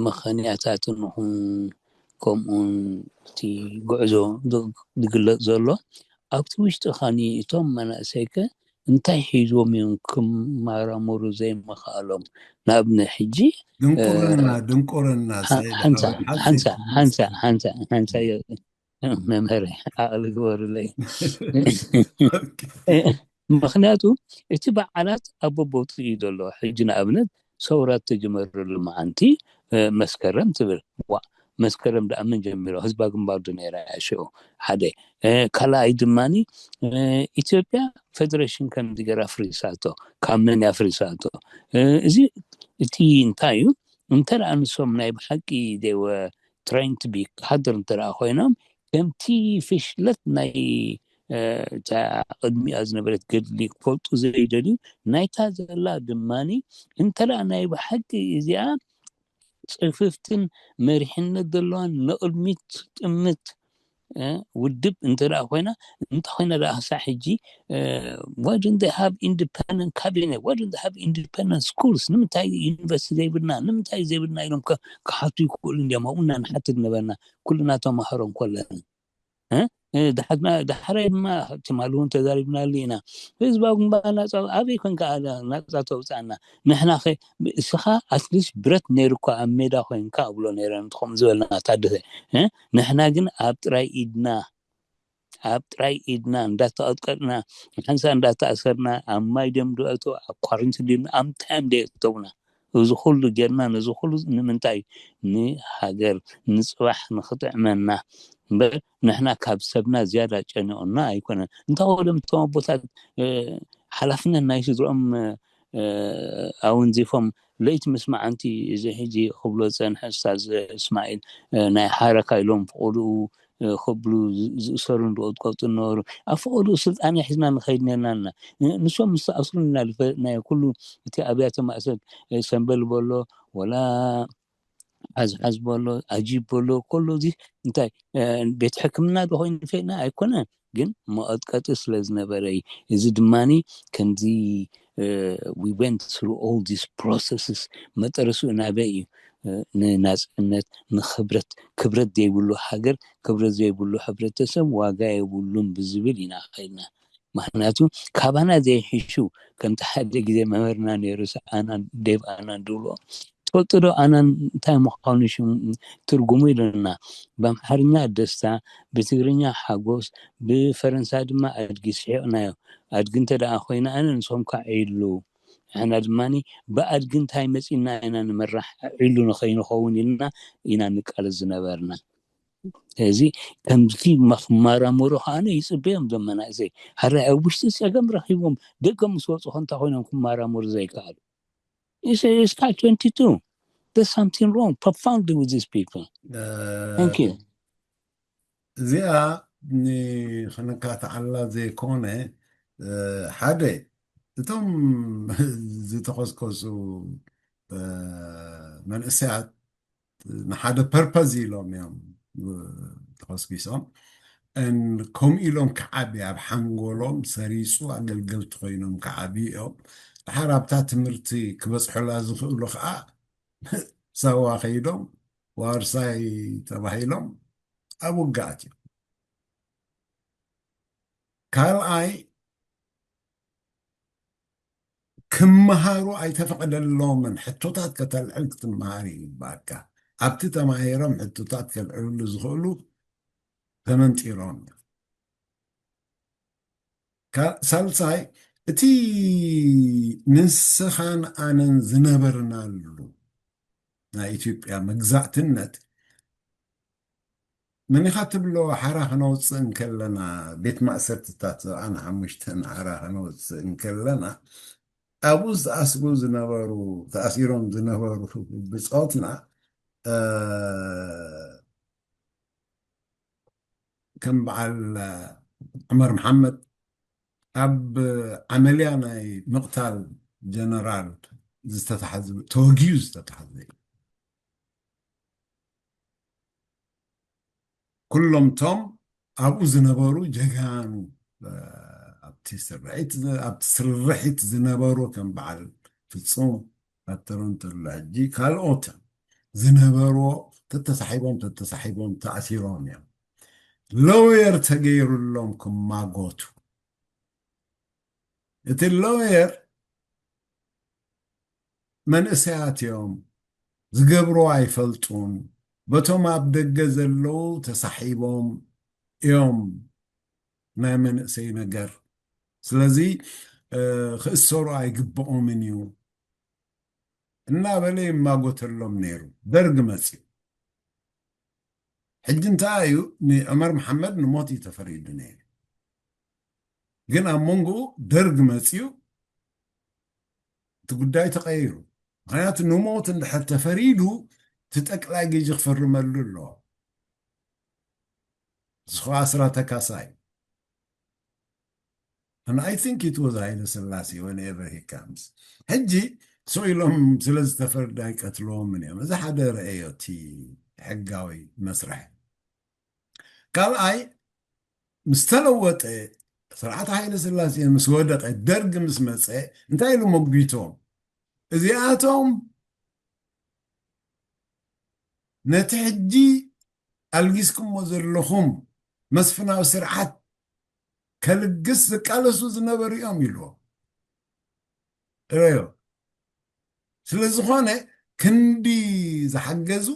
ምኽንያታትን ይኹን ከምኡን እቲ ጉዕዞ ዝግለጽ ዘሎ ኣብቲ ውሽጢ ኻኒ እቶም መናእሰይከ እንታይ ሒዞም እዮም ክመራመሩ ዘይምኽኣሎም? ንኣብነት ሕጂ ድንቁርና ድንቁርና ሰይድ ሓንሳ ሓቂ ሓንሳ ሓቂ ሓንሳ ሓንሳ ሓንሳ መምህር ዓቕሊ ግበሩለይ። ምኽንያቱ እቲ በዓላት ኣብ በቦቱ እዩ ዘሎ። ሕጂ ንኣብነት ሰውራ ተጀመረሉ መዓንቲ መስከረም ትብል። ዋ፣ መስከረም ደኣ መን ጀሚሮ? ህዝባዊ ግንባር ዶ ነይራ እያ ሽዑ? ሓደ። ካልኣይ ድማኒ ኢትዮጵያ ፌደሬሽን ከምዚ ገይራ ኣፍሪሳቶ። ካብ መን እያ ኣፍሪሳቶ? እዚ እቲ እንታይ እዩ? እንተ ደኣ ንሶም ናይ ብሓቂ they were trying to be ካድር እንተ ደኣ ኮይኖም፣ ከምቲ ፍሽለት ናይ እታ ቅድሚኣ ዝነበረት ገድሊ ክፈልጡ ዘይደልዩ፣ ናይታ ዘላ ድማኒ እንተ ደኣ ናይ ብሓቂ እዚኣ ጽፍፍትን መሪሕነት ዘለዋን ንቕድሚት ትጥምት ውድብ እንተ ደኣ ኮይና፣ እንተ ኮይና ደኣ ክሳዕ ሕጂ why don't they have independent cabinet? Why don't they have independent schools? ንምንታይ ዩኒቨርሲቲ ዘይብልና? ንምንታይ ዘይብልና ኢሎም ክሓቱ ይክእሉ እንዲዮም። ኣብኡ ኢና ንሓትት ነበርና ኩልና ተማሃሮ እንኮለና። ዳሓራይ ድማ ትማሊ እውን ተዛሪብናሉ ኢና። ህዝባዊ ግንባር ናፃ ኣበይ ኮንካ ናፃ ተውፃና? ንሕና ኸ እስኻ ኣትሊስት ብረት ነይሩ እኳ ኣብ ሜዳ ኮይንካ እብሎ ነይረ። ንትኾም ዝበልና ታደሰ ንሕና ግን ኣብ ጥራይ ኢድና ኣብ ጥራይ ኢድና እንዳተቐጥቀጥና፣ ሓንሳ እንዳተኣሰርና፣ ኣብ ማይ ደም ድኣቶ ኣብ ኳረንቲን ድም ኣብ ምንታይ እዮም ደየእተውና? እዚ ኩሉ ጌርና ነዚ ኩሉ ንምንታይ? ንሃገር ንፅባሕ ንክጥዕመና እምበር ንሕና ካብ ሰብና ዝያዳ ጨኒቑና ኣይኮነን። እንታይ ወደም እቶም ኣቦታት ሓላፍነት ናይ ስድሮኦም ኣወንዚፎም ለይቲ ምስ መዓንቲ እዚ ሕጂ ክብሎ ዝፀንሐ ስታዝ እስማኤል ናይ ሓረካ ኢሎም ፍቆድኡ ክብሉ ዝእሰሩን ዝቆጥቀጡ ነበሩ። ኣብ ፈቐድኡ ስልጣን ሒዝና ንኸይድ ነርና ኣለና። ንሶም ምስ ተኣስሩ ኢና ዝፈለጥናዮ። ኩሉ እቲ ኣብያተ ማእሰር ሰንበል በሎ ወላ ሓዝሓዝ በሎ ኣጂብ በሎ ከሎ እዚ እንታይ ቤት ሕክምና ዶ ኮይኑ ፈይና ኣይኮነን፣ ግን መቐጥቀጢ ስለ ዝነበረ እዩ። እዚ ድማ ከምዚ we went through all these processes መጠረሱ ናበይ እዩ? ንናፅነት ንክብረት ክብረት ዘይብሉ ሃገር ክብረት ዘይብሉ ሕብረተሰብ ዋጋ የብሉን ብዝብል ኢና ከይድና። ምክንያቱ ካባና ዘይሕሹ ከምቲ ሓደ ግዜ መምህርና ነይሩ ኣናን ዴቭ ኣናን ድብሎ ትፈልጡ ዶ ኣናን እንታይ ምዃኑ ትርጉሙ ኢሉና። ብኣምሓርኛ ደስታ፣ ብትግርኛ ሓጎስ፣ ብፈረንሳ ድማ ኣድጊ ስሒቕናዮ። ኣድጊ እንተ ደኣ ኮይና ኣነ ንስኹም ከዓ ዒሉ። ንሕና ድማ ብኣድጊ እንታይ መፂና ኢና ንምራሕ ዒሉ ንኸይንኸውን ኢልና ኢና ንቃለስ ዝነበርና። እዚ ከምዚ ክመራመሩ ከዓነ ይፅበዮም ዞም መናእሰይ። ሕራይ ኣብ ውሽጢ ፀገም ረኺቦም ደገ ምስ ወፁ ከ እንታይ ኮይኖም ክመራመሩ ዘይከኣሉ? It's, it's like twenty-two. There's something wrong profoundly with these people. Thank you. እዚኣ ንክንካትዓላ ዘይኮነ ሓደ እቶም ዝተኸስከሱ መንእሰያት ንሓደ ፐርፐዝ ኢሎም እዮም ተኸስኪሶም። ከምኡ ኢሎም ክዓቢ ኣብ ሓንጎሎም ሰሪፁ ኣገልገልቲ ኮይኖም ክዓቢ እዮም። ድሓር ኣብታ ትምህርቲ ክበፅሑላ ዝኽእሉ ከዓ ሳዋ ከይዶም ዋርሳይ ተባሂሎም ኣብ ውግኣት እዮም። ካልኣይ ክመሃሩ ኣይተፈቕደሎምን። ሕቶታት ከተልዕል ክትመሃር ይግባእካ። ኣብቲ ተማሂሮም ሕቶታት ከልዕልሉ ዝኽእሉ ተመንጢሮም እዮም። ሳልሳይ እቲ ንስኻን ኣነን ዝነበርናሉ ናይ ኢትዮጵያ መግዛእትነት መን ኢኻ ትብሎ ሓራ ከነውፅእ እንከለና ቤት ማእሰርትታት ኣን ሓሙሽተን ሓራ ከነውፅእ እንከለና ኣብኡ ዝተኣስሩ ዝነበሩ ተኣሲሮም ዝነበሩ ብፆትና ከም በዓል ዑመር መሓመድ ኣብ ዓመልያ ናይ ምቕታል ጀነራል ዝተታሓዘ ተወጊኡ ዝተታሓዘ እዩ። ኩሎም ቶም ኣብኡ ዝነበሩ ጀጋኑ ኣብቲ ስርሒት ኣብቲ ስርሒት ዝነበሩ ከም በዓል ፍጹም ኣብ ቶሮንቶ ኣሎ ሕጂ ካልኦት ዝነበሩ ተተሳሒቦም ተተሳሒቦም ተኣሲሮም እዮም። ሎየር ተገይሩሎም ክማጎቱ እቲ ሎየር መንእሰያት እዮም ዝገብሮ ኣይፈልጡን። በቶም ኣብ ደገ ዘለዉ ተሳሒቦም እዮም ናይ መንእሰይ ነገር። ስለዚ ክእሰሩ ኣይግብኦምን እዩ እናበለ ይማጎተሎም ነይሩ። ደርግ መፅዩ። ሕጂ እንታይ እዩ ንዑመር መሓመድ ንሞት እዩ ተፈሪዱ ነይሩ። ግን ኣብ መንጎኡ ደርግ መፅዩ እቲ ጉዳይ ተቐይሩ። ምክንያቱ ንሞት እንድሕር ተፈሪዱ እቲ ጠቅላይ ግዢ ክፍርመሉ ኣለዎ። ዝኸ ኣስራተ ካሳ እዩ። And I think it was ሃይለ ስላሴ whenever he comes። ሕጂ ስቕ ኢሎም ስለ ዝተፈርደ ኣይቀትልዎምን እዮም። እዚ ሓደ ረአዮ እቲ ሕጋዊ መስርሕ። ካልኣይ ምስ ተለወጠ፣ ስርዓት ሃይለ ስላሴ ምስ ወደቀ፣ ደርግ ምስ መፀ እንታይ ኢሉ መጒቶም? እዚኣቶም ነቲ ሕጂ ኣልጊስኩሞ ዘለኹም መስፍናዊ ስርዓት ከልግስ ዝቃለሱ ዝነበሩ እዮም ኢልዎ። ረዮ ስለ ዝኾነ ክንዲ ዝሓገዙ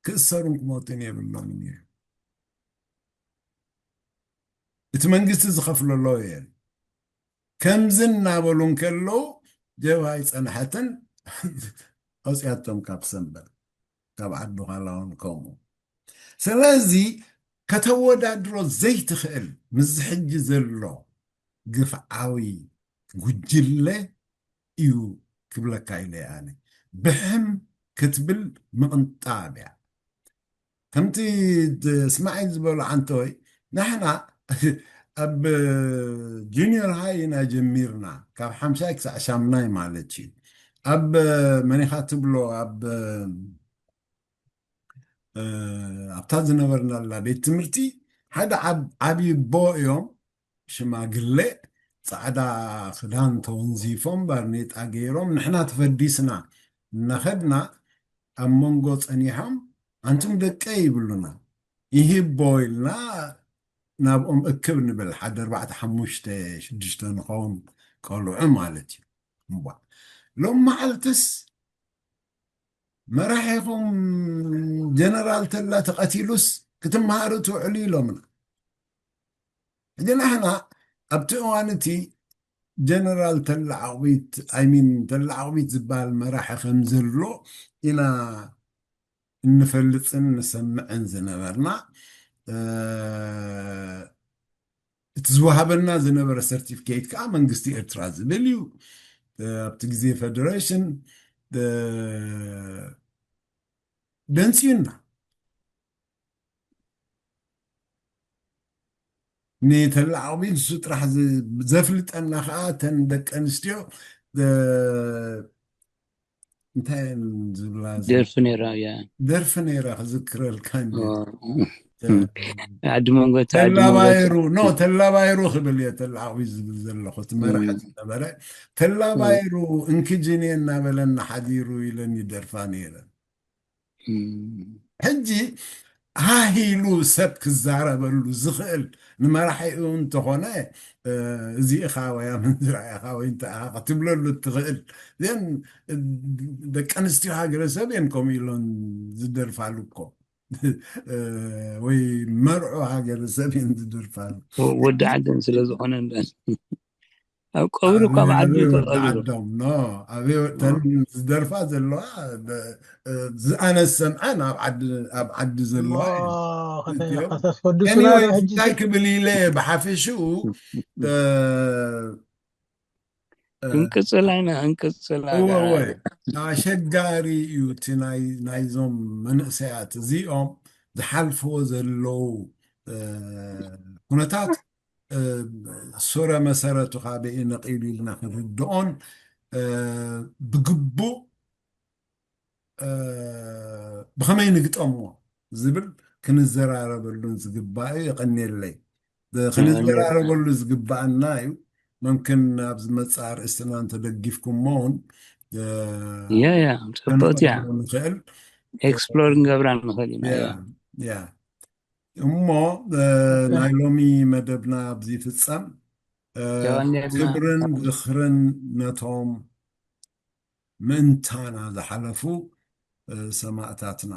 ክእሰሩን ክሞቱን የብሎምን እዩ። እቲ መንግስቲ ዝኸፍሎ ኣለዎ እየ። ከምዚ እናበሉ እንከለዉ ጀብሃ ኣይጸንሐትን፣ ኣውፅያቶም ካብ ሰንበል፣ ካብ ዓዲ ዃላውን ከምኡ። ስለዚ ከተወዳድሮ ዘይትኽእል ምስዚ ሕጂ ዘሎ ግፍዓዊ ጉጅለ እዩ ክብለካ ኢለ ኣነ። ብሕም ክትብል ምቕንጣብ እያ። ከምቲ ድ- እስማዒል ዝበሎ ዓንተወይ፣ ንሕና ኣብ ጁኒየር ሃይ ኢና ጀሚርና፣ ካብ ሓምሻይ ክሳዕ ሻምናይ ማለት እዩ። ኣብ መኒኻ ትብሎ ኣብ እ፣ ኣብታ ዝነበርናላ ቤት ትምህርቲ ሓደ ዓብ- ዓብዪ ኣቦ እዮም፣ ሽማግሌ፣ ፃዕዳ ክዳን ተወንዚፎም ባርኔጣ ገይሮም፣ ንሕና ተፈዲስና እናኸድና ኣብ መንጎ ፀኒሖም፣ ኣንቱም ደቀይ ይብሉና። ይሂቦ ኢልና ናብኦም እክብ ንብል፣ ሓደ ኣርባዕተ ሓሙሽተ ሽዱሽተ ንኸውን ቆልዑ ማለት እዩ። እምቧ ሎም መዓልትስ መራሒኹም ጀነራል ተላ ተቐቲሉስ ክትመሃሩ ትውዕሉ ኢሎምና። ሕጂ ንሕና ኣብቲ እዋን እቲ ጀነራል ተላ ዓቕቢት፣ ኣይሚን ተላ ዓቕቢት ዝበሃል መራሒ ከም ዘሎ ኢና እንፈልጥን ንሰምዕን ዝነበርና። እ፣ እቲ ዝወሃበና ዝነበረ ሰርቲፊኬት ከዓ መንግስቲ ኤርትራ ዝብል እዩ። እ፣ ኣብቲ ግዜ ፌደሬሽን፣ እ፣ ደንፅዩና። ንተላዓቑቢ ንሱ ጥራሕ ዝ- ዘፍልጠና ከዓ እተን ደቂ ኣንስትዮ እ፣ እንታይ እየን ዝብላ ዝ- ደርፊ ነይራ እያ። ደርፊ ነይራ ክዝክረልካ እንዲ። ዓዲ መንጎ እቲ ዓዲ መንጎ ተላባይሩ ኖ ተላባይሩ ክብል እየ ተላዓቑቢ ዝብል ዘለኹ እቲ መራሒ ዝነበረ ተላባይሩ እንክጅኔ እናበለና ሓዲሩ ኢለን ይደርፋ ነይረን። ሕጂ ሃሂሉ ሰብ ክዛረበሉ ዝኽእል ንመራሒኡ እንተኾነ፣ እ፣ እዚ ኢኻ ወይ ኣመንዝራ ኢኻ ወይ እንታይ ኢኻ ክትብለሉ እትኽእል። ዘን ደቂ ኣንስትዮ ሃገረሰብ እየን ከምኡ ኢሎን ዝደርፋሉ እኮ። እ፣ ወይ መርዑ ሃገረሰብ እየን ዝደርፋሉ። ወ- ወዲ ዓደን ስለ ዝኾነ እንዳ ኣብ ቀብሪ እኳ ኣብ ዓዲ ኣበይ ወዲ ተቐቢሩ ዓዶም ኖ ኣበይ ወ- ተን ዝደርፋ ዘለዋ ደ- እ፣ ዝኣነ ዝሰምዐን ኣብ ዓዲ ኣብ ዓዲ ዘለዋ እየን። እትዮ- ከተስፈድሱና Anyways ሕጂ እንታይ ክብል ኢለ ብሓፈሽኡ እ፣ እ፣ ክንቅፅል ኣይና ክንቅፅል እወ ኣለ እወ ኣሸጋሪ እዩ እቲ ናይ ናይዞም መንእሰያት እዚኦም ዝሓልፍዎ ዘለዉ እ፣ ኩነታት እ፣ ሱረ መሰረቱ ካበይ ነቒሉ ኢልና ክንርድኦን እ፣ ብግቡእ እ፣ ብኸመይ ንግጠምዎ ዝብል ክንዘራረበሉን ዝግባእ እዩ። የቐንየለይ። ብ- ክንዘራረበሉ ዝግባኣና እዩ። መምክን ኣብ ዝመፅእ ኣርእስትና እንተደጊፍኩሞ እውን እ፣ ያ ያ ጽብቕቲ እያ። ክንቐርቦ ንኽእል። ኤክስፕሎር ክንገብራ ንኽእል ኢና። ያ ያ። ያ እሞ እ፣ ናይ ሎሚ መደብና ኣብዚ ይፍጸም። እ፣ የቐንየልና። ክብርን ዝኽርን ነቶም ምእንታና ዝሓለፉ እ፣ ሰማእታትና።